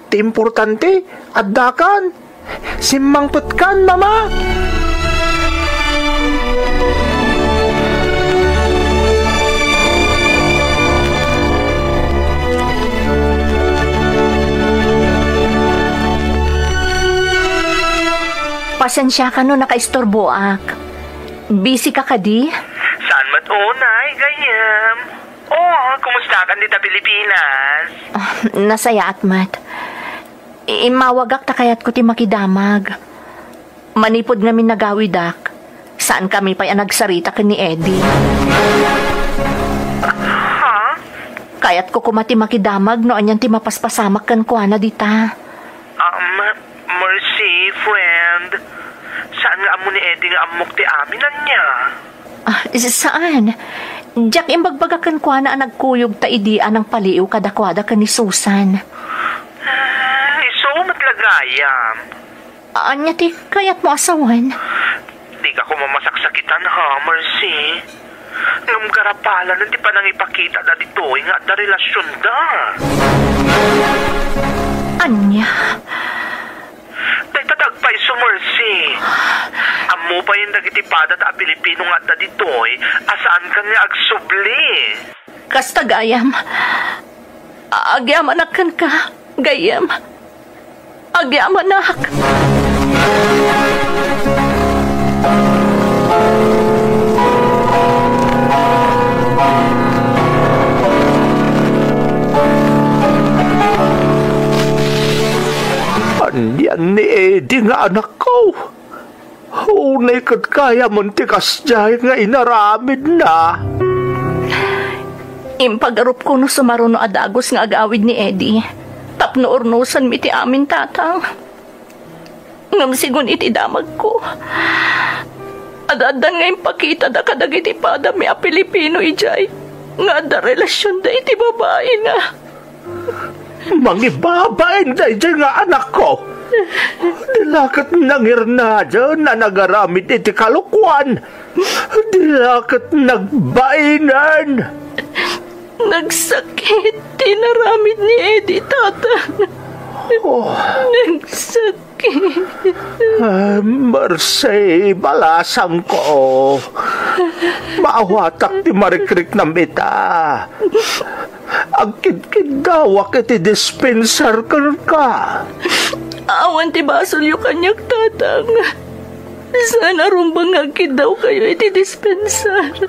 Ti importante, addakan. Simmangpetkan, Mama! Pasensiaka no nakaisturboak. Busy ka kadi? Saan met unay, gayyem? Oh, kumustakan dita Pilipinas? Ah, nasayaat met. I-, immawagak ta kayatko ti makidamag. Manipud ngamin nagawidak, saankami pay a nagsarita ken ni Eddie. Ha? Kayatko koma ti makidamag no anian ti mapaspasamak kenkuana dita. Um, Mercy, friend. Saan nga ammo ni Eddie nga ammok ti amin ania? Ah, s-, saan? Diak imbagbaga kenkuana a nagkuyog ta idi a nangpaliiw kadakuada ken ni Susan. Ah, isu met la gayam. Ania ti kayatmo a sawen? Dika koma masaksakitan, ha, Mercy? Ngem garapalanen ti panangipakitada ditoy nga adda relasionda. Ania? Dayta ti agpayso, Mercy. Ammo payen dagiti padata a Pilipino nga adda ditoy a saankan nga agsubli. Kasta gayam. Agyamanak kenka, gayyem. Agyamanak. Anian ni Eddie nga anakko? Unay ket gayamen ti kasdiay nga inaramidna. Impagarupko no sumaruno a dagus nga agawid ni Eddie tapno urnosanmi ti amin, Tatang. Ngem sigun iti damagko, adda-addan nga impakitada kadagiti padami a Pilipino idiay nga adda relasionda iti babaina. Mangibabain daydiay nga anakko. Di la ket nangirnaden a nagaramid iti kalokuan. Di la ket nagbainen. Nagsakit ti inaramid ni Eddie, Tatang. Oh. Nagsakit. Ah, Mercy, balasangko. Maawatak ti marikriknam ita. Agkidkiddawak iti dispenser kenka. Awan ti basolyo kaniak, Tatang. Saan a rumbeng nga agkiddawkayo iti dispenser.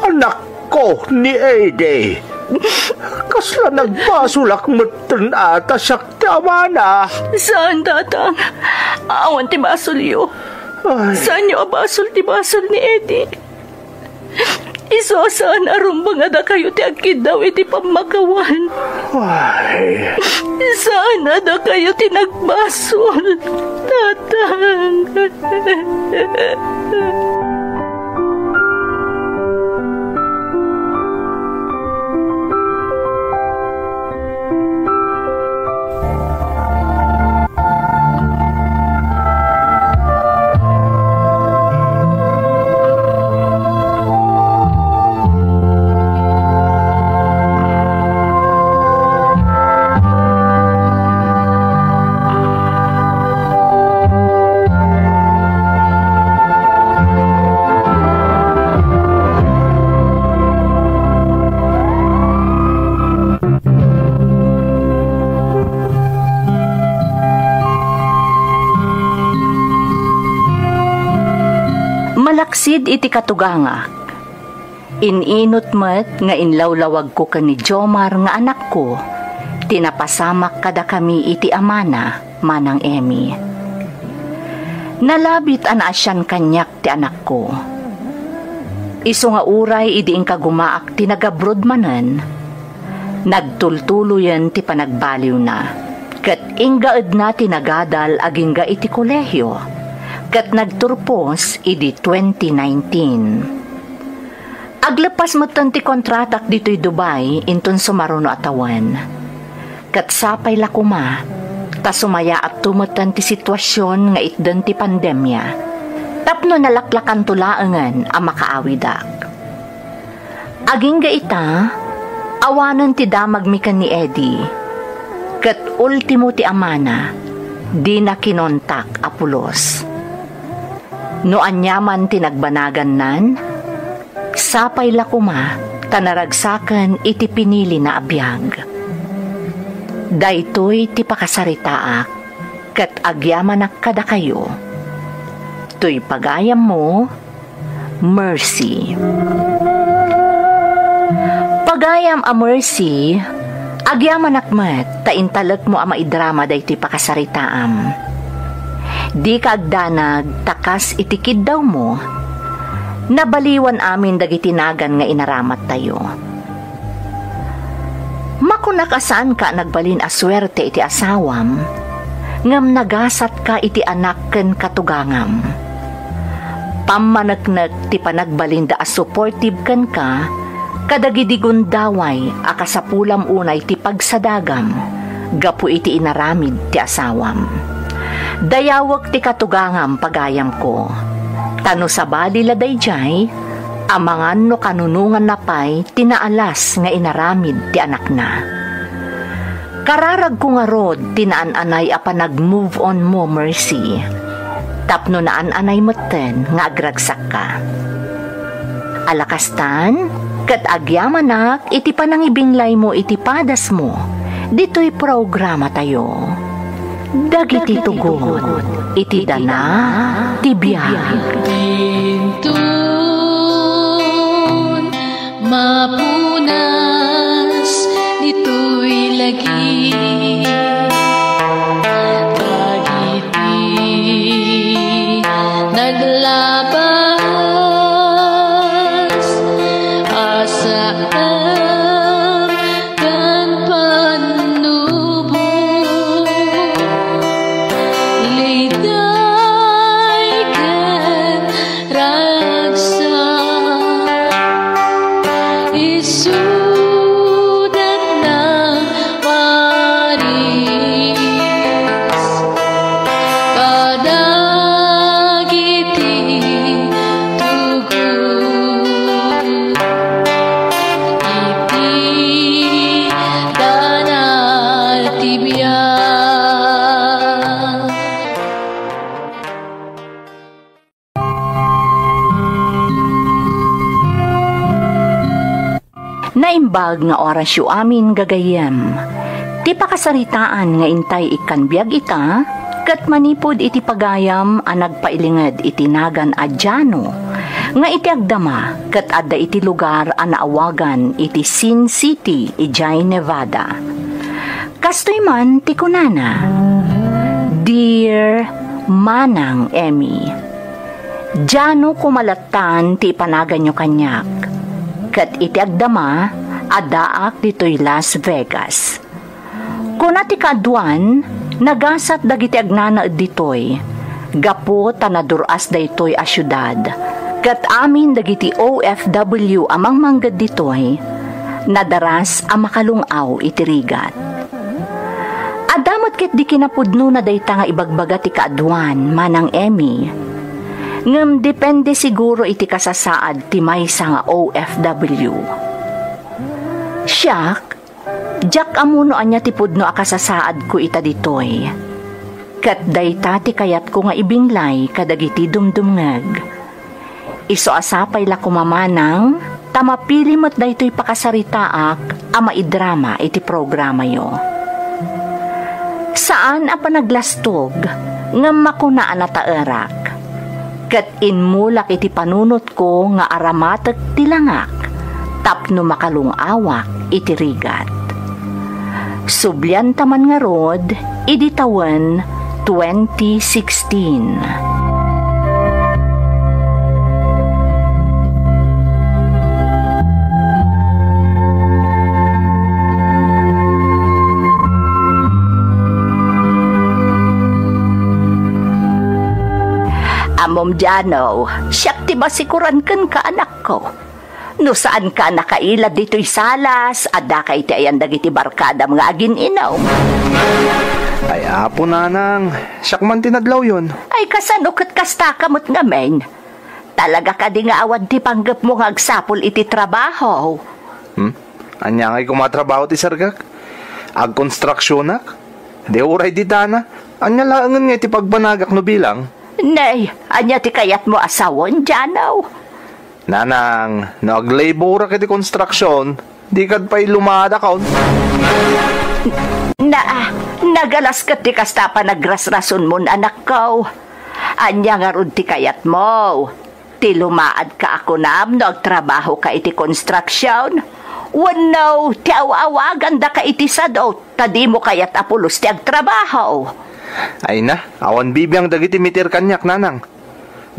Anakko ni Eddie. Kasla nagbasolak metten a ta siak ti amana. Saan, Tatang. Awan ti basolyo. Ay. Saanyo a basol ti basol ni Eddie. Isu a saan a rumbeng a dakayo ti agkiddaw iti pammakawan. Ay. Saan a dakayo ti nagbasol, Tatang. Malaksid iti katugangak, in-inut met nga inlawlawagko ken ni Jomar nga anakko ti napasamak kadakami iti amana, Manang Emmy. Nalabit a naasian kaniak ti anakko. Isu nga uray idi inkagumaak ti nagabrod manen, nagtultuloyen ti panagbaliwna, ket inggaedna ti nagadal agingga iti kolehio, ket nagturpos idi twenty nineteen. Aglepas metten ti kontratak ditoy Dubai inton sumaruno a tawen. Ket sapay la koma, ta sumayaatto metten ti situasion nga itden ti pandemia, tapno nalaklakanto laengen a makaawidak. Agingga ita, Awanen ti damagmi ken ni Eddie, ket ultimo ti amana, dina kinontak a pulos. No aniaman ti nagbanagannan, sapay la koma ta naragsaken iti pinilina a biag. Daytoy ti pakasaritaak ket agyamanak kadakayo. Toy pagayammo, Mercy. Pagayam a Mercy, agyamanak met ta intalekmo a maidrama daytoy pakasaritaam. Dika agdanag ta kas iti kiddawmo, nabaliwan amin dagiti nagan nga inaramattayo. Makunak a saanka a nagbalin a suerte iti asawam, ngem nagasatka iti anak ken katugangam. Pammaneknek ti panagbalinda a supportive kenka kadagidi gundaway a kasapulam unay ti pagsadagam gapu iti inaramid ti asawam. Dayawek ti katugangam, pagayamko. Ta no sabali la daydiay, amangan no kanunonganna pay ti naalas nga inaramid ti anakna. Kararagko ngarud ti naan-anay a panag-move on mo, Mercy, tapno naan-anay metten nga agragsakka. Ala kastan, ket agyamanak iti panangibinglaymo iti padasmo ditoy programatayo. Dagiti tugot iti dana ti biag. Dinton mapunas ditoy lagi dagiti naglabas a saan ken pannubo, liday ken ragsak, isuda nang paris kadagiti tugot iti dana ti biag. Naimbag nga orasyo amin, gagayyem. Ti pakasaritaan nga intay ikkan biag ita, ket manipud iti pagayam a nagpailinged iti nagan a Jano, nga iti agdama ket adda iti lugar a naawagan iti Sin City, idiay Nevada. Kastoy man ti kunana, "Dear Manang Emmy, Jano koma lattan ti ipanaganyo kaniak, ket iti agdama, addaak ditoy Las Vegas." Kuna ti kaaduan, nagasat dagiti agnanaed ditoy, gapu ta nadur-as daytoy a siudad, ket amin dagiti O F W a mangmangged ditoy, nadaras a makalung-aw iti rigat. Adda met ketdi kinapudnona dayta nga ibagbaga ti kaaduan, Manang Emmy. Ngem depende siguro iti kasasaad ti maysa nga O F W. Siak, diak ammo no ania ti pudno a kasasaadko ita ditoy. Ket dayta ti kayatko nga ibinglay kadagiti dumdumngeg. Isu a sapay la koma, Manang, ta mapili met daytoy pakasaritaak a maidrama iti programayo. Saan a panaglastog, ngem makuna a nataerak. Ket immulak iti panunotko nga aramatek ti langak tapno makalung-awak iti rigat. Sublianta man ngarud idi tawen twenty sixteen. Ammom, Jano, siak ti masikuran kenka, anakko. No saanka a nakaila ditoy salas, addaka iti ayan dagiti barkadam nga agin-inom. Ay, Apo Nanang, siak man ti nadlawyon. Ay, kasano ket kastaka met ngamin? Talaga kadi nga awan ti panggepmo nga agsapul iti trabaho? Hmm? Ania ngay koma a trabaho ti sergak? Agkonstruksionak? Di uray ditana. Ania laengen nga iti pagbanagak no bilang? Nay, ania ti kayatmo a sawen, Jano? Nanang, no aglaborak iti konstruksion, dikad pay lumaadakon. Na, nagalas ket ti kasta a panagrasrasonmon, anakko. Ania ngarud ti kayatmo? Ti lumaadka a kunam no agtrabahoka iti konstruksion? Wenno ti aw-awagandaka iti sado ta dimo kayat a pulos ti agtrabaho? Ay na, awan bibiang dagiti meter kaniak, nanang.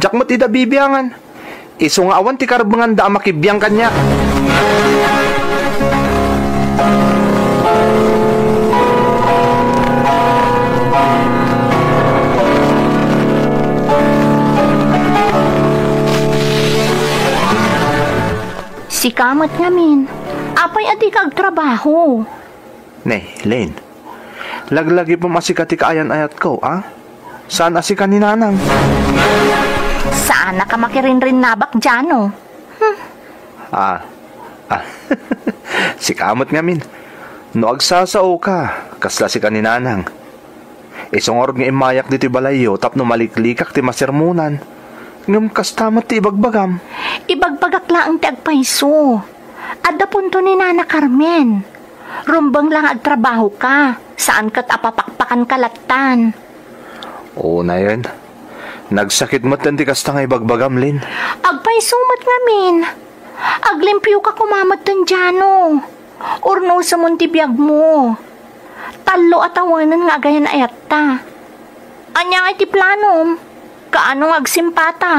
Diak met ida bibiangan. Isu nga awan ti karbenganda a makibiang kaniak. Sika met ngamin, apay a dika agtrabaho? Ne, Lin. Laglagipem a sika ti kaayan-ayatko, a? Saan a sika ni Nanang? Saanak a makirinrinnabak, Jano. Hmm. Ah. Ah. Sika met ngamin. No agsasaoka, kasla sika ni Nanang. Isu ngarud nga immayak ditoy balayyo tapno maliklikak ti masermonan. Ngem kasta met ti ibagbagam. Ibagbagak laeng ti agpayso. Adda punto ni Nana Carmen. Rumbeng la nga agtrabahoka, saan ket a papakpakanka lattan. Unayen, nagsakit metten ti kasta nga ibagbagam, Lin. Agpayso met ngamin. Aglimpioka koma metten, Jano. Urnosemon ti biagmo. Tallo a tawenen nga agayan-ayatta. Ania ngay ti planom? Kaano nga agsimpata?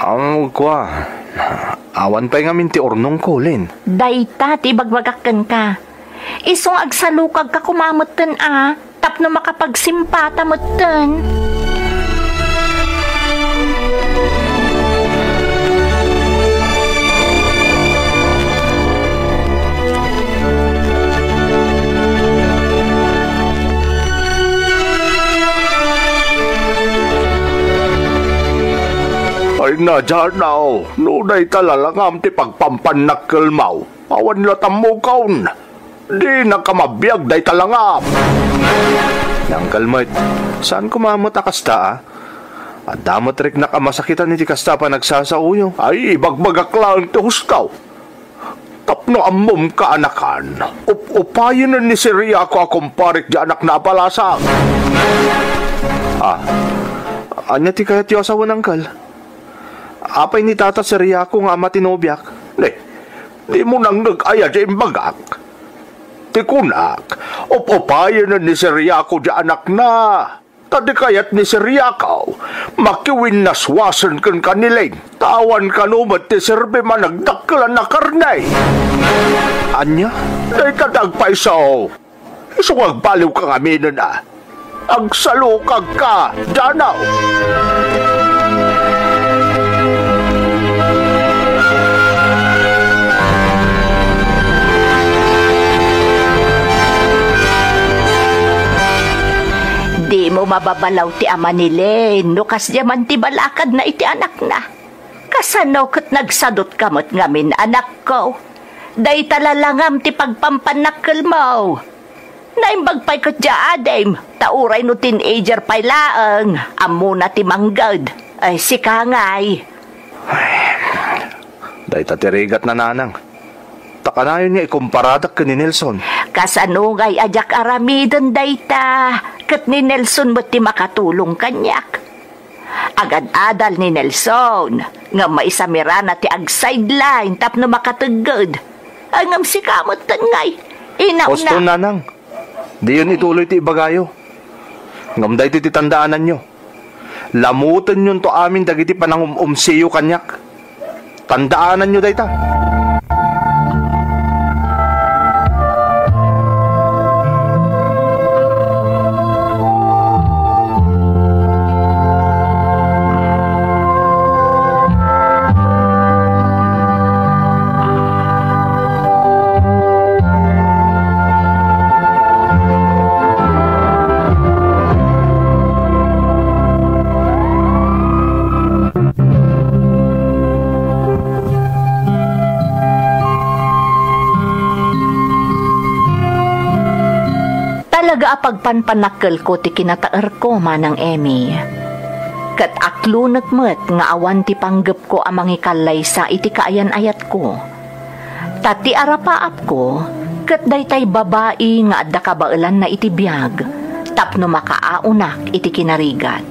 Aw, kua, awan pay ngamin ti urnongko, Lin. Dayta ti ibagbagak kenka. Isu nga agsalukagka koma metten a, tapno makapagsimpata metten. Ay na, Jano, no dayta lalangam ti pagpampannakkelmaw, awan la tammukon. Dinaka mabiag dayta langam. Nangkal met, saan koma met a kasta, a? Adda met riknak a masakitan iti kasta a panagsasaoyo. Ay, ibagbagak laeng ti husto. Tapno ammom, kaanakan, up-upayenen ni Siriako a kumparek ti anakna a balasang. Ah, ania ti kayatyo a sawen, angkel? Apay ni Tata Siriako nga ama ti nobiak? Ne, dimo nangngeg aya ti imbagak? Ti kunak, up-upayenen ni Siriako ti anakna. Ta di kayat ni Siriako, makiwinnaswasen kenka ni Lin, ta awan kano met ti serbim a nagdakkelan a karne. Ania? Dayta ti agpayso. Isu nga agbaliwka ngaminen a. Agsalukagka, Jano. Dimo mababalaw ti ama ni Lin no kasdiay man ti balakadna iti anakna. Kasano ket nagsadutka met ngamin, anakko? Dayta lalangam ti pagpampannakkelmo. Naimbag pay ket ti adim, ta uray no teenager pay laeng, ammona ti mangged. Ay, sika ngay. Ay, dayta ti rigatna, nanang. Ta kanayon nga ikumparadak ken ni Nelson. Kasano ngay a diak aramiden dayta? Ket ni Nelson met ti makatulong kaniak. Agad-adal ni Nelson, ngem maisamirana ti ag-sideline tapno makategged. Ay, ngem sika metten ngay, inauna. Husto, nanang. Diyon ituloy ti ibagayo. Ngem daytoy ti tandaananyo. Lamutenyonto amin dagiti panangum-umsiyo kaniak. Tandaananyo dayta. a pagpanpanakkelko ti kinataerko, Manang Emmy. Ket aklunek met nga awan ti panggepko a mangikallaysa iti kaayan-ayatko. Ta ti arapaapko ket daytay babai nga adda kabaelanna iti biag tapno makaaonak iti kinarigat.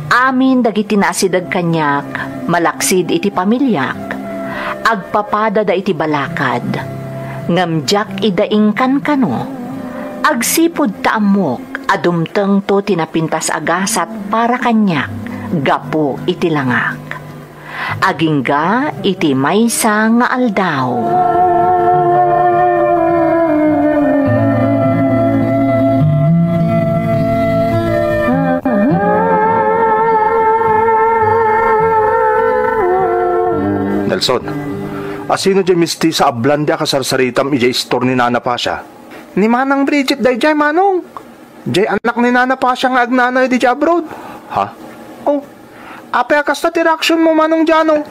Amin dagiti naasideg kaniak, malaksid iti pamiliak, agpapadada iti balakad, ngem diak ida inkankano. Agsipud ta ammok a dumtengto ti napintas a gasat para kaniak gapu iti langak. Agingga iti maysa nga aldaw. Nelson, asino diay mistisa a blonde a kasarsaritam idiay istor ni Nana Pasha? Ni Manang Bridget daydiay, Manong. Diay anak ni Nana Pasha nga agnanaed idiay abroad. Ha? Oh, apay a kasta ti reaksionmo, Manong Jano?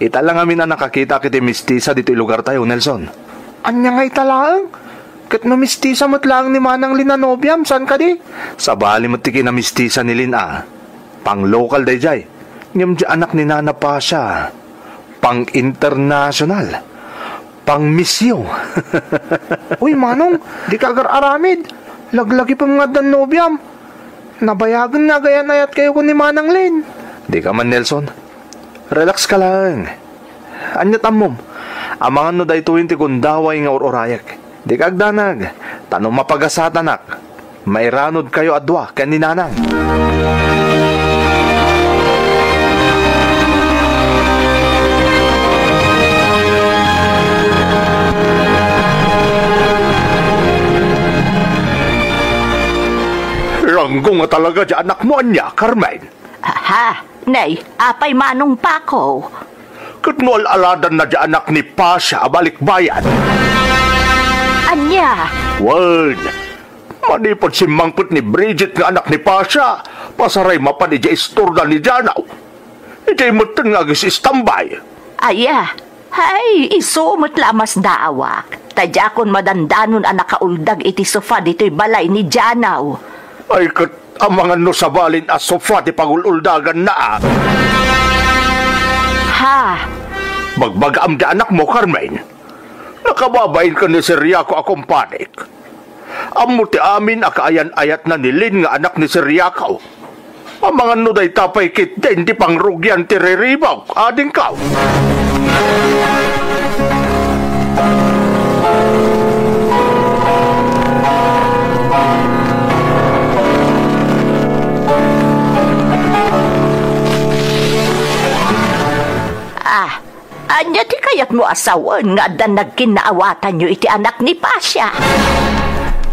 Ita la ngamin a nakakitak iti mistisa ditoy lugartayo, Nelson. Ania nga ita laeng? Ket no mistisa met laeng ni Manang Lin a nobiam, saan kadi? Sabali met ti kinamistisa ni Lin a. Pang-local daydiay. Ngem diay anak ni Nana Pasha, pang-international. Pangmisyo. Uy, Manong, dika agar-aramid. Laglagipem nga addan nobiam. Nabayagen nga agayan-ayatkayo ken ni Manang Lin. Dika man, Nelson. Relax ka laeng. Ania ti ammom? Amangan no daytoyen ti gundaway nga ur-urayek. Dika agdanag, ta no mapagasatanak, mairanudkayo a dua ken ni Nanang. Ranggo nga talaga diay anakmo ania, Carmen? Aha, nay, apay Manong Paco? Ket no al-aladanna diay anak ni Pasha a balikbayan? Ania? Wen, manipud simmangpet ni Bridget nga anak ni Pasha, pasaray mapan idiay istorda ni Janaw. Idiay metten nga agis-istambay. Aya, ay, isu met la a masdaawak. Ta diakon madandanon a nakauldag iti sofa ditoy balay ni Janaw. Ay, ket amangan no sabalin a sofa ti pangul-uldaganna, a? Ha? Bagbagaam diay anakmo, Carmen. Nakababain ken ni Sir Yako a kumpanik. Ammo ti amin a kaayan-ayatna ni Lin nga anak ni Sir Yako. Amangan no dayta pay ketdin ti pangrugian ti riribuk, adingko. Ah, ania ti kayatmo a sawen nga addan nagkinnaawatanyo iti anak ni Pasha?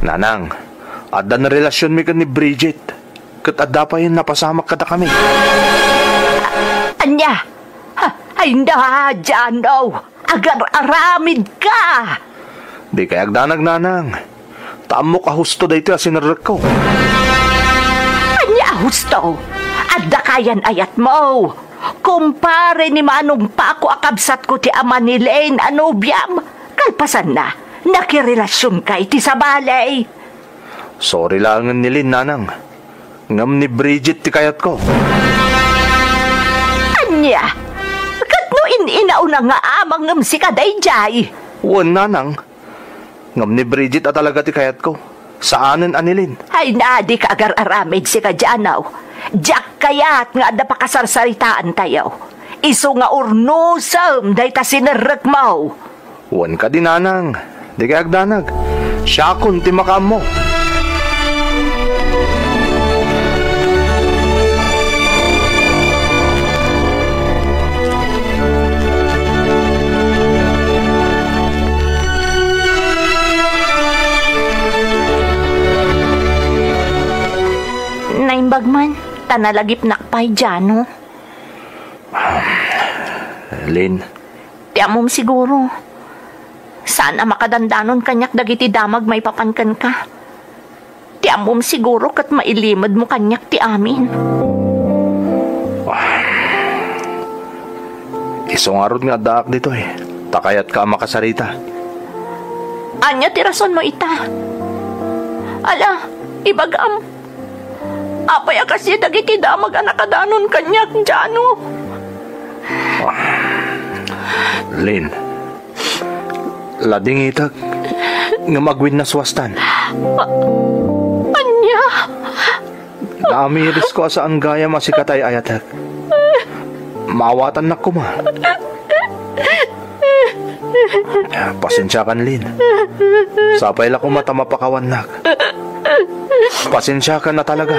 Nanang, addan relasionmi ken ni Bridget. Ket adda pay napasamak kadakami. Ania? Ha, ay na, Jano! Agar-aramidka! Dikay agdanag, Nanang. Ta ammok a husto daytoy a sinerrekko. Ania a husto? Adda kaayan-ayatmo. Kumpare ni Manong Paco a kabsatko ti ama ni Lane a nobiam. Kalpasanna, nakirelasionka iti sabali. Sorry laengen ni Lin, Nanang. Ngem ni Bridget ti kayatko. Ania? Ket no in-inauna nga ama ngem sika daydiay? Wen, Nanang. Ngem ni Bridget a talaga ti kayatko. Saanen a ni Lin. Ay na, dika agar-aramid sika, Janaw. Diak kayat nga adda pakasarsaritaantayo. Isu nga urnosem dayta sinerrekmo. Wen kadi, Nanang, dikay agdanag. Siakon ti makaammo. Naimbag man, ta nalagipnak pay, Jano. Lin. Ti ammom siguro. Saan a makadandanon kaniak dagiti damag maipapan kenka. Ti ammom siguro ket mailimedmo kaniak ti amin. Isu ngarud nga addaak ditoy, ta kayatka a makasarita. Ania ti rasonmo ita? Ala, ibagam. Apay a kasdi dagiti damag a nakadanon kaniak, Jano? Lin, ladingitek, ngem agwinnaswastan. A-, ania? Naamirisko a saan gayam a sika ti ay-ayatek. Maawatannak koma. Pasensiakan, Lin. Sapay la koma ta mapakawannak. Pasensiakan a talaga.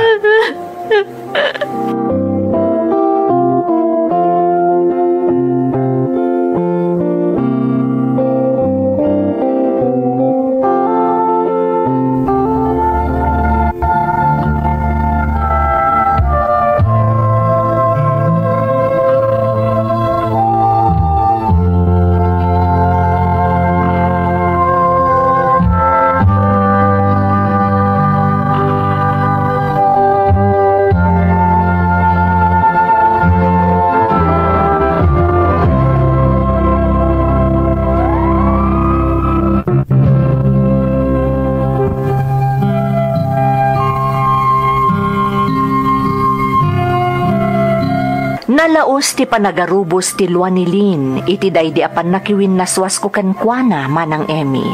Nalaus ti panagarubos ti lua ni Lin iti daydi a pannakiwinnaswasko kenkuana, Manang Emmy.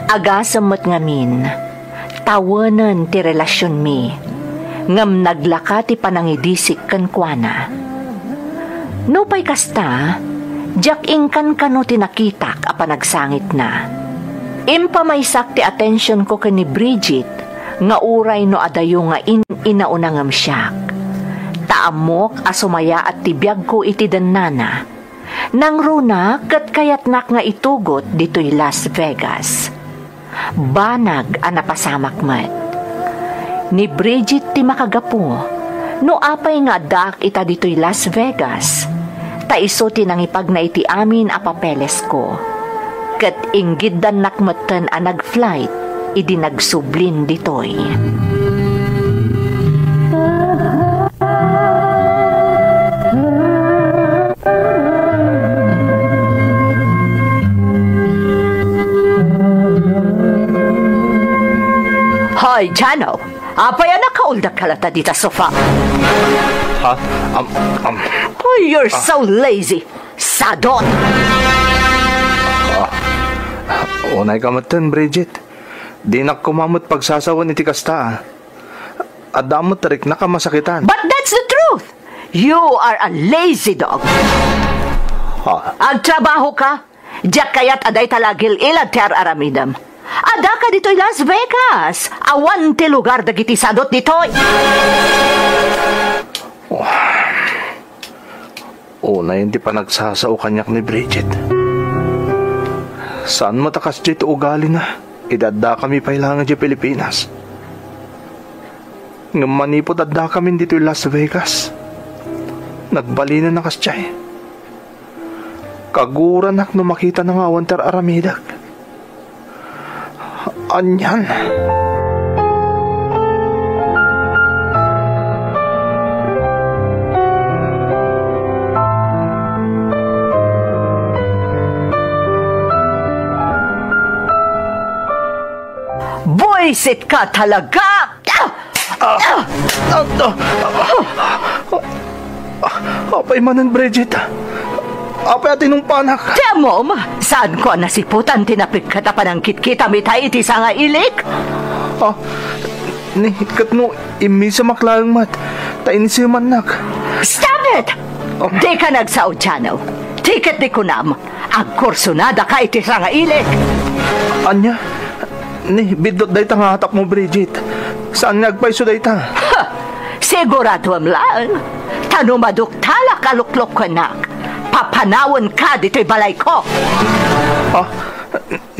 Agasem met ngamin, tawenen ti relasionmi, ngem naglaka ti panangidisik kenkuana. Nupay kasta, diak inkankano ti nakitak a panagsangitna. Impamaysak ti atensionko ken ni Bridget nga uray no adayo nga in-inauna ngem siak. Ta ammok a sumayaat ti biagko iti dennana. Nangruna ket kayatnak nga itugot ditoy Las Vegas. Banag a napasamak met. Ni Bridget ti makagapu no apay nga addaak ita ditoy Las Vegas, ta isu ti nangipagna iti amin a papelesko. Ket inggiddannak metten a nag-flight idi nagsublin ditoy. Hoy, Jano! Apay a nakauldak ka latta dita sofa? Ha? Um, um. Oh, you're so lazy! Sadot! Ah, unay ka metten, Bridget. Dinak koma met pagsasawen iti kasta, ah. Adda met riknak a masakitan. But that's the truth! You are a lazy dog. Ah. Agtrabaho ka. Diak kayat a dayta la agil-ilad ti ar-aramidem. Adda ka ditoy Las Vegas. Awan ti lugar dagiti sadot ditoy. Oh. Unayen ti panagsasao kaniak ni Bridget. Saan met a kasdiay ti ugalina idi addakami pay laeng idiay Pilipinas. Ngem manipud addakamin ditoy Las Vegas, nagbalinen a kasdiay. Kaguranak no makitana nga awan ti ar-aramidek. Anian? Buisit ka talaga! Ah! Ah! Ah! Ah! Ah! Apay manen, Bridget? Apay a tinungpanak? Ti ammom, saanko a nasiputan ti napikket a panangkitkitam ita iti sangailik? Ah, ni, ket no immisemak laeng met, ta insimannak. Stop it! Oh. Dika nagsao, Jano. Ti ket di kunam, agkursunadaka iti sangailik. Ania? Ni, biddut dayta nga atapmo, Bridget. Saan nga agpayso dayta? Ha! Siguraduem laeng, ta no maduktalak a luklukkuennak, papanawenka ditoy balayko. Ah,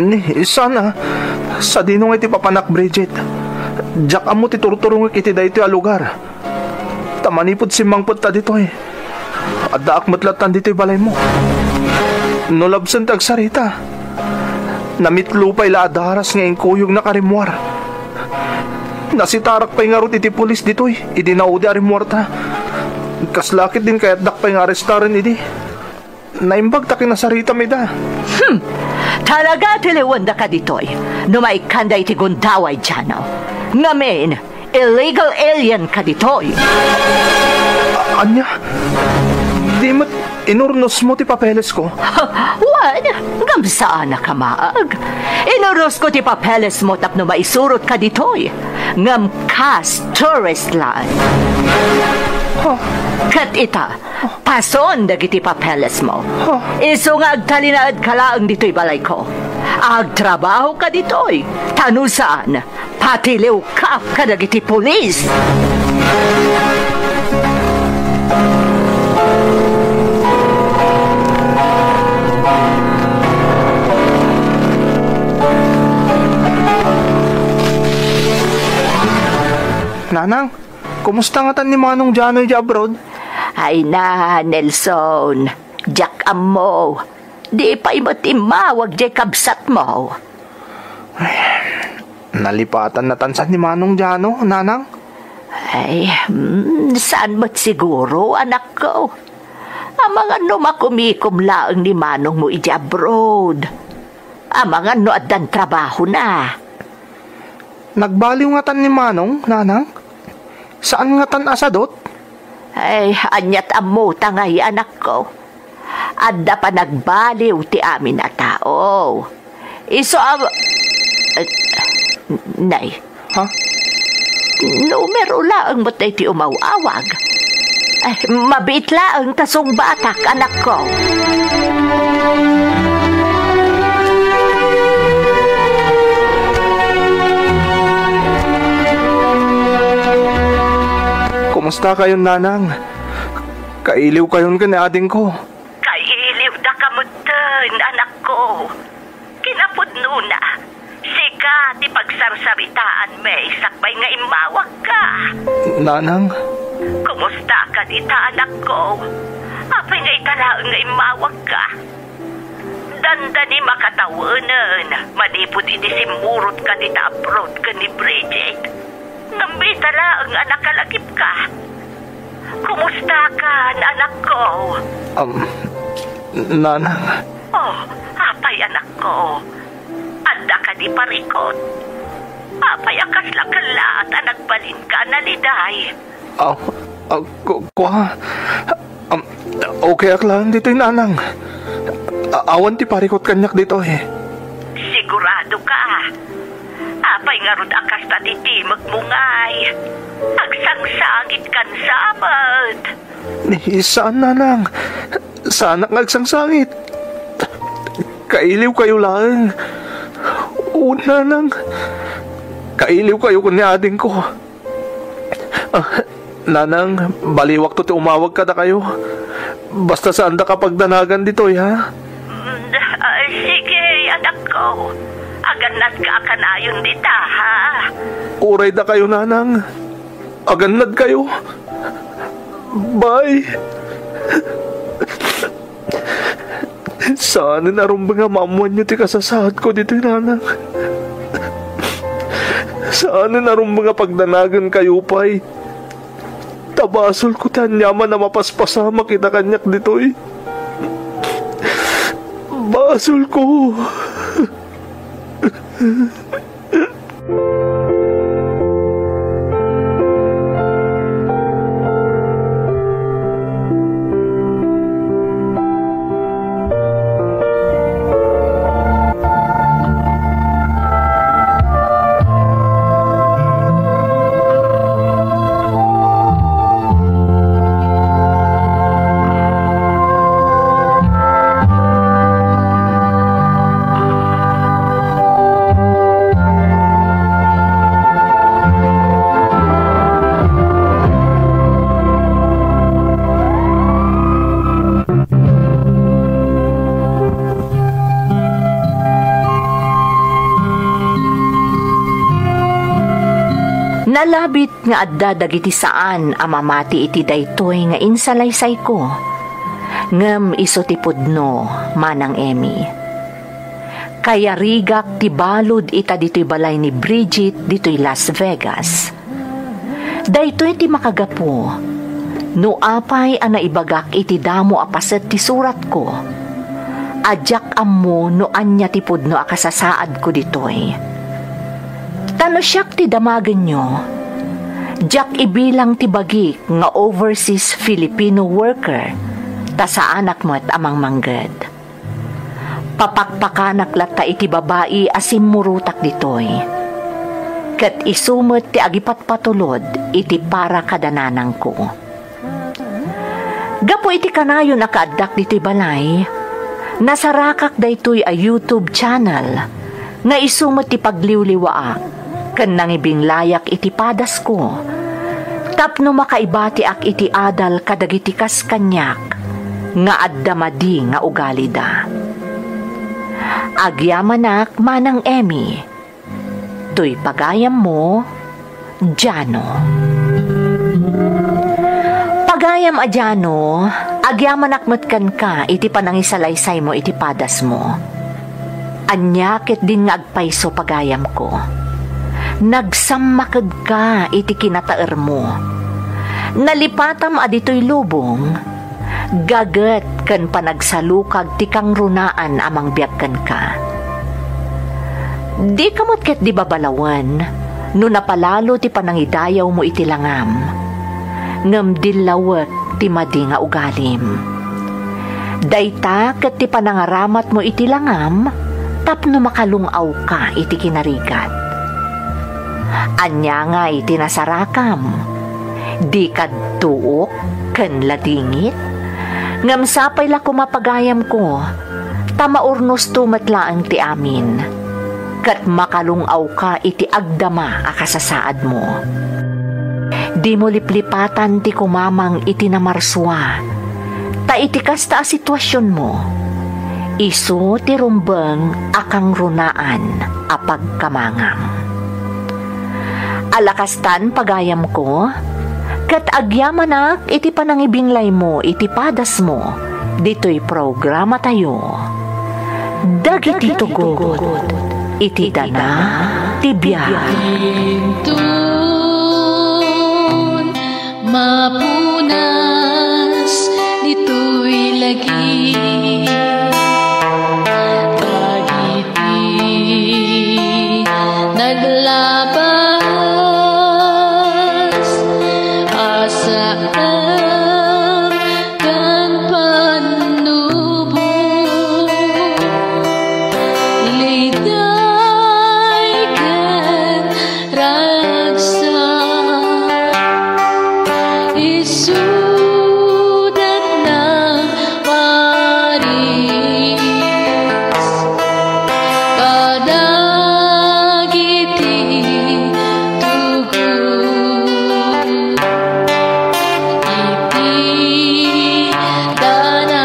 ni, saan a? Sadino nga iti papanak, Bridget? Diak ammo ti turturongek iti daytoy a lugar. Ta manipud simmangpet ta ditoy, addaak met lattan ditoy balaymo. No labsen ti agsarita, namitlo pay la a daras nga inkuyognak a rimmuar. Nasitarak pay ngarud iti pulis ditoy idi naudi a rimmuarta. Kasla ket din kayatdak pay nga arestaren idi. Naimbag ta kinasaritam ida. Hmm. Talaga ti liwendaka ditoy no maikkanda iti gundaway, Jano. Ngamin, illegal alien ka ditoy. A-, ania? Di met inurnosmo ti papelesko? Wen, ngem saanak a maag. Inurnosko ti papelesmo tapno maisurotka ditoy. Ngem kas tourist laeng. Huh? Ket ita, pason dagiti papelesmo. Huh? Isu nga agtalinaedka laeng ditoy balayko. Agtrabahoka ditoy. Ta no saan, patiliwka kadagiti pulis. Nanang, kumusta ngatan ni Manong Jano idiay abroad? Ay na, Nelson, diak ammo. Di pay met immawag diay kabsatmo. Ay, nalipatan natan san ni Manong Jano, Nanang? Ay, mm, saan met siguro, anakko. Amangan no makumikom laeng ni Manongmo idiay abroad. Amangan no addan trabahona. Nagbaliw ngatan ni Manong, Nanang? Saan ngatan a sadut? Ay, aniat ammota ngay, anakko. Adda panagbaliw ti amin a tao. Isu a, eh, nay. Ha? Numero laeng met daytoy umaw-awag. Ay, mabiit laeng ta sungbatak, anakko. Kumusta kayon, Nanang? Kailiw kayon ken ni adingko. Kailiwdaka metten, anakko. Kinapudnona, sika ti pagsarsaritaanmi sakbay nga immawagka. Nanang? Kumusta ka dita, anakko? Apay nga ita laeng nga immawagka? Dandani makatawenen manipud iti simmurotka dita abroad ken ni Bridget. Ngem ita laeng a nakalagipka. Kumusta ka, anakko? Um, Nanang. Oh, apay, anakko? Adda kadi parikut? Apay a kasla kellaat a nagbalinka a naliday? Ah, ah, ku-, kua. Um, okay ak laeng ditoy, Nanang. A-, awan ti parikut kaniak ditoy. Sigurado ka? Apay ngarud a kasta ti timekmo ngay? Agsangsangitkan sa met. Ni, saan, Nanang. Saanak nga agsangsangit. Kailiwkayo laeng. Oo, Nanang. Kailiwkayo ken ni adingko. Ah, Nanang, baliwakto ti umawag kadakayo. Basta saandaka pagdanagan ditoy, ha? Mm, ah, sige, anakko. Agannadka a kanayon dita, ha? Uray dakayo, Nanang. Agannadkayo. Bye. Saanen a rumbeng a maammoanyo ti kasasaadko ditoy, Nanang. Saanen a rumbeng a pagdanagenkayo pay. Ta basolko ti aniaman a mapaspasamak ita kaniak ditoy. Basolko. Nalabit nga adda dagiti saan a mamati iti daytoy nga insalaysayko. Ngem isu ti pudno, Manang Emmy. Kayarigak ti balud ita ditoy balay ni Bridget ditoy Las Vegas. Daytoy ti makagapu no apay a naibagak iti damo a paset ti suratko. a diak ammo no ania ti pudno a kasasaadko ditoy. Ta no siak ti damagenyo, diak ibilang ti bagik nga overseas Filipino worker, ta saanak met a mangmangged. Papakpakanak latta iti babai a simmurotak ditoy. Ket isu met ti agipatpatulod iti para kada nanangko. Gapu iti kanayon a kaaddak ditoy balay, nasarakak daytoy a YouTube channel nga isu met ti pagliwliwaak ken nangibinglayak iti padasko tapno makaibatiak iti adal kadagiti kas kaniak nga adda madi nga ugalida. Agyamanak, Manang Emmy. Toy pagayammo, Jano. Pagayam a Jano, agyamanak met kenka iti panangisalaysaymo iti padasmo. Ania ketdin nga agpayso, pagayamko? Nagsammakedka iti kinataermo. Nalipatam a ditoy lubong, gaget ken panagsalukag ti kangrunaan a mangbiag kenka. Dika met ketdi babalawen no napalalo ti panangidayawmo iti langam, ngem dillawek ti madi nga ugalim. Dayta ket ti panangaramatmo iti langam tapno makalung-awka iti kinarigat. Ania ngay ti nasarakam? Dika adtook ken ladingit? Ngem sapay la koma, pagayamko, ta maurnosto met laeng ti amin, ket makalung-awka iti agdama a kasasaadmo. Dimo liplipatan ti kumamang iti namarsua, ta iti kasta a situasionmo, isu ti rumbeng a kangrunaan a pagkamangam. Ala kastan, pagayamko, ket agyamanak iti panangibinglaymo iti padasmo ditoy programatayo, Dagiti Tugot iti Dana ti Biag. Inton mapunas ditoy lagi dagiti naglabas a saan ken pannubo, liday ken ragsak, isudat nang paris kadagiti tugot iti dana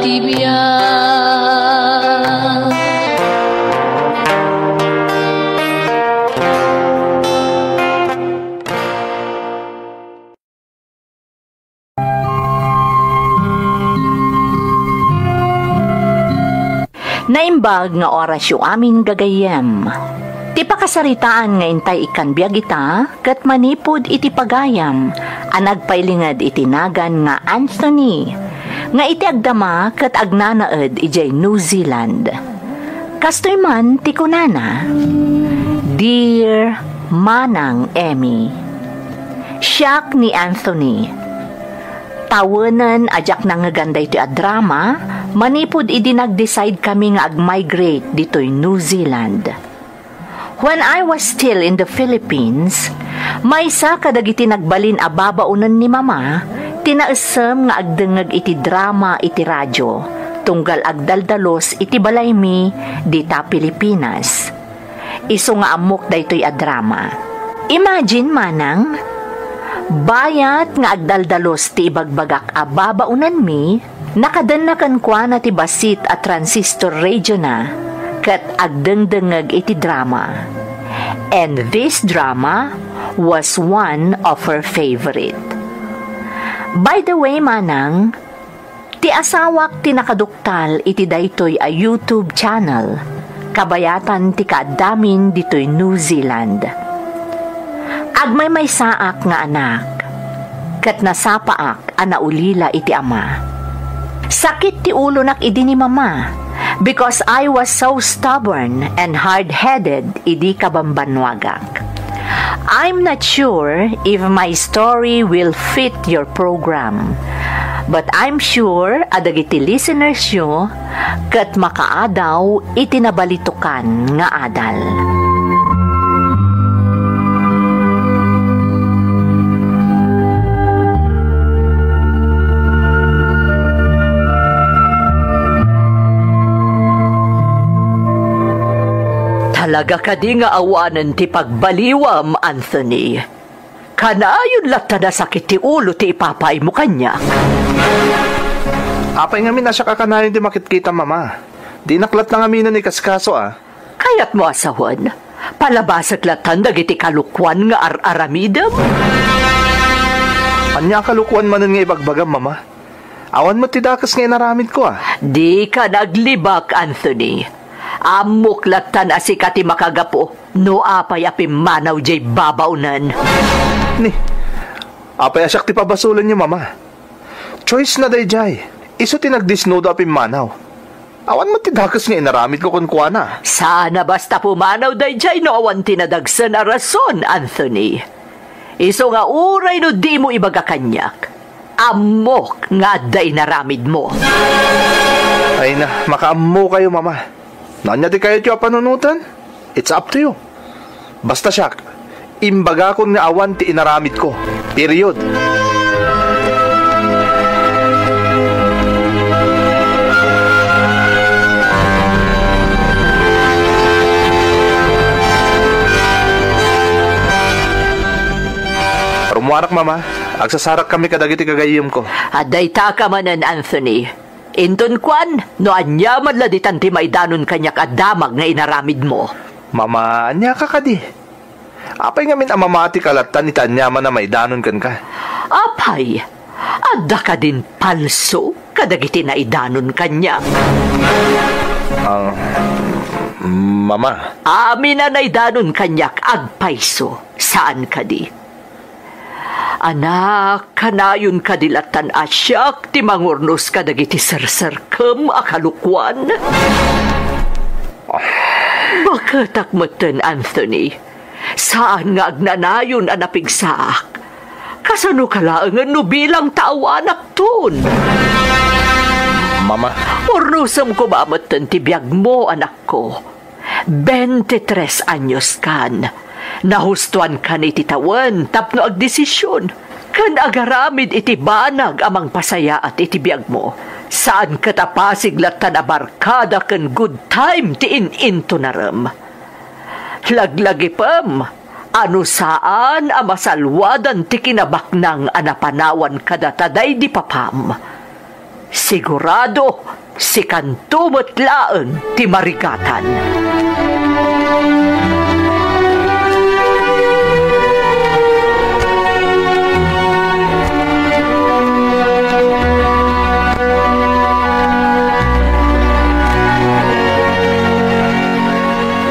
ti biag. Naimbag nga orasyo amin, gagayyem. Ti pakasaritaan nga intay ikkan biag ita ket manipud iti pagayam a nagpailinged iti nagan nga Anthony, nga iti agdama ket agnanaed idiay New Zealand. Kastoy man ti kunana, "Dear Manang Emmy, siak ni Anthony. Tawenen a diak nangngegan daytoy a drama manipud idi nag-decide kami nga ag-migrate ditoy New Zealand. When I was still in the Philippines, maysa kadagiti nagbalin a babaonen ni Mama ti naessem nga agdengngeg iti drama iti radio tunggal agdaldalos iti balaymi dita Pilipinas. Isu nga ammok daytoy a drama. Imagine, Manang, bayat nga agdaldalos ti ibagbagak a babaonanmi, nakadenna kenkuana ti bassit a transistor radio na ket agdengdengngeg iti drama. And this drama was one of her favorite. By the way, Manang, ti asawak ti nakaduktal iti daytoy a YouTube channel, kabayatan ti kaaddamin ditoy New Zealand. Agmaymaysaak nga anak, ket nasapaak a naulila iti ama. Sakit ti ulonak idi ni Mama because I was so stubborn and hard-headed idi kabambannuagak. I'm not sure if my story will fit your program, but I'm sure a dagiti listeners yo ket makaadaw iti nabalitukan nga adal. Talaga kadi nga awanen ti pagbaliwam, Anthony? Kanayon latta a sakit ti ulo ti ipapaaymo kaniak. Apay ngamin a siak a kanayon ti makitkitam, Mama? Dinak latta ngamin a ikaskaso, a. Kayatmo a sawen, palabasek lattan dagiti kalokuan nga ar-aramidem? Ania a kalokuan manen nga ibagbagam, Mama? Awan met ti dakes nga inaramidko, a. Dika naglibak, Anthony. Ammok lattan a sika ti makagapu no apay a pimmanaw jay babaonen. Ni, apay a siak ti pabasolenyo, Mama? Choice na dayjay. Isu ti nagdisnudo a pimmanaw. Awan met ti dakes nga inaramidko kenkuana. Saan a basta pumanaw dayjay no awan ti nadagsen a rason, Anthony. Isu nga uray no dimo ibaga kaniak, ammok nga adda inaramidmo. Ay na, makaammokayo, Mama. No ania ti kayatyo a panunoten? It's up to you. Basta siak, imbagakon nga awan ti inaramidko. Period. Rummuarak, Mama. Agsasarakkami kadagiti gagayyemko. Adda ita ka manen, Anthony. Inton kuan, no aniaman la ditan ti maidanon kaniak a damag nga inaramidmo. Mama, ania ka kadi? Apay ngamin a mamati ka lattan iti aniaman a maidanon kenka? Apay, adda kadin palso kadagiti naidanon kaniak? Ah, Mama. Amin a naidanon kaniak agpayso, saan kadi? Anak, kanayon kadi lattan a siak ti mangurnos kadagiti serserkem a kalokuan? Baketak metten, Anthony. Saan nga agnanayon a napigsaak. Kasano ka laengen no bilang ta awanakton? Mama. Urnosem koma metten ti biagmo, anakko. Bente tres anyos kan. Nahustoan kan iti tawen tapno agdesision ken agaramid iti banag a mangpasayaat iti biagmo. Saan ket a pasig lattan a barkada ken good time ti in-intonarem. Laglagipem a no saan a masalwadan ti kinabaknang a napanawan kadata daydi papam, sigurado sikanto met laeng ti marigatan.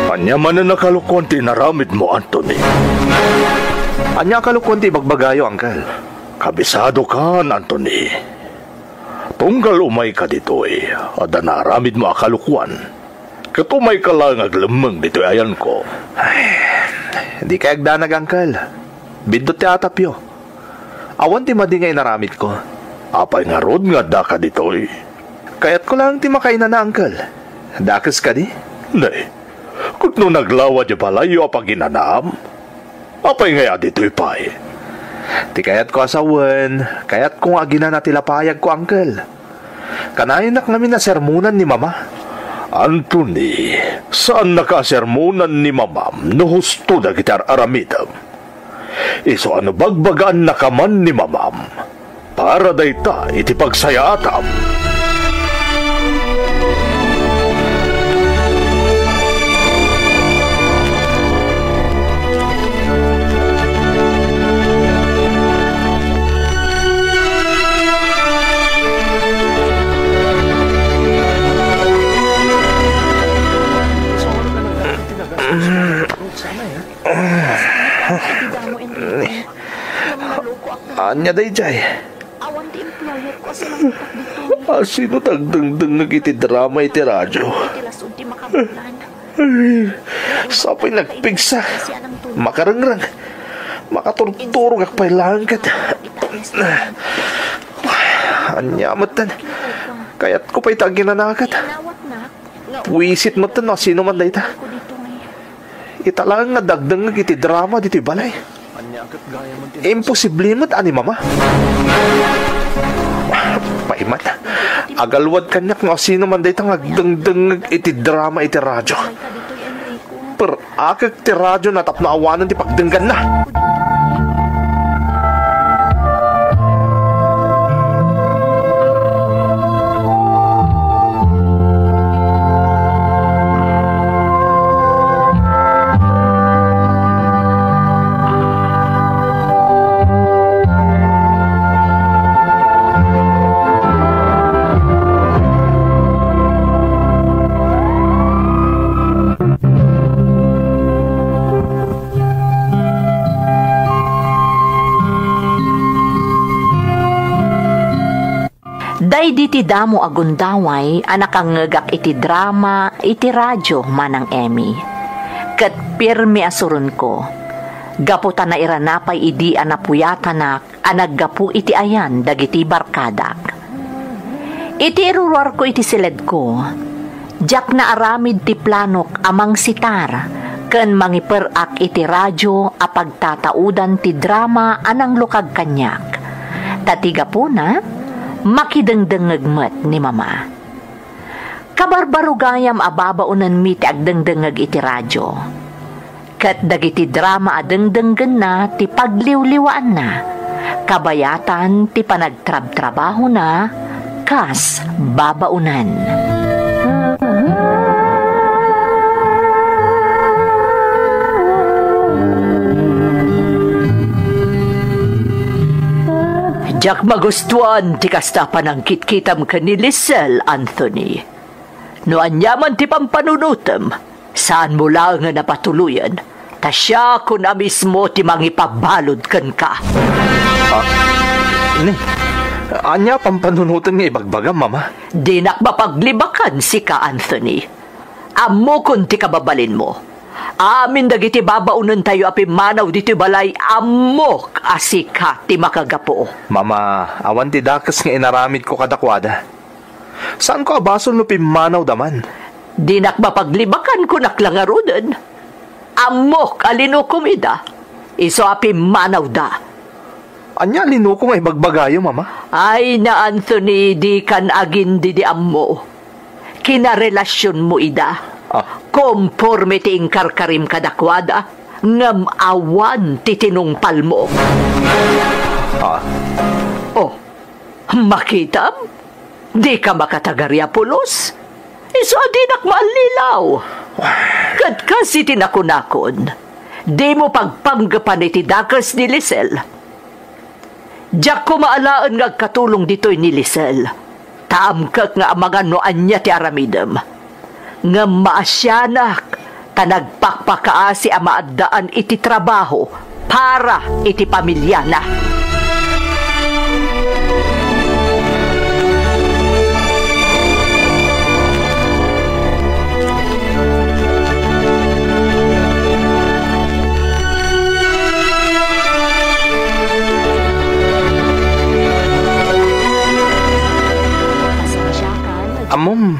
Ania manen a kalokuan ti inaramidmo, Anthony? Ania a kalokuan ti ibagbagayo, Uncle? Kabisado kan, Anthony. Tunggal umayka ditoy, adda naaramidmo a kalokuan. Ket umayka laeng aglemmeng ditoy ayanko. Ay, dikay agdanag, Uncle. Biddut ti atapyo. Awan ti madi nga inaramidko. Apay ngarud nga addaka ditoy? Kayatko laeng ti makainana, Uncle. Dakes kadi? Nay, ket no naglawa diay balayyo a paginanaam, apay ngay a ditoy pay? Ti kayatko a sawen, kayatko nga aginana ti lapayagko, Uncle. Kanayonak ngamin a sermonan ni Mama. Anthony, saannaka a sermonan ni Mamam no husto dagiti ar-aramidem. Isu a no bagbagaannaka man ni Mamam, para dayta iti pagsayaatam. Ania daydiay? Awan ti employer ko a sinangpetak ditoy. Asino ti agdengdengngeg iti drama iti radyo? Iti lasud ti makabutlan. Ay, sapay nagpigsa. Makarengreng. Makaturturogak pay laeng ket. Ania metten? Kayatko pay ti aginanaket. Buisit metten no asino man dayta. Ita laeng nga dagdengngeg iti drama ditoy balay. Imposible met a ni Mama. Paiman, agalwad kaniak no asino man dayta nga agdengdengngeg iti drama iti radyo. Perakek ti radyo na tapno awanen ti pagdengganna. Daydi ti damo a gundaway a nakangngegak iti drama iti radio, Manang Emmy. Ket pirmi a suronko, gapu ta nairana pay idi a napuyatanak a naggapu iti ayan dagiti barkadak. Iti iruruarko iti siledko, diak naaramid ti planok a mangsitar ken mangiper-ak iti radio a pagtataudan ti drama a nanglukag kaniak. Ta ti gapuna, makidengdengngeg met ni Mama. Kabarbarugayam a babaonenmi ti agdengdengngeg iti radio. Ket dagiti drama a dengdenggenna ti pagliwliwaanna, kabayatan ti panagtrabtrabahona kas babaonen. Diak magustuan ti kasta a panangkitkitam ken ni Lisel, Anthony. No aniaman ti pampanunotem, saanmo laengen a patuloyen, ta siakon a mismo ti mangipabalud kenka. Ah, ni, ania pampanunotem nga ibagbagam, Mama? Dinak mapaglibakan sika, Anthony. Ammokon ti kababalinmo. Amin dagiti babaonentayo a pimmanaw ditoy balay, ammok a sika ti makagapu. Mama, awan ti dakes nga inaramidko kadakuada. Saanko a basol no pimmanawda man. Dinak mapaglibakan, kunak la ngaruden. Ammok a linukom ida, isu a pimmanawda. Ania a linuko nga ibagbagayo, Mama? Ay na, Anthony, dikan agin-idi ammo. Kinarelasionmo ida. Ah. Komporme ti inkarkarim kadakuada, ngem awan ti tinungpalmo. Ah. Oh, makitam? Dika makatagari a pulos? Isu a dinak maallilaw. Ket kas iti nakunakon, dimo pagpanggepan iti dakes ni Lisel. Diak koma alaen nga agkatulong ditoy ni Lisel. Ta amkek nga amangan no ania ti aramidem. Ngem maasianak ta nagpakpakaasi a maaddaan iti trabaho para iti pamiliana. Ammom,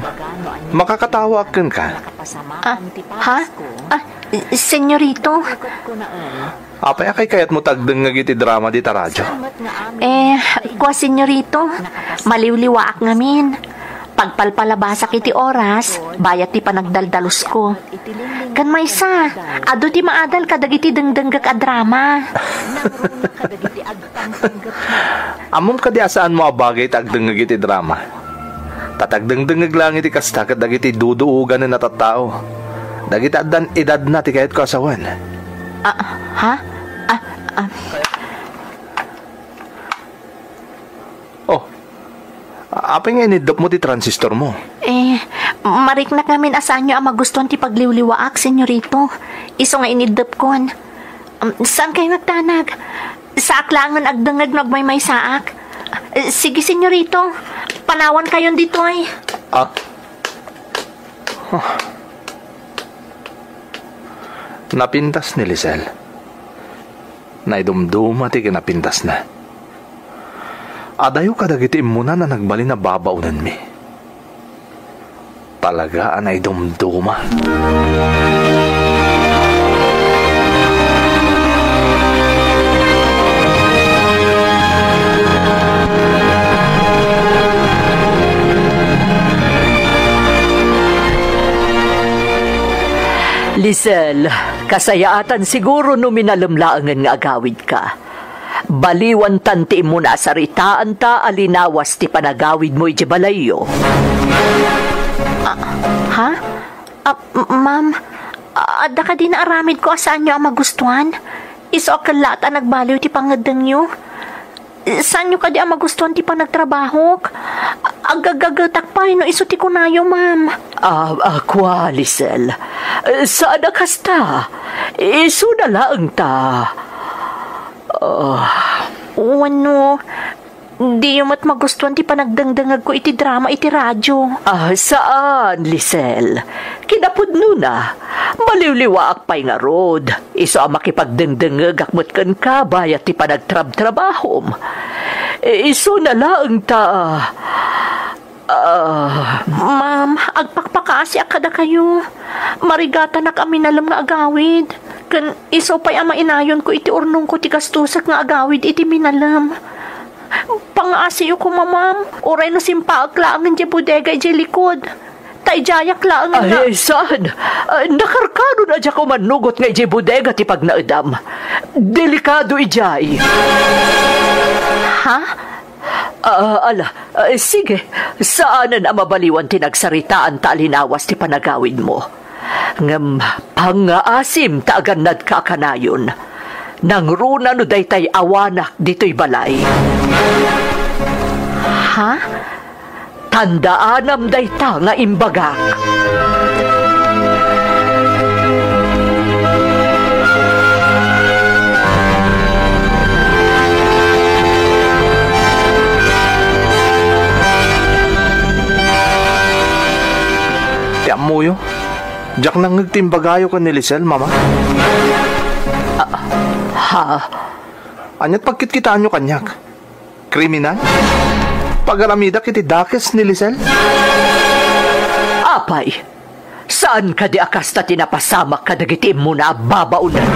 makakatawaak kenka. Ah, ha? Ah, senyorito. Apay a kaykayatmo ti agdengngeg iti drama dita radio? Eh, kua, senyorito, maliwliwaak ngamin. Pagpalpalabasak iti oras, bayat ti panagdaldalusko. Ken maysa, adu ti maadal kadagiti dengdenggek a drama. Ammom kadi a saanmo a bagay ti agdengngeg iti drama? Ta ti agdengdengngeg laeng iti kasta ket dagiti duduoganen a tattao. Dagiti addan edadna ti kayatko a sawen. Ah, ha? Ah, ah. Oh, apay nga iniddepmo ti transistormo? Eh, mariknak ngamin a saanyo a magustuan ti pagliwliwaak, senyorito. Isu nga iniddepkon. Um, saan kayo nagtanag? Saak laengen agdengngeg no agmaymaysaak. Eh, sige, senyorito. Panawankayon ditoy. Ah. Huh. Napintas ni Lisel. Naidumduma ti kinapintasna. Adayo kadagiti immunan a nagbalin a babaonenmi. Talaga a naidumduma. Lisel, kasayaatan siguro no minalem laengen nga agawidka. Baliwantan ti immuna a saritaanta a linawas ti panagawidmo idiay balayyo. Ah, ha? Ah, m-, ma'am, adda kadi naaramidko a saanyo a magustuan? Isu a kellaat a nagbaliw ti pangngeddengyo? Saanyo kadi a magustuan ti panagtrabahok? Agaggagetak pay no isu ti kunayo, ma'am. Ah, ah, kua, Lisel. Saan a kasta. Isuna laeng ta. Ah. Wenno, diyo met magustuan ti panagdengdengegko iti drama iti radio? Ah, saan, Lisel. Kinapudnona, maliwliwaak pay ngarud. Isu a makipagdengdengegak met kenka bayat ti panagtrabtrabahom. Isuna laeng ta. Ah. Ma'am, agpakpakaasiak kadakayo. Marigatanak a minalem nga agawid. Ken isu pay a mainayonko iti urnongko ti gastusak nga agawid iti minalem. Pangaasiyo koma, ma'am. Uray no simpaak laengen diay bodega idiay likod. Ta idiayak laengen nga Ay, saan? Ah, nakarkaron a diak umannugot nga idiay bodega ti pagnaedam. Delikado idiay. Ha? Ah, ala, ah, sige, saanen a mabaliwan ti nagsaritaanta a linawas ti panagawidmo. Ngem pangngaasim ta agannadka a kanayon. Nangruna no daytay awanak ditoy balay. Ha? Tandaanam dayta nga imbagak. Ti ammoyo, diak nangngeg ti imbagayo ken ni Lisel, Mama. Ah, ha? Ania't pagkitkitaanyo kaniak? Kriminal? Pagaramidak iti dakes ni Lisel? Apay, saan kadi a kasta ti napasamak kadagiti immuna a babaonen?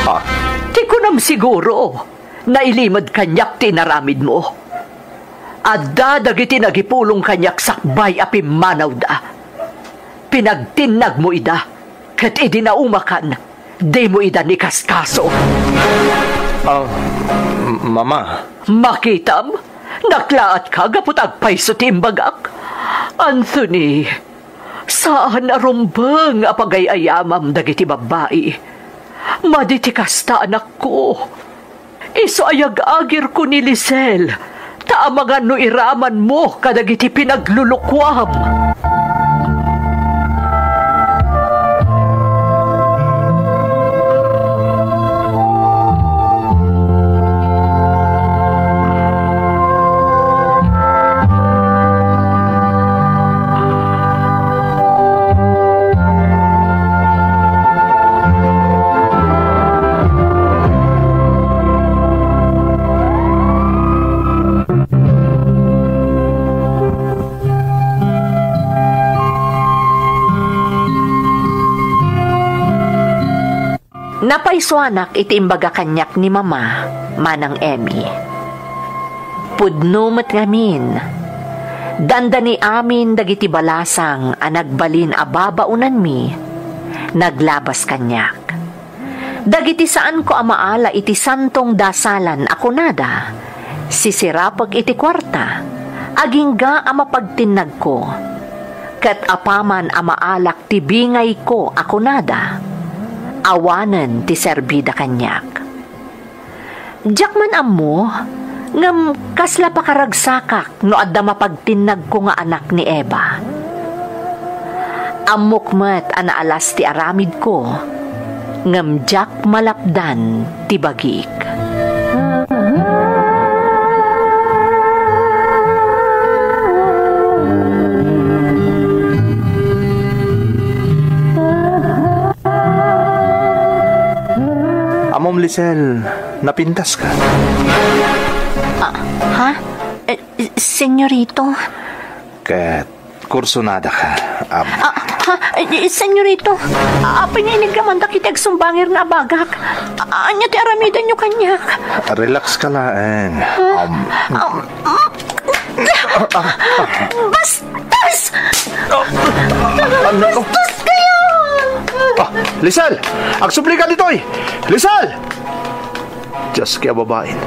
Ah. Ti kunam siguro, nailimed kaniak ti inaramidmo. Adda dagiti nagipulong kaniak sakbay a pimmanawda. Pinagtinnagmo ida, ket idi naumakan, dimo ida nikaskaso. Ah, m-, Mama. Makitam, naklaatka gapu ta agpayso ti imbagak. Anthony, saan a rumbeng a pagay-ayamam dagiti babbai. Madi ti kasta, anakko. Isu a yag-agirko ni Lisel, ta amangan no iramanmo kadagiti pinaglulukuam. Napaysuanak iti imbaga kaniak ni Mama, Manang Emmy. Pudno met ngamin. Dandani amin dagiti balasang a nagbalin a babaonanmi, naglabas kaniak. Dagiti saanko a maala iti santong dasalan a kunada, sisirapek iti kuarta, agingga a mapagtinnagko. Ket apaman a maalak ti bingayko a kunada, awanen ti serbida kaniak. Diak man ammo, ngem kasla pakaragsakak no adda mapagtinnagko nga anak ni Eva. Ammok met a naalas ti aramidko, ngem diak malapdan ti bagik. Lisel, napintas ka? Ah, ha? Eh, senyorito? Ket kursunada ka, am. Ah, ha? Eh, senyorito, apay nga iniggamandak iti agsumbangir nga abagak? Ania ti aramidenyo kaniak? Relax ka laeng. Ah, am, ah, mm. Bastos! Ano? Bastos kayo! Ah, Lisel! Agsubli ka ditoy! Lisel! Dios, kaya babaen.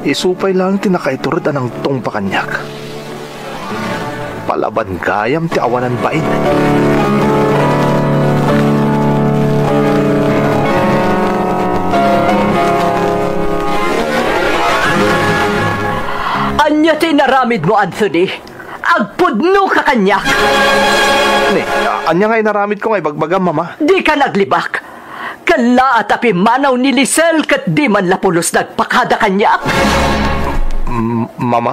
Isu pay laeng ti nakaitured a nangtungpa kaniak. Palaban gayam ti awanan bain. Ania ti inaramidmo, Anthony? Agpudno ka kaniak! Ni, ania nga inaramidko nga ibagbagam, Mama? Dika naglibak! Kallaat a pimmanaw ni Lisel ket di man la pulos nagpakada kaniak! M-, Mama?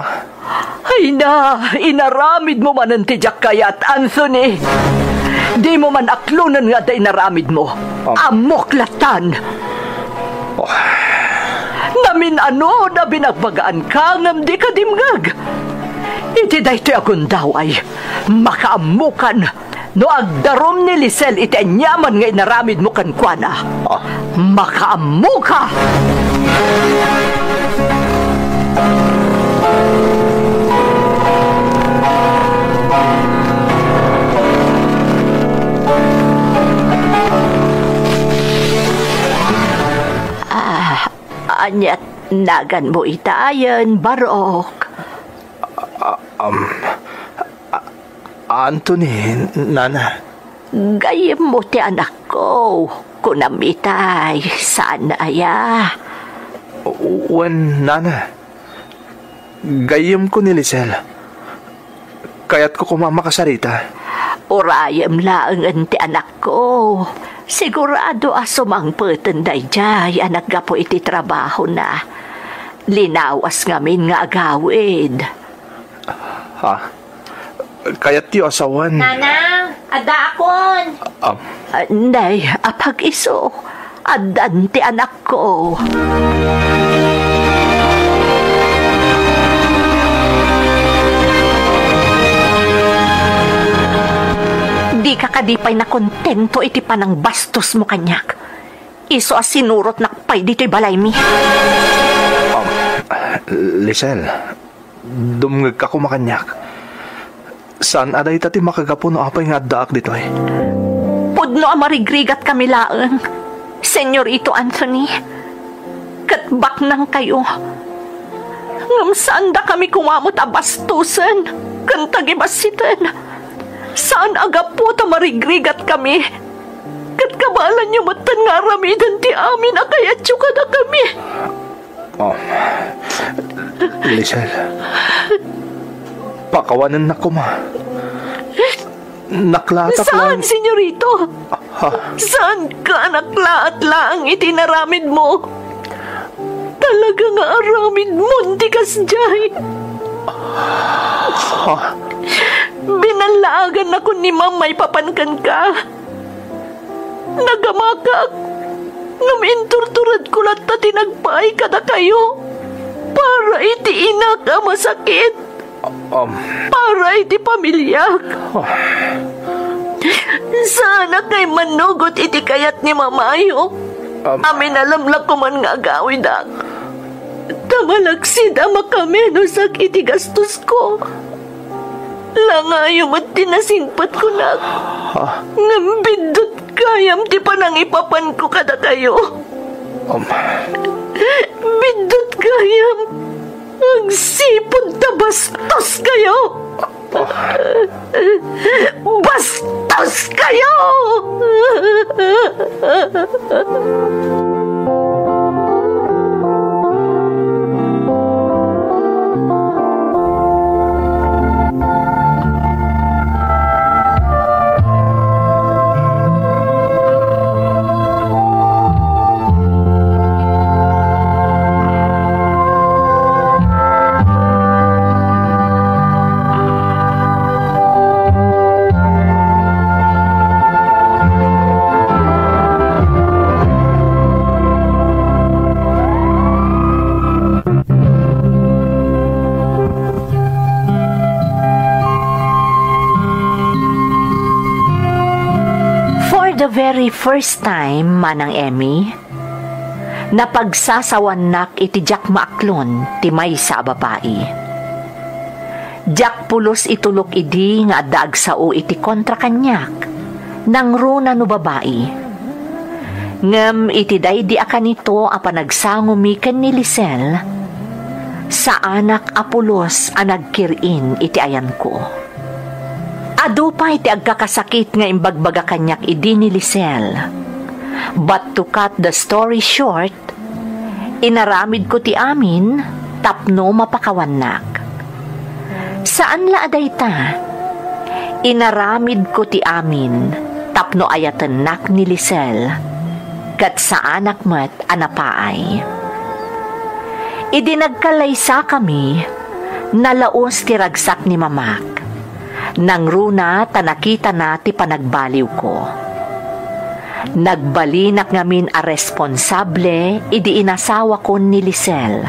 Ay na, inaramidmo manen ti diak kayat, Anthony! Dimo man aklonen nga adda inaramidmo. Am- Ammok lattan! Oh. Namin-anod a binagbagaanka ngem dika dimngeg. Iti daytoy a gundaway, makaammokan no agdarum ni Lisel iti aniaman nga inaramidmo kenkuana. Ah. Makaammoka! Ah, ania naganmo itayen, Barok? Ah, um, ah, Anthony, nana. Gayyemmo ti anakko, kunam itay, saan aya? Wen, nana. Gayyemko ni Lisel. Kayatko koma a makasarita. Urayem laengen ti anakko. Sigurado a sumangpeten daydiay a naggapu iti trabahona. Linawas ngamin nga agawid. Ha? Kayatyo a sawen. Nana, addaakon. Ah. Ah, nay, apag-isu. Addan ti anakko. Dika kadi pay nakontento iti panangbastosmo kaniak? Isu a sinurotnak pay ditoy balaymi. Um, Lisel, dumngegka koma kaniak. Saan a dayta ti makagapu no apay nga addaak ditoy. Pudno a marigrigatkami laeng, Senyorito Anthony. Ket baknangkayo. Ngem saandakami koma met a bastosen ken tagibassiten. Saan a gapu ta marigrigatkami. Ket kabaelanyo metten nga aramiden ti amin a kayatyo kadakami. Oh, Lisel. Pakawanennak koma. Naklaatak Saan, lang. Senyorito? Ha? Saan ka naklaat laeng iti inaramidmo? Talaga nga aramidmon ti kasdiay. Ha? Binallaagannakon ni Mama maipapan kenka. Nagamakak, ngem inturturedko latta ti nagpaay kadakayo para iti inak a masakit, Um, para iti pamiliak. Oh. Saanak nga immanugot iti kayat ni Mamayo. Um, Amin a lamlakuman nga agawidak. Ta malaksid a makamenosak iti gastosko. Langayo met ti nasingpet kunak. Ah. Ngem biddut gayam ti panangipapanko kadakayo. Um. Biddut gayam. Agsipud ta bastos kayo! Bastos kayo! Very first time, Manang Emmy, napagsasawannak iti diak maaklon ti maysa a babai. Diak pulos itulok idi nga adda agsao iti kontra kaniak, nangruna no babai. Ngem iti daydi a kanito a panagsangomi ken ni Lisel, saanak a pulos a nagkir-in iti ayanko. Adu pay ti agkakasakit nga imbagbaga kaniak idi ni Lisel. But to cut the story short, inaramidko ti amin tapno mapakawannak. Saan la a dayta, inaramidko ti amin tapno ayatennak ni Lisel, ket saanak met a napaay. Idi nagkallaysakami, nalaos ti ragsak ni Mamak. Nangruna ta nakitana ti panagbaliwko. Nagbalinak ngamin a responsable idi inasawakon ni Lisel.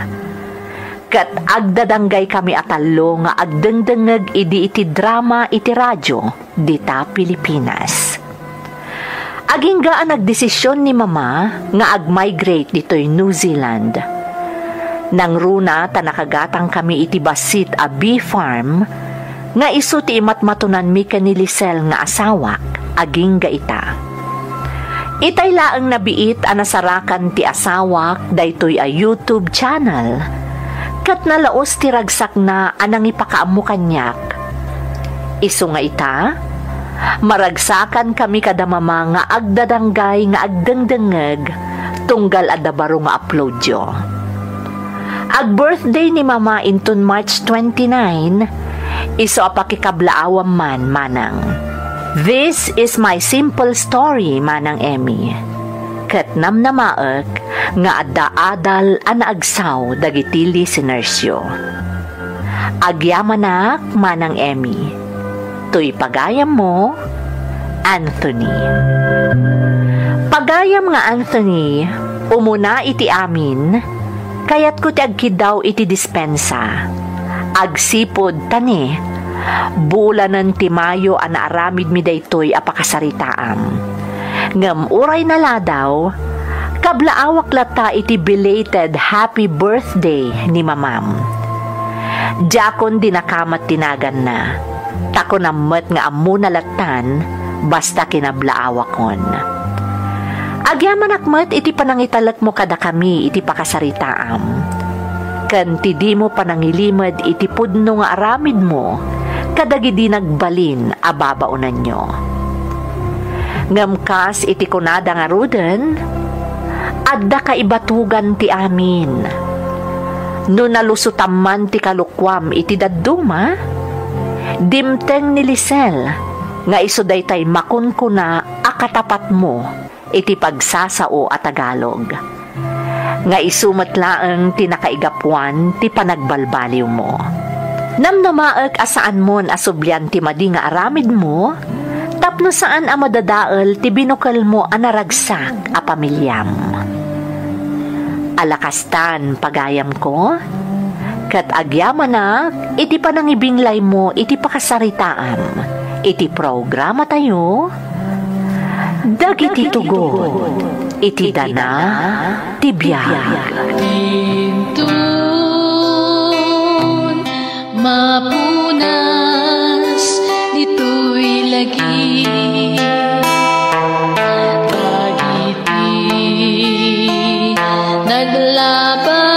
Ket agdadanggaykami a tallo nga agdengdengngeg idi iti drama iti radio dita Pilipinas. Agingga a nagdesisyon ni Mama nga ag-migrate ditoy New Zealand. Nangruna ta nakagatangkami iti bassit a bee farm nga isu ti imatmatonanmi ken ni Lisel nga asawak, agingga ita. Itay laeng nabiit a nasarakan ti asawak daytoy a YouTube channel, ket nalaos ti ragsakna a nangipakaammo kaniak. Isu nga ita, maragsakankami kada Mama nga agdadanggay nga agdengdengngeg tunggal adda baro nga uploadyo. Ag-birthday ni Mama inton March twenty-nine, isu a pakikablaawan man, Manang. This is my simple story, Manang Emmy. Ket namnamaek nga adda adal a naagsaw dagiti listenersyo. Agyamanak, Manang Emmy. Toy pagayammo, Anthony. Pagayam nga Anthony, umuna iti amin, kayatko ti agkiddaw iti dispensa. Agsipud ta ni, bulanen ti Mayo a naaramidmi daytoy a pakasaritaam. Ngem uray naladaw, kablaawak latta iti belated happy birthday ni Mamam. Diakon dinakamat ti naganna, ta kunam met nga ammona lattan, basta kinablaawakon. Agyamanak met iti panangitalekmo kadakami iti pakasaritaam, ken ti dimo panangilimed iti pudno nga aramidmo kadagidi nagbalin a babaonanyo. Ngem kas iti kunada ngaruden, adda kaibatugan ti amin. No nalusotam man ti kalukuam iti dadduma, dimteng ni Lisel nga isu daytay makunkuna a katapatmo iti pagsasao a Tagalog, nga isu met laeng ti nakaigapuan ti panagbalbaliwmo. Namnamaek a saanmon a sublian ti madi nga aramidmo tapno saan a madadael ti binukelmo a naragsak a pamiliam. Ala kastan, pagayamko, ket agyamanak iti panangibinglaymo iti pakasaritaam iti programatayo, Dagiti tugot iti dana ti biag. Inton mapunas ditoy lagi, dagiti naglabas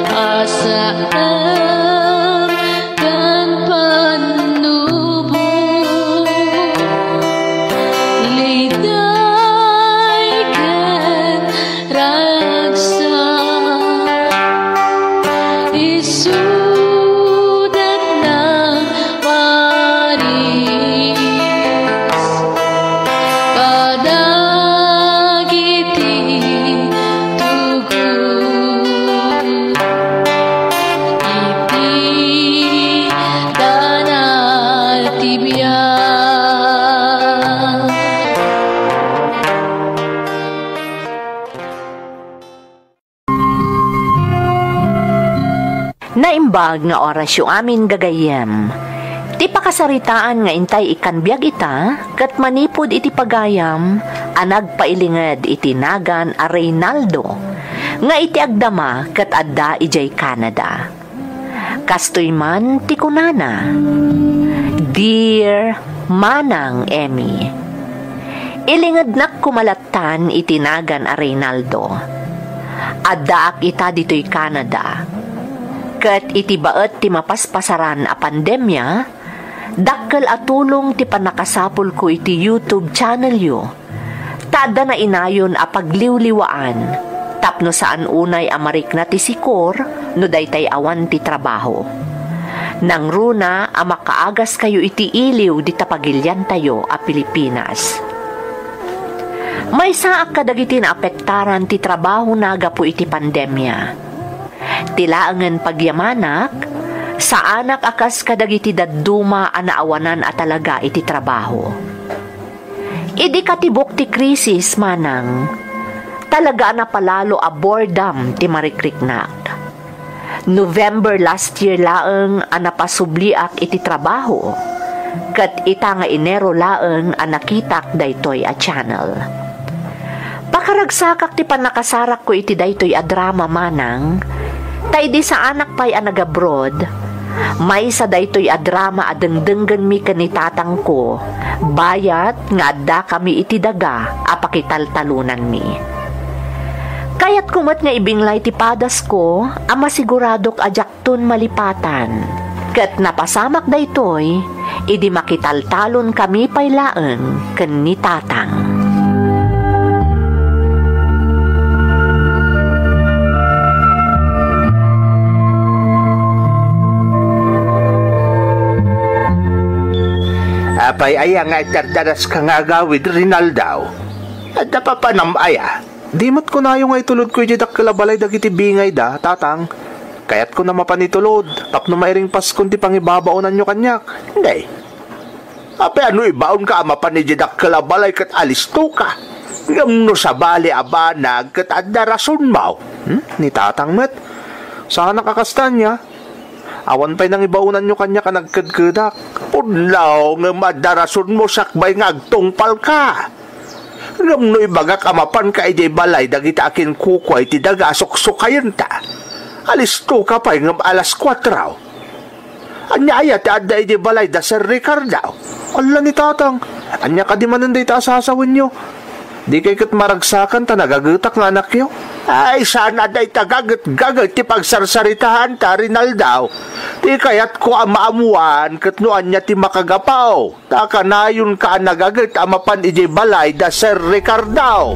a saan ken pannubo, liday ken ragsak, isuda nang paris kadagiti tugot iti dana ti biag. Naimbag nga orasyo amin, gagayyem. Ti pakasaritaan nga intay ikkan biag ita ket manipud iti pagayam a nagpailinged iti nagan a Reynaldo nga iti agdama ket adda idiay Canada. Kastoy man ti kunana, "Dear Manang Emmy, ilingednak koma lattan iti nagan a Reynaldo. Addaak ita ditoy Canada. Ket iti baet ti mapaspasaran a pandemia, dakkel a tulong ti pannakasapulko iti YouTube channelyo. Ta adda nainayon a pagliwliwaan tapno saan unay a marikna ti sikor no daytay awan ti trabaho. Nangruna a makaagaskayo iti iliw dita pagiliantayo a Pilipinas." Maysaak kadagiti naapektaran ti trabahona gapu iti pandemia. Ti laengen pagyamanak, saanak a kas kadagiti dadduma a naawanan a talaga iti trabaho. Idi katibuk ti krisis, manang, talaga a napalalo a boredom ti marikriknak. November last year laeng a napasubliak iti trabaho, ket ita nga Enero laeng a nakitak daytoy a channel. Pakaragsakak ti pannakasarakko iti daytoy a drama, manang, ta idi saanak pay a nagabroad, maysa daytoy a drama a dengdenggenmi ken ni tatangko, bayat nga addakami iti daga a pakitaltalonanmi. Kayatko met nga ibinglay ti padasko a masiguradok a diak ton malipatan. Ket napasamak daytoy idi makitaltalon kami pay laeng ken ni Tatang. Apay aya nga agdardaraska nga agawid, Rinaldo? Adda papanam aya? Di met kunayo nga itulodko idiay dakkel a balay dagiti bingayda, Tatang. Kayatko a mapan itulod tapno mairing paskon ti pangibabaonanyo kaniak. Nay, apay a no ibaonka a mapan idiay dakkel a balay ket alistoka? Ngem no sabali a banag ket adda rasonmo. Hmm? Ni Tatang met. Saanak a kasta ania. Awan pay nangibaonanyo kaniak a nagkedkedak. Pudno, ngem adda rasonmo sakbay nga agtungpalka. Ngem no ibagak a mapanka idiay balay dagiti akinkukua iti daga a suksukayenta, alistoka pay ngem alas kuatro. Ania aya ti adda idiay balay da Sir Ricardo? Alla ni Tatang, ania kadi manen dayta a sasawenyo? Dikay ket maragsakan ta nagagetak nga anakyo? Ay, saan a dayta gaget-gaget ti pagsarsaritaanta, Rinaldo. Ti kayatko a maammuan ket no ania ti makagapu. Ta kanayonka a nagaget a mapan idiay balay da Sir Ricardo.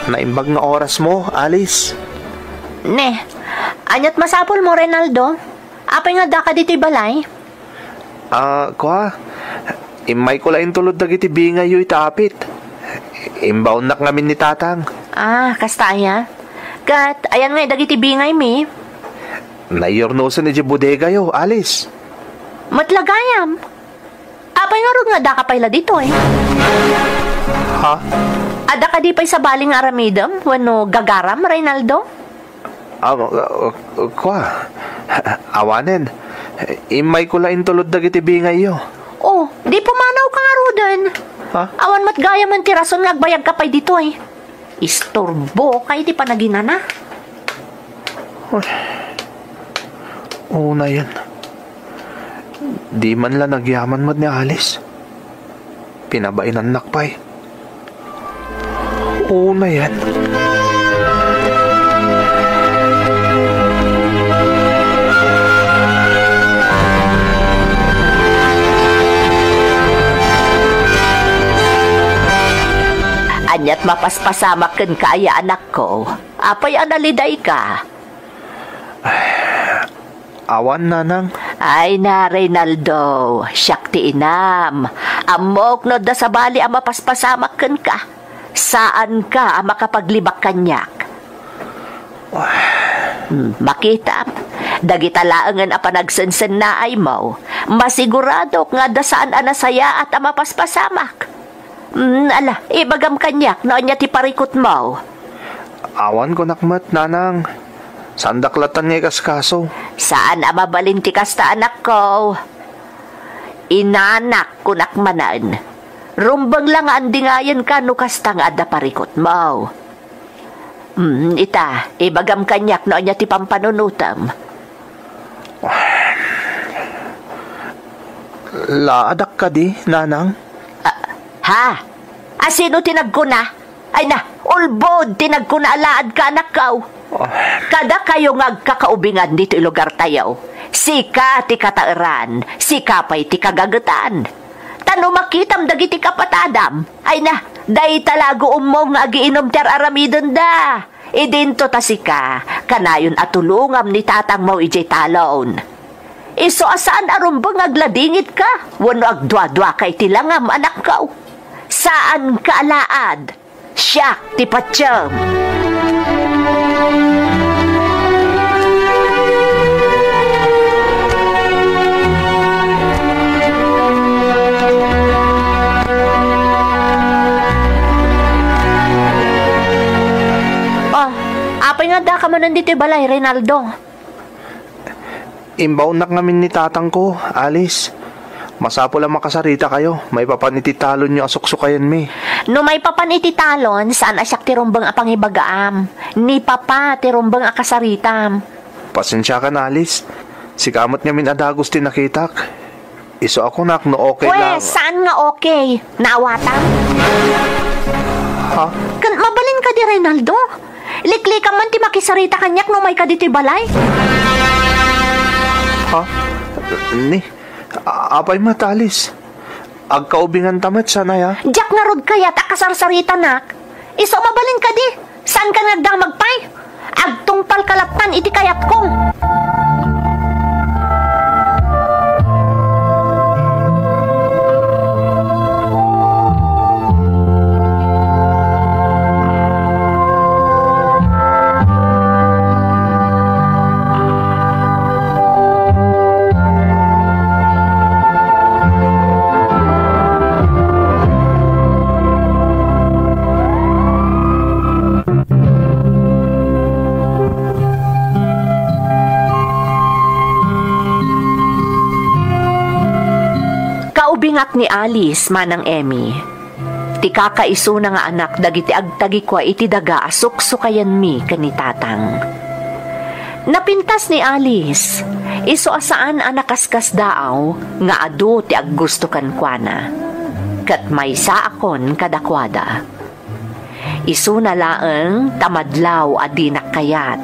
Naimbag nga orasmo, Alice. Ne, aniat masapulmo, Reynaldo? Apay nga addaka ditoy balay? Ah, kua, immayko la intulod dagiti bingayyo ita apit. Imbaonnak ngamin ni Tatang. Ah, kasta aya? Ket ayan ngay dagiti bingaymi? Naiyurnosen idiay bodegayo, Alice. Met la gayam. Apay ngarud nga addaka pay la ditoy? Ha? Adda kadi pay sabali nga aramidem wenno gagaram, Reynaldo? Ah, ah, ah, kua. Awanen. Immayko la intulod dagiti bingayyo. Oh, di pumanawka ngaruden. Ha? Awan met gayamen ti rason nga agbayagka pay ditoy. Isturboka iti panaginana. Uy. Unayen. Di man la nagyaman met ni Alice. Pinabainannak pay. Unayen. Aniat mapaspasamak kenka aya, anakko? Apay a nalidayka? Awan, nanang. Ay na, Reynaldo, siak ti inam. Ammok no adda sabali a mapaspasamak kenka. Saanka a makapaglibak kaniak. Hmm, makitam, dagita laengen a panagsensennaaymo, Masiguradok nga adda saan a nasayaat a mapaspasamak. Mm, ala, ibagam kaniak no ania ti parikutmo. Awan kunak met, nanang. Saandak lattan nga ikaskaso. Saan a mabalin ti kasta, anakko. Inanak, kunak manen. Rumbeng la nga andingayenka no kasta nga adda parikutmo. Mm, ita, ibagam kaniak no ania ti pampanunotem. Laadak kadi, nanang? Ah, ha? Asino ti nagkuna? Ay na, ulbod ti nagkuna a laadka, anakko. Ah. Kadakayo nga agkakaubingan ditoy lugartayo. Sika ti kataeran, sika pay ti kagagetan. Ta no makitam dagiti kapatadam, ay na, dayta la guummo nga agiinum ti ar-aramidenda. Idinto ta sika, kanayon a tulongam ni tatangmo idiay talon. Isu a saan a rumbeng nga agladingitka, wenno agduaduaka iti langam, anakko. Saanka a laad. Siak ti patiem. Oh, apay nga addaka manen ditoy balay, Reynaldo? Imbaonnak ngamin ni tatangko, Alice. Masapul a makasaritakayo, maipapan iti talonyo a suksukayenmi. No maipapan iti talon, saan a siak ti rumbeng a pangibagaam. Ni Papa ti rumbeng a kasaritam. Pasensiakan, Alice. Sika met ngamin a dagus ti nakitak. Isu a kunak no okay lang. Pwes, saan nga okay? Naawatam? Ha? Kan, mabalin kadi, Reynaldo? Liklikam man ti makisarita kaniak no umayka ditoy balay. Ha? Ni, a-, apay met, Alice? Agkaubinganta met, saan aya? Diak ngarud kayat a kasarsaritanak. Isu a mabalin kadi, saanka nga agdamag pay? Agtungpalka lattan iti kayatko. Kaubingak ni Alice, Manang Emmy. Ti kakaisuna nga anak dagiti agtagikua iti daga a suksukayenmi ken ni Tatang. Napintas ni Alice, isu a saan a nakaskasdaaw nga adu ti aggusto kenkuana. Ket maysaakon kadakuada. Isuna laeng ta madlaw a dinak kayat.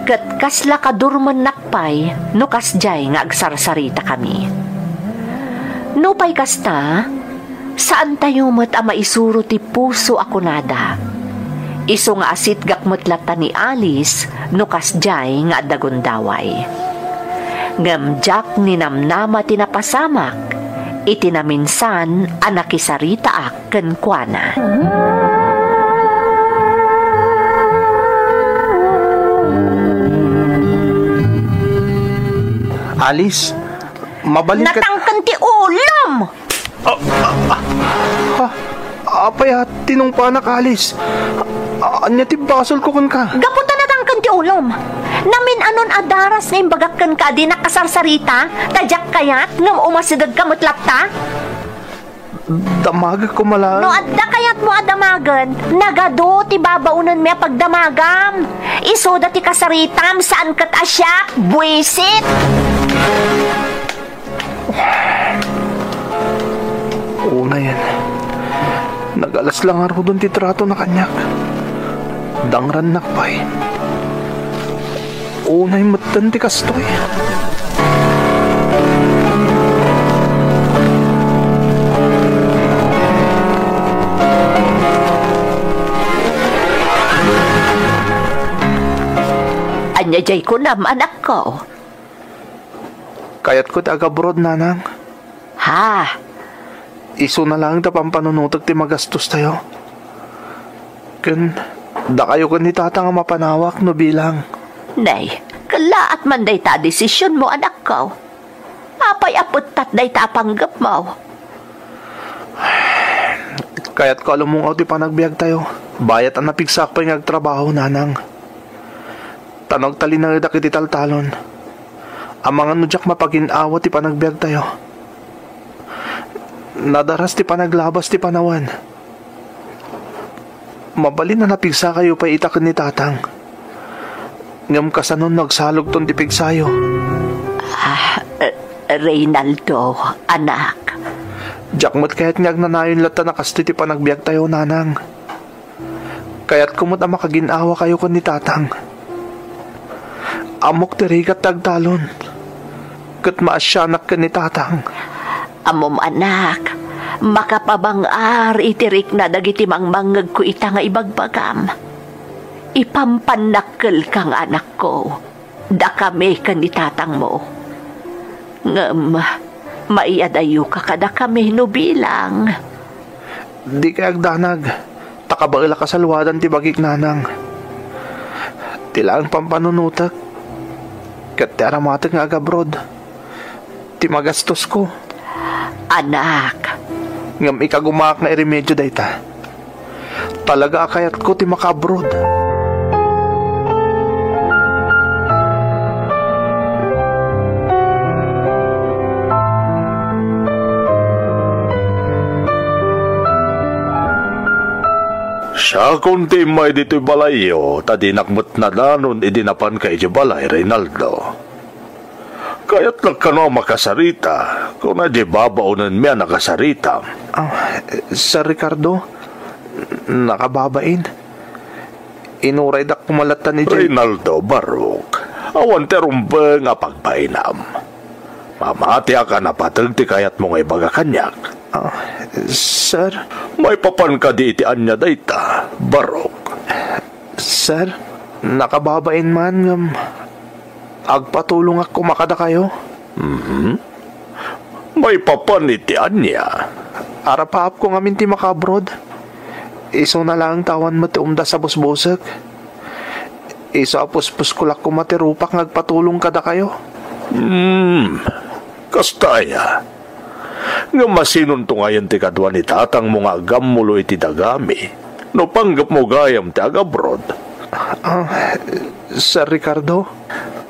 Ket kasla kadurmennak pay no kasdiay nga agsarsaritakami. Nupay kasta, saantayo met a maisuro ti puso a kunada. Isu nga asitgak met latta ni Alice no kasdiay nga adda gundaway. Ngem diak ninamnama ti napasamak iti naminsan a nakisaritaak kenkuana. Alice, mabalin ka. Natangken ti ulom! Ah, ah, ah, ah, apay a tinungpanak, Alice? Ah, ania ti basolko kenka? Gapu ta natangken ti ulom. Namin-anon a daras nga imbagak kenka a dinak kasarsarita, ta diak kayat ngem umasidegka met latta? Damagek koma laeng. No adda kayatmo a damagen, nagadu ti babaonenmi a pagdamagam. Isuda ti kasaritam, saan ket a siak, buisit! Unayen, nagalas la ngaruden ti tratona kaniak. Dangrannak pay. Unay metten ti kastoy. Ania jay kunam, anakko? Kayatko ti agabroad, nanang. Ha? Isuna laeng ta pampanunotek ti magastostayo. Ken dakayo ken ni Tata nga mapanawak no bilang. Nay, kellaat man dayta a desisionmo, anakko. Apay a pettat dayta a panggepmo? Kayatko a lumungaw ti panagbiagtayo. Bayat a napigsaak pay nga agtrabaho, nanang. Ta no agtalinaedak iti taltalon, amangan no diak mapagin-awa ti panagbiagtayo. Nadaras ti panaglabas ti panawen. Mabalin a napigsakayo pay ita ken ni Tatang. Ngem kasano no agsalogton ti pigsayo? Ah, eh, Reynaldo, anak. Diak met kayat nga agnanayon latta a kastoy ti panagbiagtayo, nanang. Kayatko met a makagin-awakayo ken ni Tatang. Ammok ti rigat ti agtalon, ket maasianak ken ni Tatang. Ammom, anak, makapabang-ar iti rikna dagiti mangmangngegko ita nga ibagbagam. Ipampannakkelka nga anakko, dakami ken ni tatangmo. Ngem, maiyadayoka kadakami no bilang. Dikay agdanag, ta kabaelak a salwadan ti bagik, nanang. Ti laeng pampanunotek ket ti aramatek nga agabrod ti magastosko. Anak. Ngem ikagumaak nga iremedio dayta. Talaga a kayatko ti makaabroad. Siakon ti immay ditoy balayyo, ta dinak met nadanon idi napanka idiay balay, Reynaldo. Kayatnak kano a makasarita, kuna diay babaonenmi a nakasaritam. Ah, Sir Ricardo, nakababain. Inuraydak koma latta ni Jay. Reynaldo, Barok, awan ti rumbeng a pagbainam. Mamatiak a napateg ti kayatmo nga ibaga kaniak. Ah, sir? Maipapan kadi iti ania dayta, Barok? Sir, nakababain man ngem agpatulongak koma kadakayo. Mhm. Maipapan iti ania? Arapaapko ngamin ti makaabroad. Isuna laeng ta awan met ti umdas a busbusek. Isu a puspuskol koma ti rupak nga agpatulong kadakayo. Hmm, kasta aya. Ngem masinonto ngayen ti kadua ni tatangmo nga agammulo iti dagami, no panggepmo gayam ti agabrod? Ah, Sir Ricardo?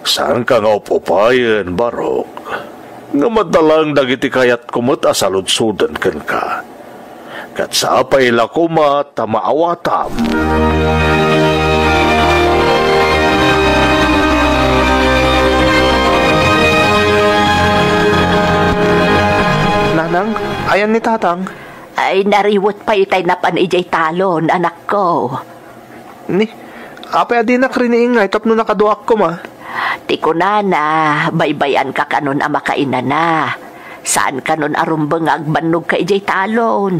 Saanka nga up-upayen, Barok. Ngem adda laeng dagiti kayatko met a saludsoden kenka. Ket sapay la koma ta maawatam. Nanang, ayan ni Tatang? Ay, nariwet pay itay napan idiay talon, anakko. Ni, apay a dinak riniingay tapno nakaduaak koma? Ti kunana, baybay-anka kanon a makainana. Saan kanon a rumbeng nga agbannogka idiay talon.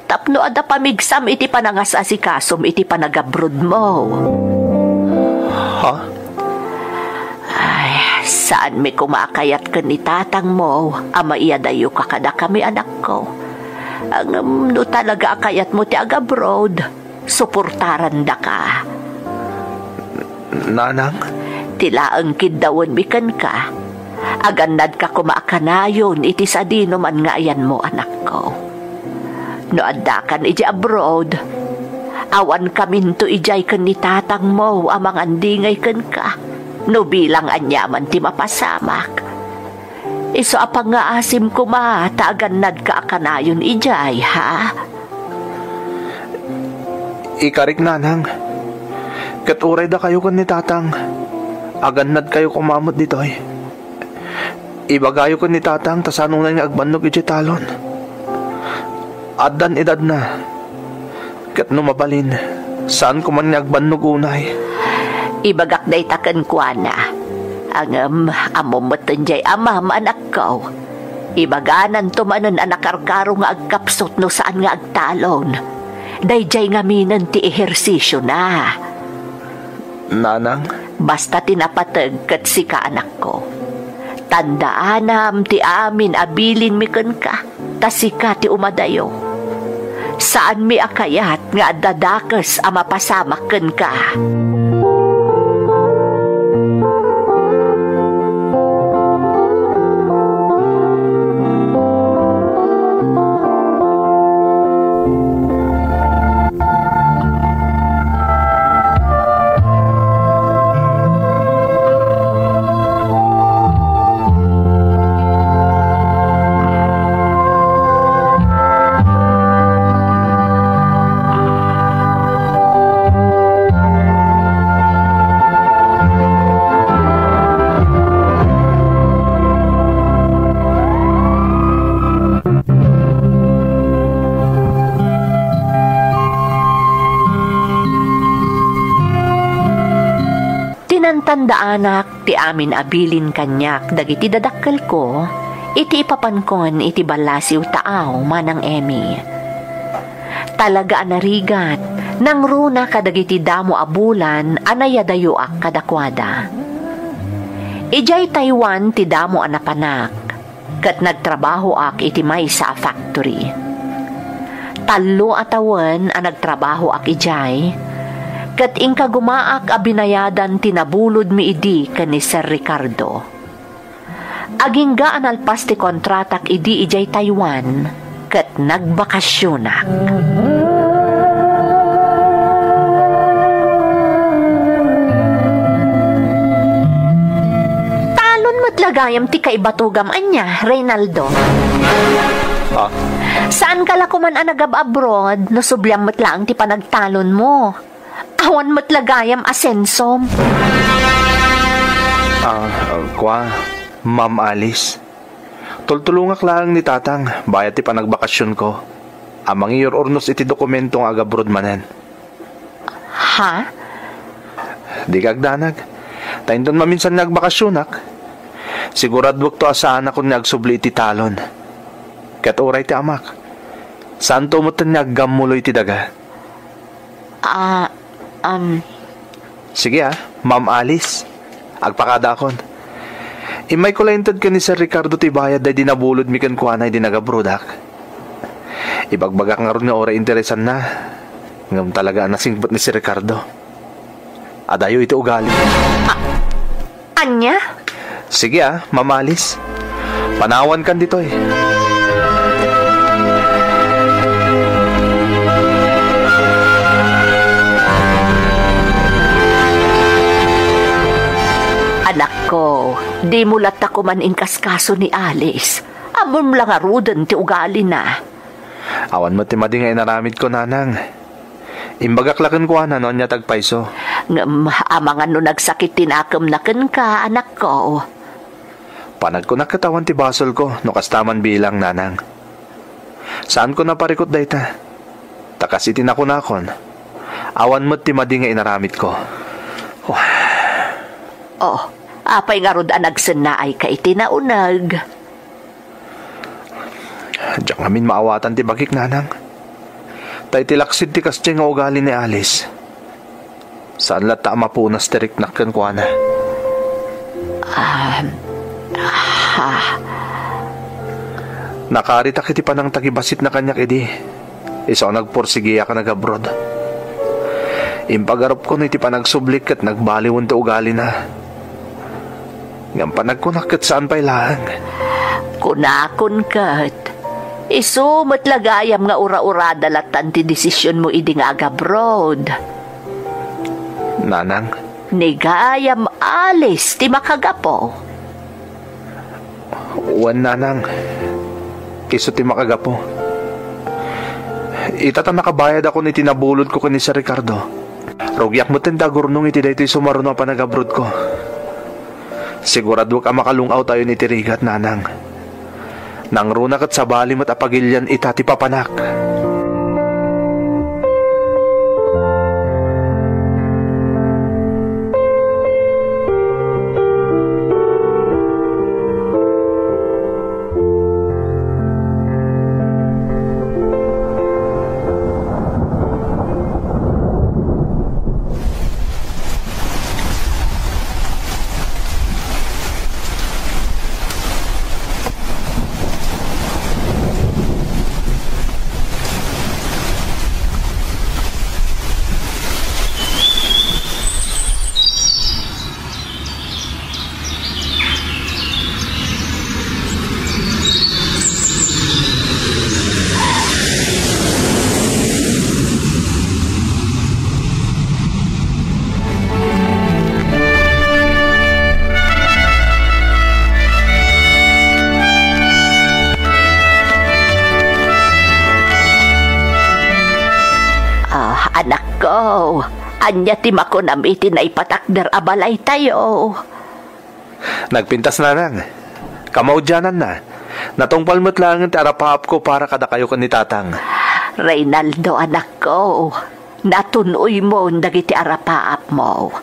Tapno adda pamigsam iti panangas-asikasom iti panagabrodmo. Ha? Ay, saanmi koma a kayat ken ni tatangmo a maiyadayoka kadakami, anakko. Ngem no talaga a kayatmo ti agabrod, suportarandaka. Nanang? Ti laeng kiddawenmi kenka, agannadka koma a kanayon iti sadinoman nga ayanmo, anakko. No addakan idiay abroad, awankaminto idiay ken ni tatangmo a mangandingay kenka no bilang aniaman ti mapasamak. Isu a pangngaasim koma ta agannadka a kanayon idiay, ha? Ikarik, nanang. Ket uray dakayo ken ni tatang, agannadkayo koma met ditoy. Ibagayo ken ni tatang ta saan unay nga agbannog idiay talon. Addan edadna. Ket no mabalin, saan koman nga agbannog unay. Ibagak dayta kenkuana. Ngem, ammom metten diay amam, anakko. Ibagananto manen a nakarkaro nga agkapsut no saan nga agtalon. Daydiay ngaminen ti ehersisiona. Nanang? Basta ti napateg ket sika, anakko. Tandaanam ti amin a bilinmi kenka, ta sika ti umadayo. Saanmi a kayat nga adda dakes a mapasamak kenka. Inantandaanak ti amin a bilin kaniak dagiti dadakkelko iti ipapankon iti ballasiw taaw, Manang Emmy. Talaga a narigat, nangruna kadagiti damo a bulan a nayadayoak kadakuada. Idiay Taiwan ti damo a napanak, ket nagtrabahoak iti maysa a factory. Tallo a tawen a nagtrabahoak idiay, ket inkagumaak a binayadan ti nabulodmi idi ken ni Sir Ricardo. Agingga a nalpas ti kontratak idi idiay Taiwan, ket nagbakasionak. Talon met la gayam ti kaibatogam ania, Reynaldo? Ah? Saanka la koman a nagab-abroad no subliam met laeng ti panagtalonmo? Awan met la gayam asensom. Ah, ah, kua, Ma'am Alice. Tultulongak laeng ni Tatang bayat ti panagbakasionko a mangiur-urnos iti dokumento nga agabroad manen. Ha? Dika agdanag. Ta inton maminsan nga agbakasionak, siguraduekto a saanakon nga agsubli iti talon. Ket uray ti amak, saanto metten nga aggammulo iti daga. Ah, um. Sige, ah, Ma'am Alice. Agpakadaakon. Immayko la inted ken ni Sir Ricardo ti bayad daydi nabulodmi kenkuana idi nagabroadak. Ibagbagak ngarud nga uray interesanna, ngem talaga a nasingpet ni Sir Ricardo. Adayo iti ugali. Ania? Sige, ah, Ma'am Alice. Panawankan ditoy. Anakko, dimo latta koman inkaskaso ni Alice. Ammom la ngaruden ti ugalina. Awan met ti madi nga inaramidko, Nanang. Imbagak la kenkuana no ania ti agpayso. Ngem amangan no nagsakit ti nakemna kenka, anakko. Panagkunak ket awan ti basolko no kasta man bilang, Nanang. Saanko naparikut dayta. Ta kas iti nakunakon, awan met ti madi nga inaramidko. Oh, apay ngarud a nagsennaayka iti nauneg? Diak ngamin maawatan ti bagik, Nanang. Ta iti laksid ti kasdiay nga ugali ni Alice, saan latta a mapunas ti riknak kenkuana. Ah, ha. Nakaritak iti panangtagibasitna kaniak idi, isu a nagpursigiak a nagabroad. Impagarupko no iti panagsublik ket nagbaliwen ti ugalina. Ngem panagkunak ket saan pay laeng. Kunakon ket, isu met la gayam nga ura-urada lattan ti desisionmo idi nga agabroad. Nanang. Ni gayam Alice ti makagapu. Wen, Nanang. Isu ti makagapu. Ita ta nakabayadakon iti nabulodko ken ni Sir Ricardo. Rugiak metten ti agurnong iti daytoy sumaruno a panagabroadko. Siguraduek a makalung-awtayon iti rigat, Nanang. Nangruna ket sabali met a pagilian ita ti papanak. Ah, anakko, ania ti makunam iti naipatakder a balaytayo? Nagpintas, Nanang. Kamaudiananna, natungpal met laengen ti arapaapko para kadakayo ken ni Tatang. Reynaldo, anakko, natun-oymon dagiti arapaapmo.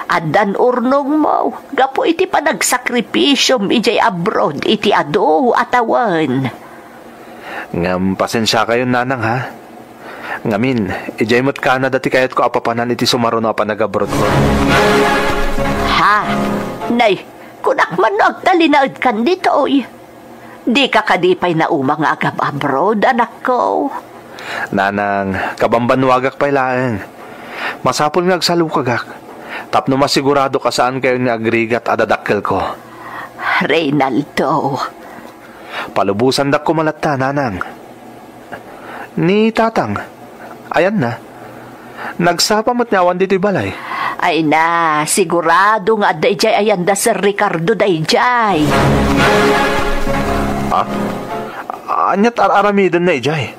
Addan urnongmo gapu iti panagsakripisom idiay abroad iti adu a tawen. Ngem pasensiakayon, nanang, ha? Ngamin, idiay met Canada ti kayatko a papanan iti sumaruno a panagabroadko. Ha? Nay, kunak man no agtalinaedkan ditoy. Dika kadi pay nauma nga agab-abroad, anakko? Nanang, kabambannuagak pay laeng. Masapul nga agsalukagak tapno masiguradok a saankayon nga agrigat a dadakkelko. Reynaldo. Palubosandak koma latta, nanang. Ni tatang, ayanna? Nagsapa met nga awan ditoy balay. Ay na, sigurado nga adda idiay ayanda Sir Ricardo daydiay. Ha? Ania't ar-aramidenna idiay?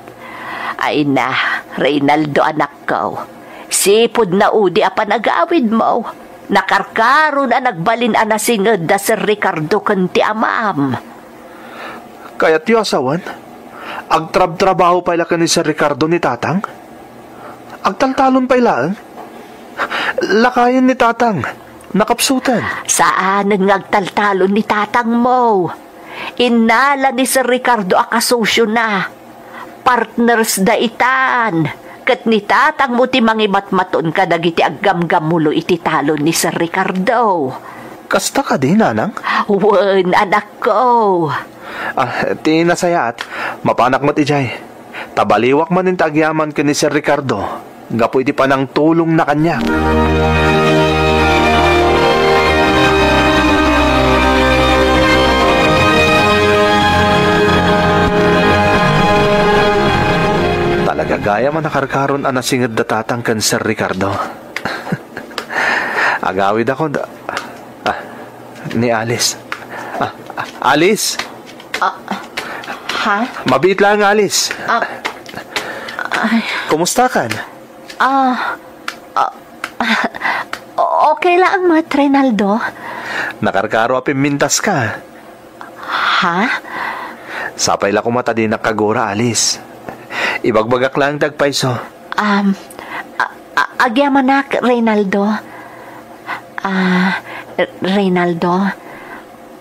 Ay na, Reynaldo, anakko. Sipud naudi a panagawidmo, nakarkaron a nagbalin a nasinged da Sir Ricardo ken ti amam. Kayatyo a sawen? Agtrabtrabaho pay la ken ni Sir Ricardo ni tatang? Agtaltalon pay laeng? Lakayen ni tatang, nakapsuten. Saanen nga agtaltalon ni tatangmo. Innala ni Sir Ricardo a kasosiona. Partners da itan. Ket ni tatangmo ti mangimatmaton kadagiti aggamgammulo iti talon ni Sir Ricardo. Kasta kadi, nanang? Wen, anakko. Ah, ti nasayaat, mapanak met idiay. Ta baliwak manen ti agyaman ken ni Sir Ricardo gapu iti panangtulongna kaniak. Talaga gayam a nakarkaron a nasinged da tatang ken Sir Ricardo. Agawidakon. Ah, ni Alice. Ah, ah, Alice! Ah, ha? Mabiit lang, Alice. Ah, ay. Kumusta kan? Ah, ah, ah, okay lang, Mat Reynaldo. Nakarkaro a pimmintas ka. Ha? Sapay la koma ta dinak kagura, Alice. Ibagbagak lang ti agpayso. Um, a-, a-, agyamanak, Reynaldo. Ah, R-, Reynaldo,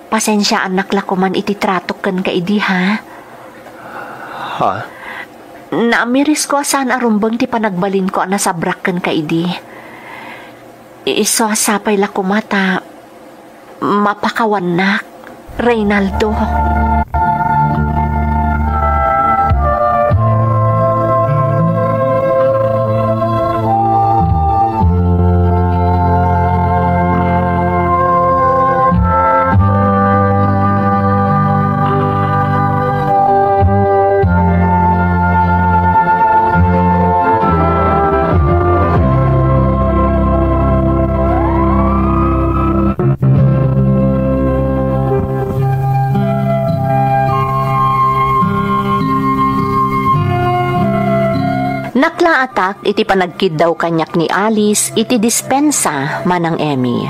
pasensiaannak la koman iti tratok kenka idi, ha? Ha? Naamirisko a saan a rumbeng ti panagbalinko a nasabrak kenka idi. Isu a sapay la koma ta mapakawannak, Reynaldo. Naklaatak iti panagkiddaw kaniak ni Alice iti dispensa, Manang Emmy.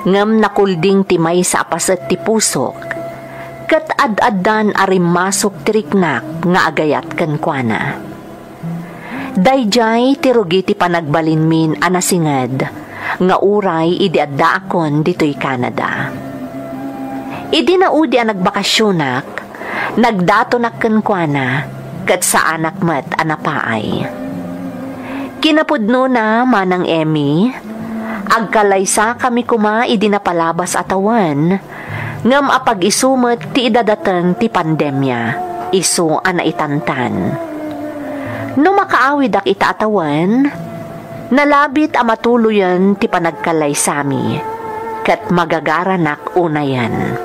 Ngem nakulding ti maysa a paset ti pusok, ket ad-addan a rimmasok ti riknak nga agayat kenkuana. Daydiay ti rugi ti panagbalinmin a nasinged nga uray idi addaakon ditoy Canada. Idi naudi a nagbakasionak, nagdatonak kenkuana, ket saanak met a napaay. Kinapudnona, Manang Emmy, agkalaysakami koma idi napalabas a tawen, ngem apag-isu met ti idadateng ti pandemia, isu a naitantan. No makaawidak ita a tawen, nalabit a matuloyen ti panagkalaysami, ket magagaranak unayen.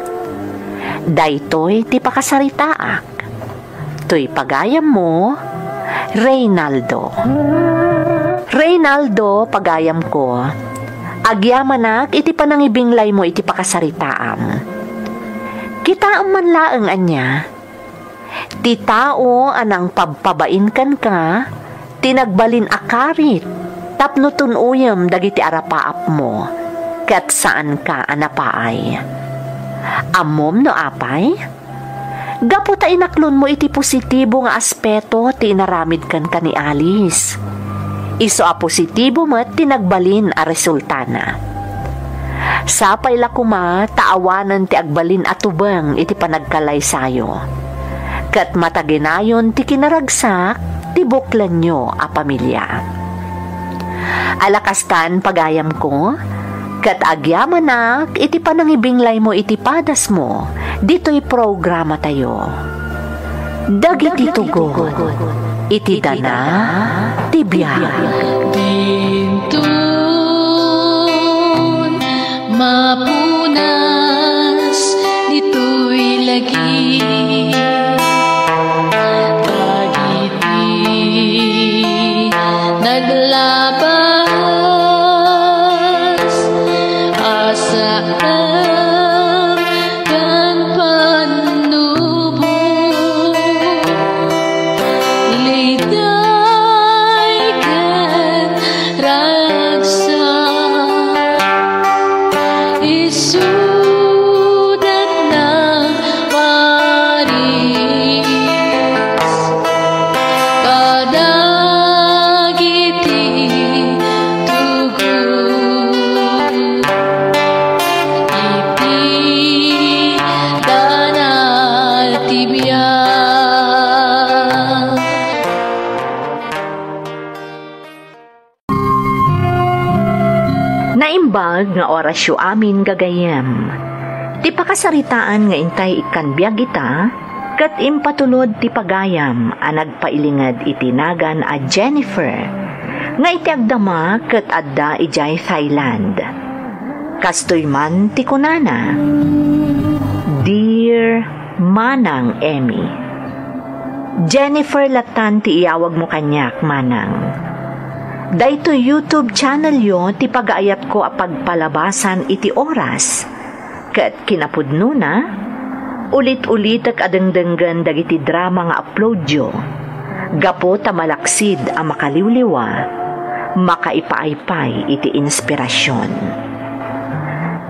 Daytoy ti pakasaritaak. Toy pagayammo, Reynaldo. Reynaldo, pagayamko, agyamanak iti panangibinglaymo iti pakasaritaam. Kitaem man laeng ania, ti tao a nangpabpabain kenka, ti nagbalin a karit tapno tun-oyem dagiti arapaapmo, ket saanka a napaay. Ammom no apay? Gapu ta inaklonmo iti positibo nga aspeto ti inaramid kenka ni Alice. Isu a positibo met ti nagbalin a resultana. Sapay la koma ta awanen ti agbalin a tubeng iti panagkalaysayo. Ket mataginayon ti kinaragsak ti buklenyo a pamilia. Ala kastan, pagayamko, ket agyamanak iti panangibinglaymo iti padasmo ditoy programatayo. Dagiti tugot iti dana ti biag. Dinton mapunas ditoy lagi dagiti naglabas a saan ken pannubo, liday ken ragsak. Isudatna paris kadagiti tugot iti dana ti biag. Naimbag nga orasyo amin, gagayyem. Ti pakasaritaan nga intay ikkan biag ita, ket impatulod ti pagayam a nagpailinged iti nagan a Jennifer, nga iti agdama ket adda idiay Thailand. Kastoy man ti kunana, "Dear Manang Emmy, Jennifer latan ti iyawagmo kaniak, Manang. Daytoy YouTube channelyo ti pagaayatko a pagpalabasan iti oras, ket kinapudnona, ulit-ulitek a dengdenggen dagiti drama nga uploadyo, gapu ta malaksid a makaliwliwa, makaipaaypay iti inspirasyon.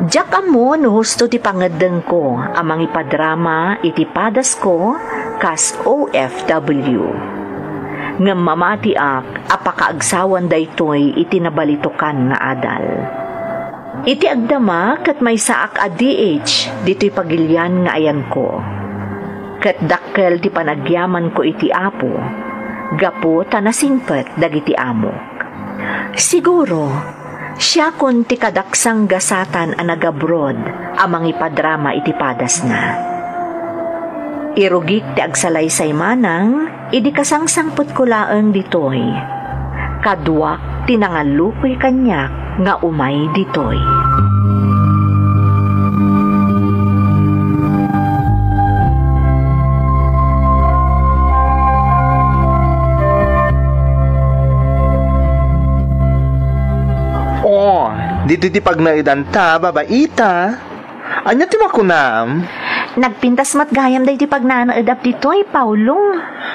Diak ammo no husto ti pangeddengko a mangipadrama iti padasko kas O F W. Ngem mamatiak a pakaagsawan daytoy iti nabalitokan nga adal. Iti agdama ket maysaak a D H ditoy pagilian nga ayanko. Ket dakkel ti panagyamanko iti Apo, gapu ta nasingpet dagiti amok. Siguro, siakon ti kadaksanggasatan a nagabroad a mangipadrama iti padasna. Irugik ti agsalaysay manang idi kasangsangpetko laeng ditoy. Kaduak ti nangallukoy kaniak nga umay ditoy. Oh, ditoy ti pagnaedanta, babaita. Ania ti makunam? Nagpintas met gayam daytoy pagnaedap ditoy, Paulo.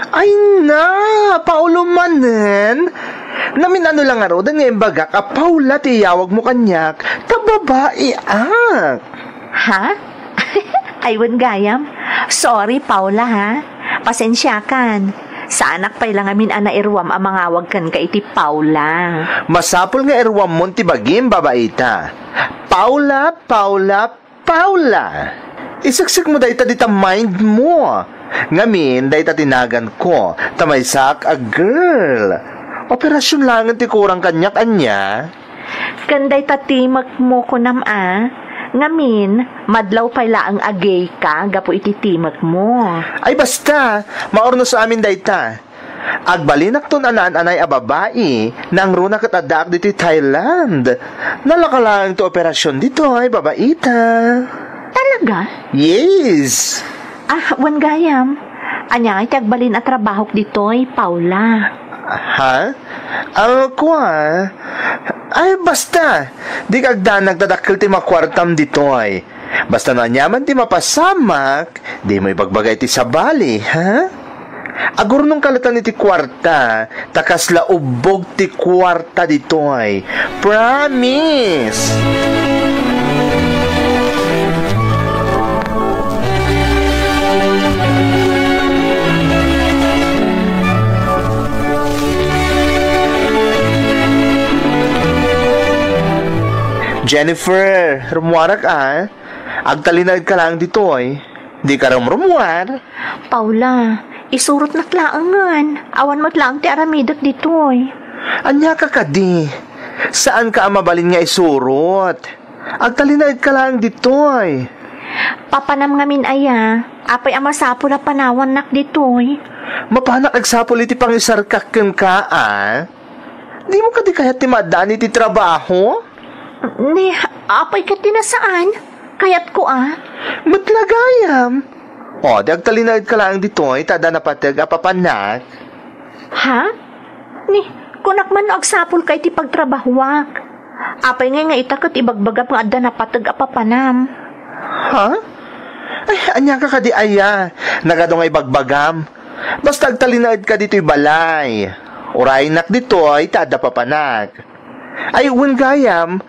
Ay na, Paulo manen? Namin-ano la ngaruden nga imbagak a Paula ti iyawagmo kaniak, ta babaiak. Ha? Ay, wen gayam. Sorry, Paula, ha? Pasensiakan. Saanak pay la ngamin a nairuam a mangawag kenka iti Paula. Masapul nga iruammon ti bagim, babaita. Paula, Paula, Paula! Iseksekmo dayta dita mindmo. Ngamin, dayta ti naganko, ta maysaak a girl. Operasion laengen ti kurang kaniak, ania? Ken dayta timekmo kunam a. Ngamin, madlaw pay laeng a gay ka gapu iti timekmo. Ay basta, maurnos amin dayta. Agbalinakton a naan-anay a babai, nangruna ket addaak ditoy Thailand. Nalaka laeng ti operasion ditoy, babaita. Talaga? Yes. Ah, wen gayam. Ania ngay ti agbalin a trabahok ditoy, Paula? Ha? Ah, kua? Ay, basta. Di ka agdanag ta dakkel ti makuartam ditoy. Basta no aniaman ti mapasamak, dimo ibagbaga iti sabali, ha? Agurnongka latta iti kuarta, ta kasla ubbog ti kuarta ditoy. Promise! Jennifer, rummuarak a. Agtalinaedka laeng ditoy. Dika rumrummuar. Paula, isurotnak laengen. Awan met laeng ti aramidek ditoy. Ania ka kadi? Saanka a mabalin nga isurot? Agtalinaedka laeng ditoy. Papanam ngamin aya. Apay a masapul a panawannak ditoy? Mapanak agsapul iti pangisarkak kenka, a? Dimo kadi kayat ti maaddaan iti trabaho? Ni, apay ket ti nasaan? Kayatko a. Met la gayam. O, di agtalinaedka laeng ditoy, ta adda napateg a papanak. Ha? Ni, kunak man no agsapulka iti pagtrabahoak. Apay ngay nga ita ket ibagbagam nga adda napateg a papanam? Ha? Ay, ania ka kadi aya? Nagadu nga ibagbagam. Basta agtalinaedka ditoy balay. Uraynak ditoy ta adda papanak. Ay, wen gayam,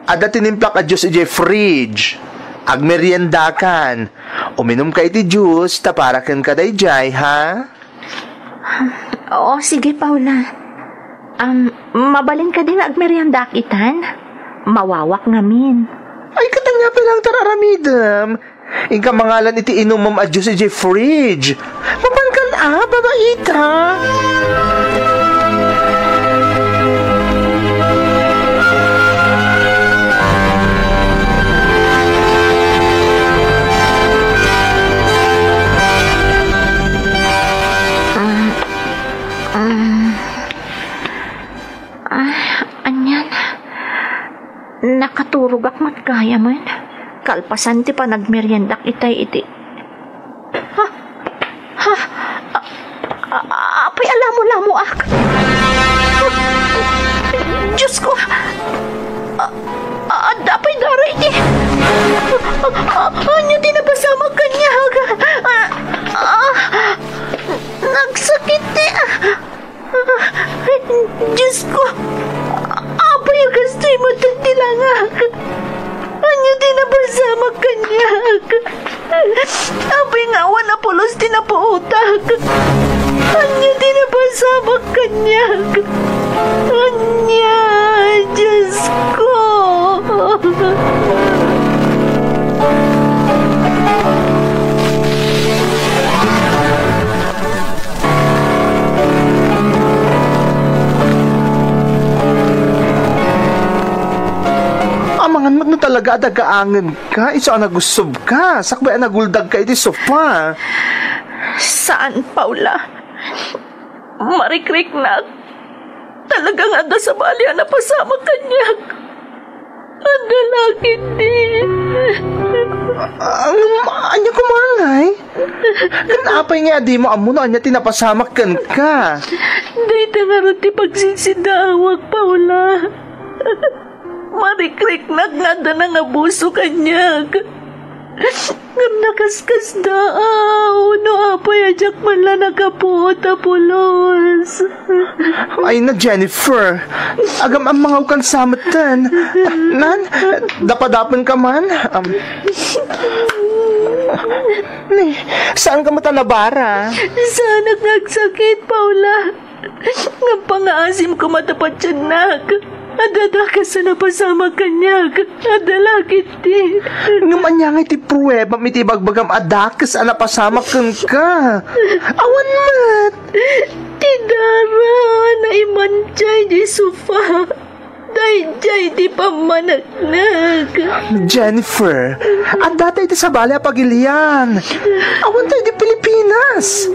adda tinimplak a juice idiay fridge. Agmeriendakan. Uminumka iti juice, ta para kenka daydiay, ha? Oo, sige, Paula. Um, mabalin kadi nga agmeriendaak itan? Mawawak ngamin. Ay, ket ania pay laeng ti ar-aramidem? Inka mangalan iti inumem a juice idiay fridge. Mapankan a, babaita. Ah, ah. Ah, anian? Nakaturogak met gayamen. Kalpasan ti panagmeriendak itay iti... Ha? Ha? A-, a-, apay a lamo-lamoak? Diosko! A-, a-, adda pay dara iti... A-, a-, ania ti napasamak kaniak? A-, a-, nagsakit ti... Diosko, apay a kastoy met ti langak? Ania ti napasamak kaniak? Apay nga awan a pulos ti napuotak? Ania ti napasamak kaniak? Ania, Diosko? Amangan met no talaga a dagaangenka, isu a nagussobka, sakbay a naguldagka iti sofa. Saan, Paula. Marikriknak. Talaga nga adda sabali a napasamak kaniak. Adda la ketdi. Ah, ngem ania koma ngay? Ken apay nga a dimo ammo no ania ti napasamak kenka? Dayta ngarud ti pagsinsinnaawak, Paula. Marikriknak nga adda nangabuso kaniak. Ngem nakaskasdaaw no apay a diak man la nakapuot a pulos. Ay na, Jennifer. Agam-ammangawkan sa metten. Nan, dapadapenka man. Um, ni, saanka met a nabara? Saanak nga agsakit, Paula. Ngem pangngaasim koma ta patiennak. Adda dakes a napasamak kaniak. Adda la ketdi. Ngem ania ngay ti pruebam iti ibagbagam a dakes a napasamak kenka? Awan met. Ti dara a naimantiay di sofa. Daydiay ti pammaneknek. Jennifer, addata iti sabali a pagilian. Awanta iti Pilipinas.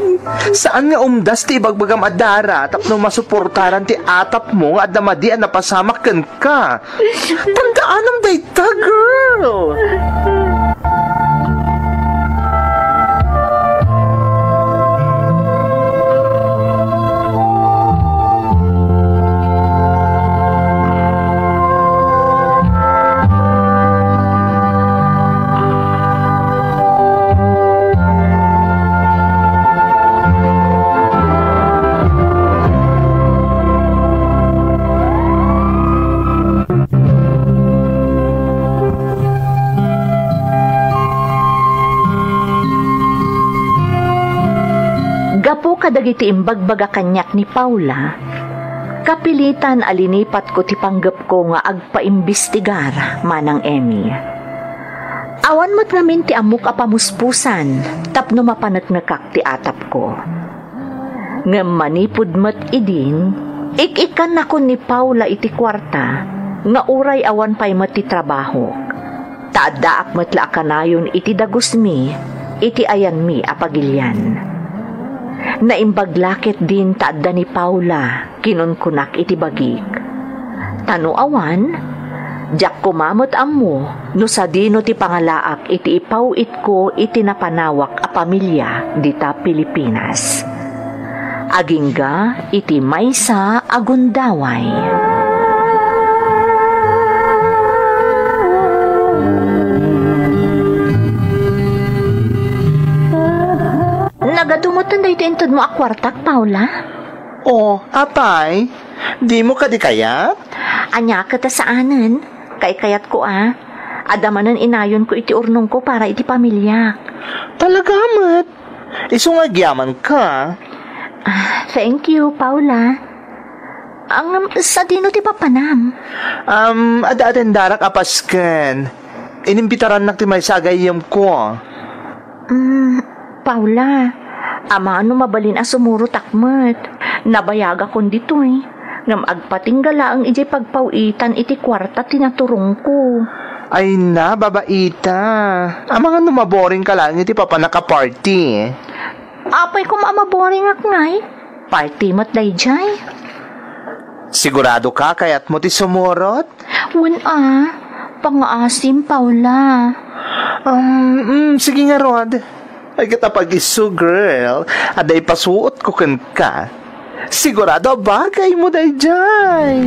Saan nga umdas ti ibagbagam a dara tapno masuportaran ti atapmo nga adda madi a napasamak kenka. Tandaanam dayta, girl. Gapu kadagiti imbagbaga kaniak ni Paula, Kapilitan a linipatko ti panggepko nga agpaimbestigar, Manang Emmy. Awan met ngamin ti ammok a pamuspusan tapno mapaneknekak ti atapko. Ngem manipud met idin, ik-ikkannakon ni Paula iti kuarta nga uray awan pay met ti trabahok. Ta addaak met la a kanayon iti dagusmi, iti ayanmi a pagilian. Naimbag la ketdin ta adda ni Paula, kinunkunak iti bagik. Ta no awan, diak koma met ammo no sadino ti pangalaak iti ipaw-itko iti napanawak a pamilia dita Pilipinas. Agingga iti maysa a gundaway. Nagadu metten daytoy intedmo a kuartak, Paula? Oh, apay? Dimo kadi kayat? Ania ket a saanen? Kaykayatko a. Adda manen inayonko iti urnongko para iti pamiliak. Talaga met? Isu nga agyamanka. Ah, thank you, Paula. Ang, sadino ti papanam? Um, adda atendarak a pasken. Inimbitarannak ti maysa a gayyemko. Mm, Paula, amangan no mabalin a sumurotak met. Nabayagakon ditoy. Ngem agpatingga laeng idiay pagpaw-itan iti kuarta ti naturongko. Ay na, babaita. Amangan no maboring ka laeng iti papanak a party. Apay koma a maboringak ngay? Party met daydiay. Sigurado ka kayatmo ti sumurot? Wen a, pangngaasim, Paula. Um, mm, sige ngarud. Ay, ket apay isu, girl, adda ipasuotko kenka. Sigurado a bagaymo daydiay.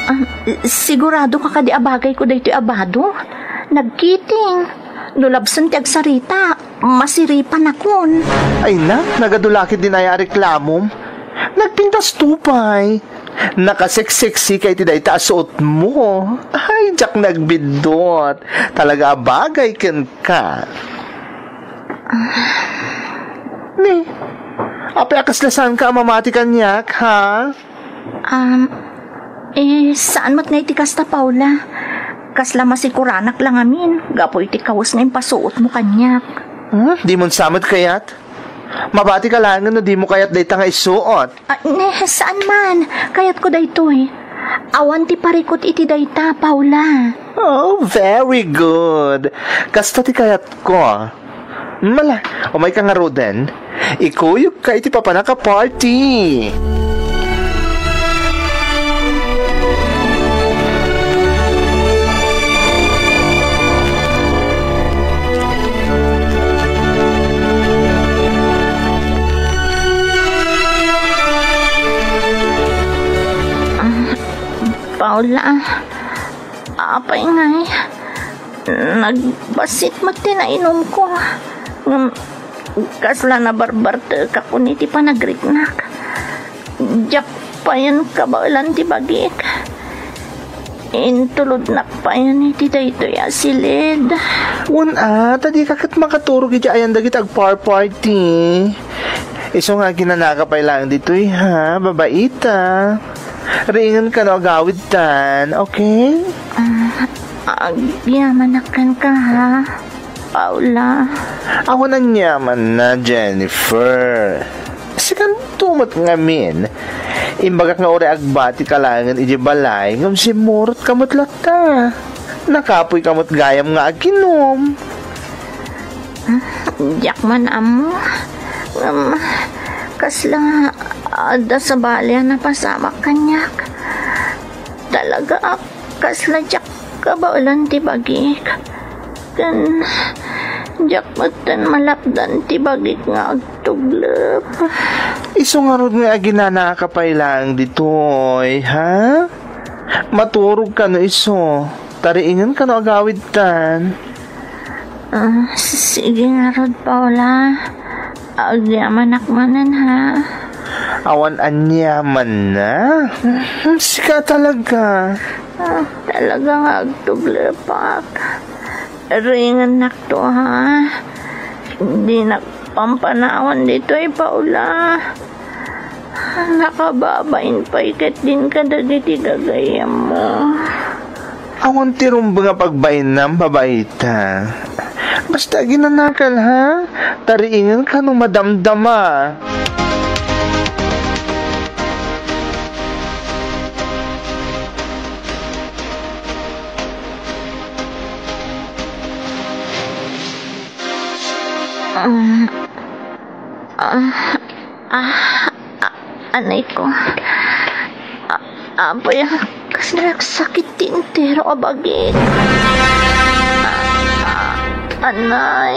Ah, sigurado ka kadi a bagayko daytoy a bado? Nagkiting. No labsen ti agsarita, masiripanakon. Ay na, nagadu la ketdin aya a reklamom. Nagpintas to pay. Nakaseksexy ka iti dayta a suotmo. Ay, diak nagbiddut. Talaga a bagay kenka. Ni, apay a kasla saanka a mamati kaniak, ha? Um, eh, saan met nga iti kasta, Paula? Kasla masikuranak la ngamin, gapu iti kawes nga impasuotmo kaniak. Hmm? Dimon sa met kayat? Mabati ka laengen no dimo kayat dayta nga isuot. Ah, ne, saan man. Kayatko daytoy. Awan ti parikut iti dayta, Paula. Oh, very good. Kasta ti kayatko. Mala, umayka ngaruden. Ikuyogka iti papanak a party. Ah, Paula, apay ngay, nagbassit met ti nainumko. Ngem kasla nabarbartekakon iti panagriknak. Diak payen kabaelan ti bagik. Intulodnak payen iti daytoy a silid. Wen a, ta dika ket makaturog iti ayan dagiti agparparty. Isu nga aginanaka pay laeng ditoy, ha, babaita. Riingen kano agawidtan, okay? Ah, agyamanak kenka, ha? Paula. Awan aniamanna, Jennifer. Sikanto met ngamin. Imbagak nga uray agbati ka laengen idiay balay, ngem simmurot ka met latta. Nakapuy ka met gayam nga aginum. Ah, diak man ammo. Ngem, kasla adda sabali a napasamak kaniak. Talaga a kasla diak kabaelan ti bagik. Ken diak metten malapdan ti bagik nga agtuglep. Isu ngarud nga aginanaka pay laeng ditoy, ha? Maturog kano isu, ta riingen kano agawidtan. Ah, sige ngarud, Paula. Agyamanak manen, ha? Awan aniamanna. Hmm, sika talaga. Ah, talaga nga agtuglepak. Ringennakto, ha? Dinak pampanawan ditoy, Paula. Nakababain pay ket din kadagiti gagayyemmo. Awan ti rumbeng a pagbainam, babaita. Basta aginanakan, ha? Tariingenka no madamdama. Ah, ah, ah, ah, anay ko. Ah, apoy, ah, kasla nagsakit ti entero a bagik. Ah, ah, anay.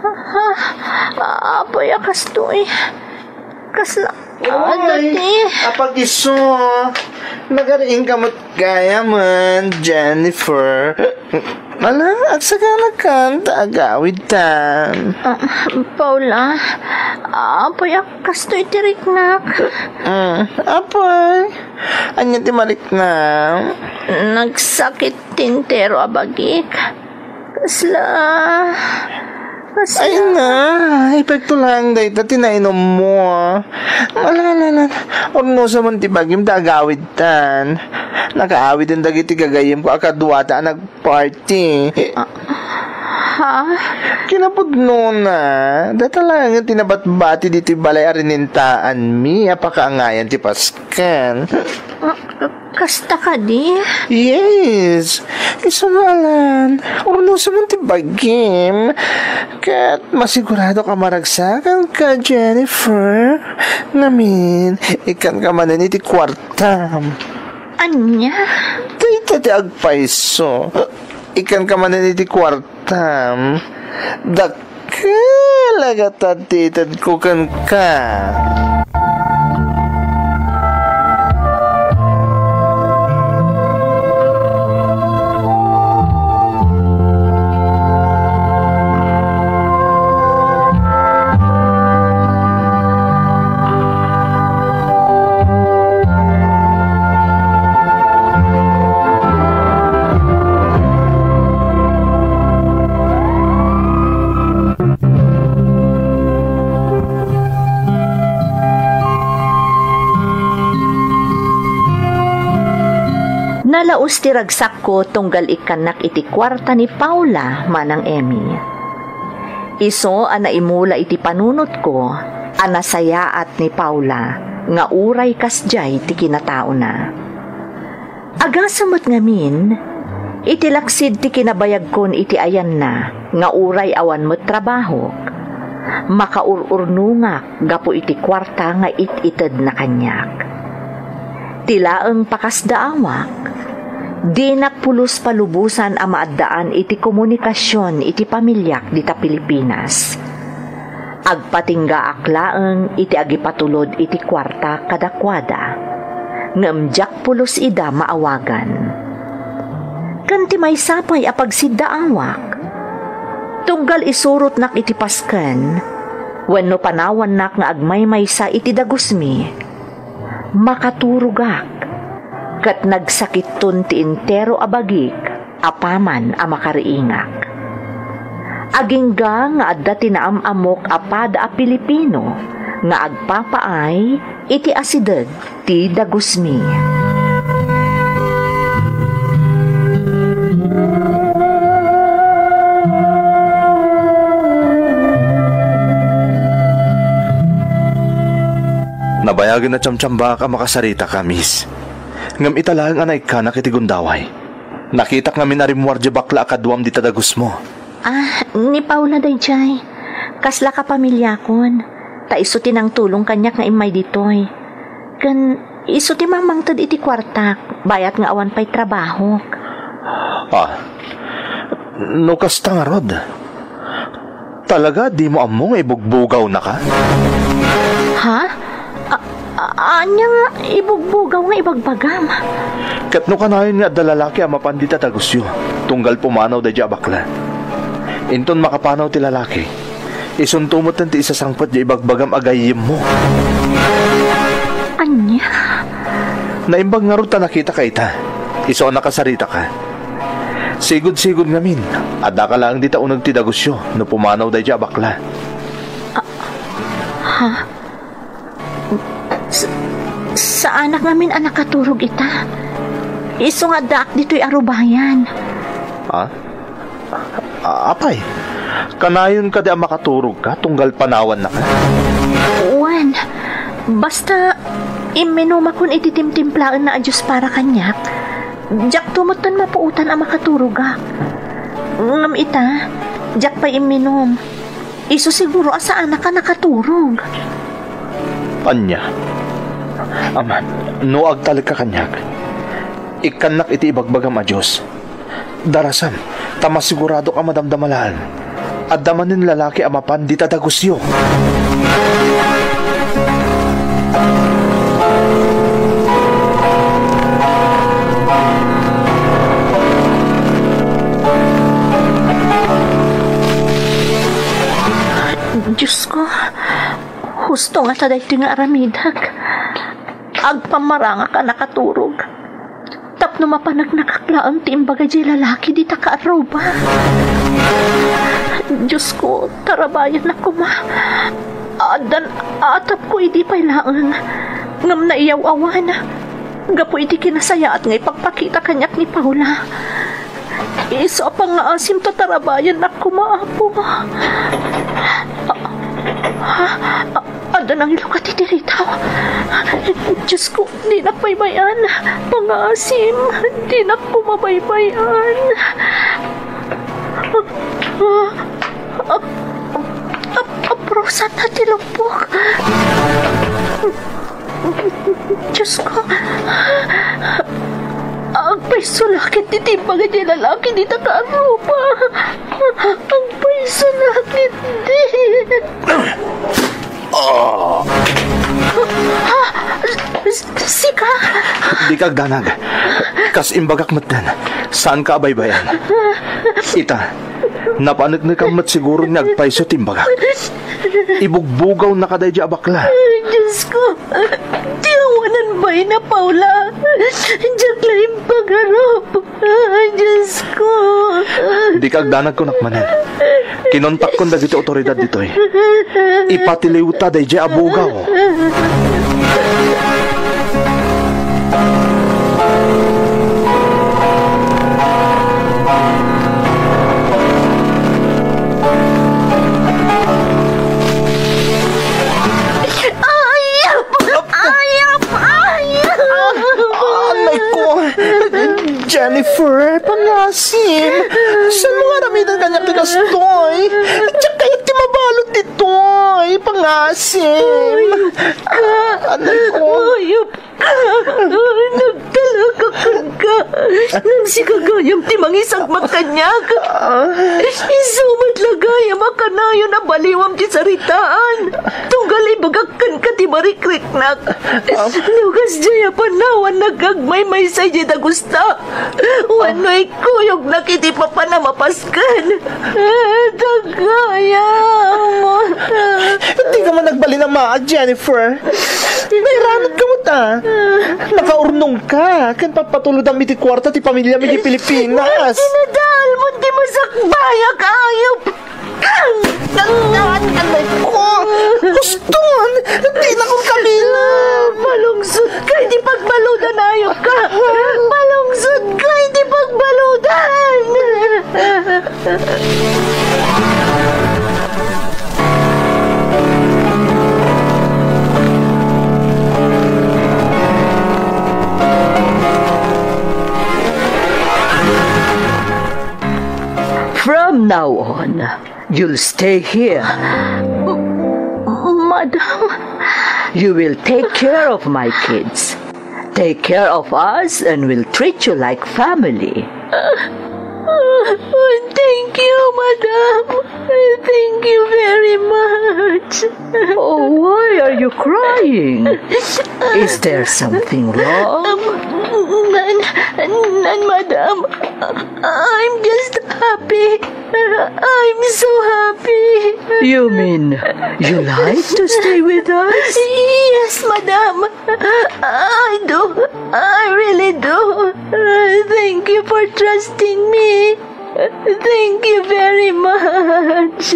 Ah, ah, apoy, ah, kastoy. Kasla Uy, adda ti apag-isu. Nagariingka met gayamen, Jennifer. Ala, agsaganakan ta agawidtan. Ah, Paula, apoy, ah, kastoy ti riknak. Mm, apoy, ania ti mariknam? Nagsakit ti entero a bagik. Kasla, kasla. Ay na, epekto laeng dayta ti nainummo. Ala, ala, ala. Urnosem ti bagim ta agawidtan. Nakaawiden dagiti gagayyemko a kaduata a nagparty. Ah, ha? Kinapudnona, dayta laeng ti nabatbati ditoy balay a rinintaanmi a pakaangayan ti Pasken. Ah, Kasta kadi? Yes. Isu nga alan, urnosem ti bagim. Ket masiguradok a maragsakanka, Jennifer. Ngamin, ikkanka manen iti kuartam. Ania? Dayta ti agpayso. Ikkanka manen iti kuartam. Dak- Ket talaga ta ti itedko kenka. Nalaus ti ragsakko tunggal ikkannak iti kuarta ni Paula manang Emmy. Isu a naimula iti panunotko a nasayaat ni Paula nga uray kasdiay ti kinataona. Agasem met ngamin, iti laksid ti kinabayagkon iti ayanna nga uray awan met trabahok, makaur-urnongak gapu iti kuarta nga it-itedna kaniak. Ti laeng pakasdaawak, dinak pulos palubosan a maaddaan iti komunikasion iti pamiliak dita Pilipinas. Agpatinggaak laeng iti agipatulod iti kuarta kadakuada, ngem diak pulos ida maawagan. Ken ti maysa pay a pagsiddaawak, tunggal isurotnak iti pasken wenno panawannak nga agmaymaysa iti dagusmi, makaturogak, ket nagsakitton ti entero a bagik apaman a makariingak. Agingga nga adda ti naam-ammok a pada a Pilipino nga agpapaay iti asideg ti dagusmi. Nabayagen a tiamtiambak a makasaritaka, miss. Ngem ita laeng a naikkanak iti gundaway. Nakitak ngamin a rimmuar diay bakla a kaduam dita dagusmo. Ah, ni Paula daydiay. Kasla kapamiliakon. Ta isu ti nangtulong kaniak nga immay ditoy. Ken isu ti mamangted iti kuartak, bayat nga awan pay trabahok. Ah, no kasta ngarud, talaga dimo ammo nga ibugbugawnaka? Ha? A-, a-, ania nga ibugbugaw nga ibagbagam? Ket no kanayon nga adda lalaki a mapan dita dagusyo, tunggal pumanaw daydiay a bakla. Inton makapanaw ti lalaki, isunto metten ti isasangpet diay ibagbagam a gayyemmo. Ania? Naimbag ngarud ta nakitaka ita. Isu a nakasaritaka. Sigud-sigud ngamin, addaka laeng dita uneg ti dagusyo no pumanaw daydiay a bakla. Ha? Sa-, saanak ngamin a nakaturog ita. Isu nga addaak ditoy a rubayan. Ha? A-, apay, kanayon kadi a makaturogka tunggal panawannaka? Wen, basta imminumakon iti timtimplaenna a Dios para kaniak, diakto metten mapuotan a makaturogak. Ngem ita, diak pay imminum. Isu siguro a saanak a nakaturog. Ania? Ama, no agtalekka kaniak, ikkannak iti ibagbagam a Dios. Darasam, ta masiguradok a madamdama laeng. Adda manen lalaki a mapan dita dagusyo. Diosko, husto ngata daytoy nga aramidek. Agpammarangak a nakaturog. Tapno mapanagnagak laeng ti imbaga diay lalaki dita kaarruba. Diosko, tarabayannak koma. Addan atapko idi pay laeng. Ngem naiyaw-awan. Gapu iti kinasayaat nga ipagpakita kaniak ni Paula. Isu a pangngaasim ta tarabayannak koma, Apo. Ha? Adda nangilukat iti ritaw. Diosko, dinak baybay-an. Pangngaasim, dinak koma baybay-an. Ap-, ap-, aprusatna ti lupok. Diosko, agpayso la ket ti imbaga diay lalaki dita kaarruba. Agpayso la ketdi. Ah! Ah! S-, sika? Dika agdanag. Kas imbagak metten, saanka a baybay-an. Ita, napaneknekam met siguro nga agpayso ti imbagak. Ibugbugawnaka daydiay a bakla. Diosko, ti awanan baina, Paula. Diak la impagarup. Ay, Diosko. Dika agdanag, kunak manen. Kinontakkon dagiti otoridad ditoy. Ipatiliwta daydiay a bugaw. Ay! Ay, apay! Ah, anay ko. Jennifer, pangasim. Saan mo nga aramiden kaniak ti kastoy? Diak kayat ti mabalud ditoy. Pangasim. Ayop ka. Ah, anay ko. Ayop ka. Nagtalek kenka. Ngem sika gayam ti mangisagmak kaniak. Isu met la gayam a kanayon a baliwam ti saritaan. Tunggal ibagak kenka ti marikriknak. No kasdiay a panawannak nga agmaymaysa idiay dagusta, wenno ikkuyognak iti papan a mapasken. Dagayam. Dika man agbalin a maad, Jennifer. Nairanutka met a. Nakaurnongka ken papatulodam iti kuarta ti pamiliam idiay Pilipinas. Inadalmon ti masakbayak, ayop! An-, an-, anay ko! Huston! Dinakon kabila! Malungsod ka, di pagbaludan, ayop ka! Malungsod ka, di pagbaludan! From now on, you'll stay here. M-, Madam. You will take care of my kids. Take care of us and we'll treat you like family. Thank you, Madam. Thank you very much. Oh, why are you crying? Is there something wrong? Um, none, none, Madam. I'm just happy. I'm so happy. You mean you lied to stay with us? Yes, madam. I do. I really do. Thank you for trusting me. Thank you very much.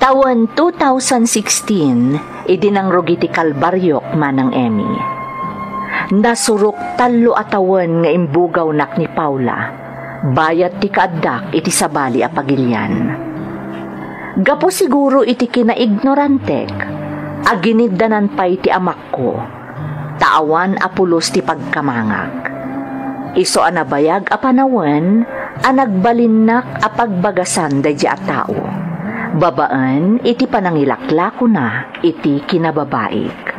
Tawen two thousand sixteen, idi nangrugi ti kalbariok, Manang Emmy. Nasurok tallo a tawen nga imbugawnak ni Paula, bayat ti kaaddak iti sabali a pagilian. Gapu siguro iti kinaignorantek, aginiddanan pay ti amakko, ta awan a pulos ti pagkamangak. Isu a nabayag a panawen a nagbalinnak a pagbagasan daydi a tao, babaen iti panangilaklakona iti kinababaik.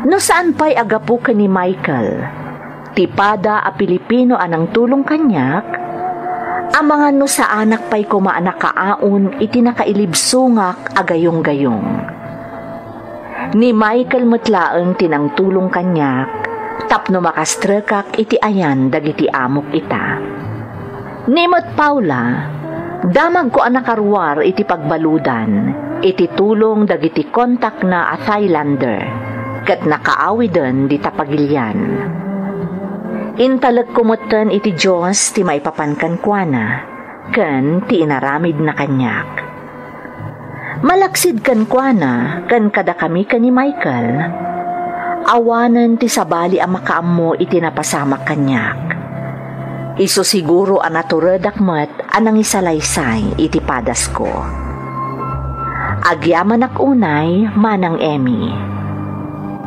No saan pay a gapu ken ni Michael, ti pada a Pilipino a nangtulong kaniak, amangan no saanak pay koma a nakaaon iti nakailibsongak a gayonggayong. Ni Michael met laeng ti nangtulong kaniak tapno makastrekak iti ayan dagiti amok ita. Ni met Paula, damagko a nakaruar iti pagbaludan iti tulong dagiti kontakna a Thailander ket nakaawiden dita pagilian. Intalekko metten iti Dios ti maipapan kenkuana ken ti inaramidna kaniak. Malaksid kenkuana ken kadakami ken ni Michael, awanen ti sabali a makaammo iti napasamak kaniak. Isu siguro a naturedak met a nangisalaysay iti padasko. Agyamanak unay, Manang Emmy.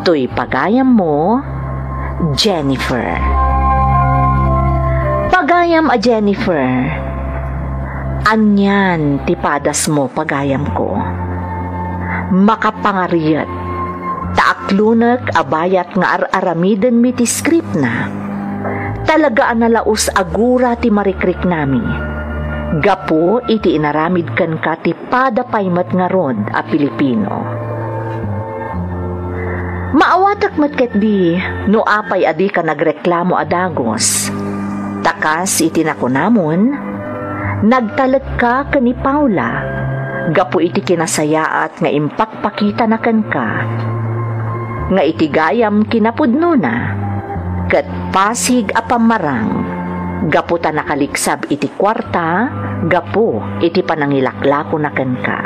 Toy pagayammo, Jennifer. Pagayam a Jennifer, anian ti padasmo, pagayamko? Makapangariet, ta aklonek a bayat nga ar-aramidenmi ti scriptna. Talaga a nalaus a gura ti marikriknami. Gapu iti inaramid kenka ti pada pay met ngarud a Pilipino. Maawatek met ketdi no apay a dika nagreklamo a dagus. Ta kas iti nakunamon, nagtalekka ken ni Paula gapu iti kinasayaat nga impakpakitana kenka, nga iti gayam kinapudnona, ket pasig a pammarang gapu ta nakaliksab iti kuarta gapu iti panangilaklakona kenka.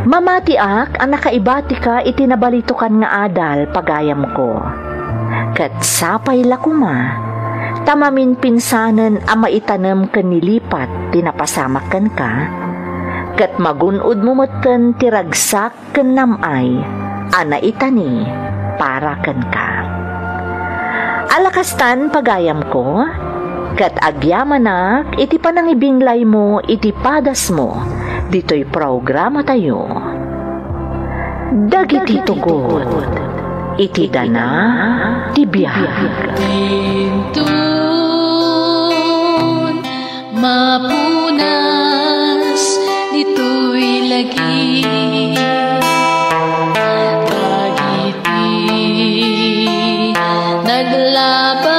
Mamatiak a nakaibatika iti nabalitokan nga adal, pagayamko. Ket sapay la koma ta maminpinsanen a maitanem ken ni lipat ti napasamak kenka, ket magun-odmo metten ti ragsak ken nam-ay a naitani para kenka. Ala kastan, pagayamko, ket agyamanak iti panangibinglaymo iti padasmo ditoy programatayo, Dagiti Tugod iti Dana ti Biag. Inton mapunas ditoy lagi. Dagiti naglaba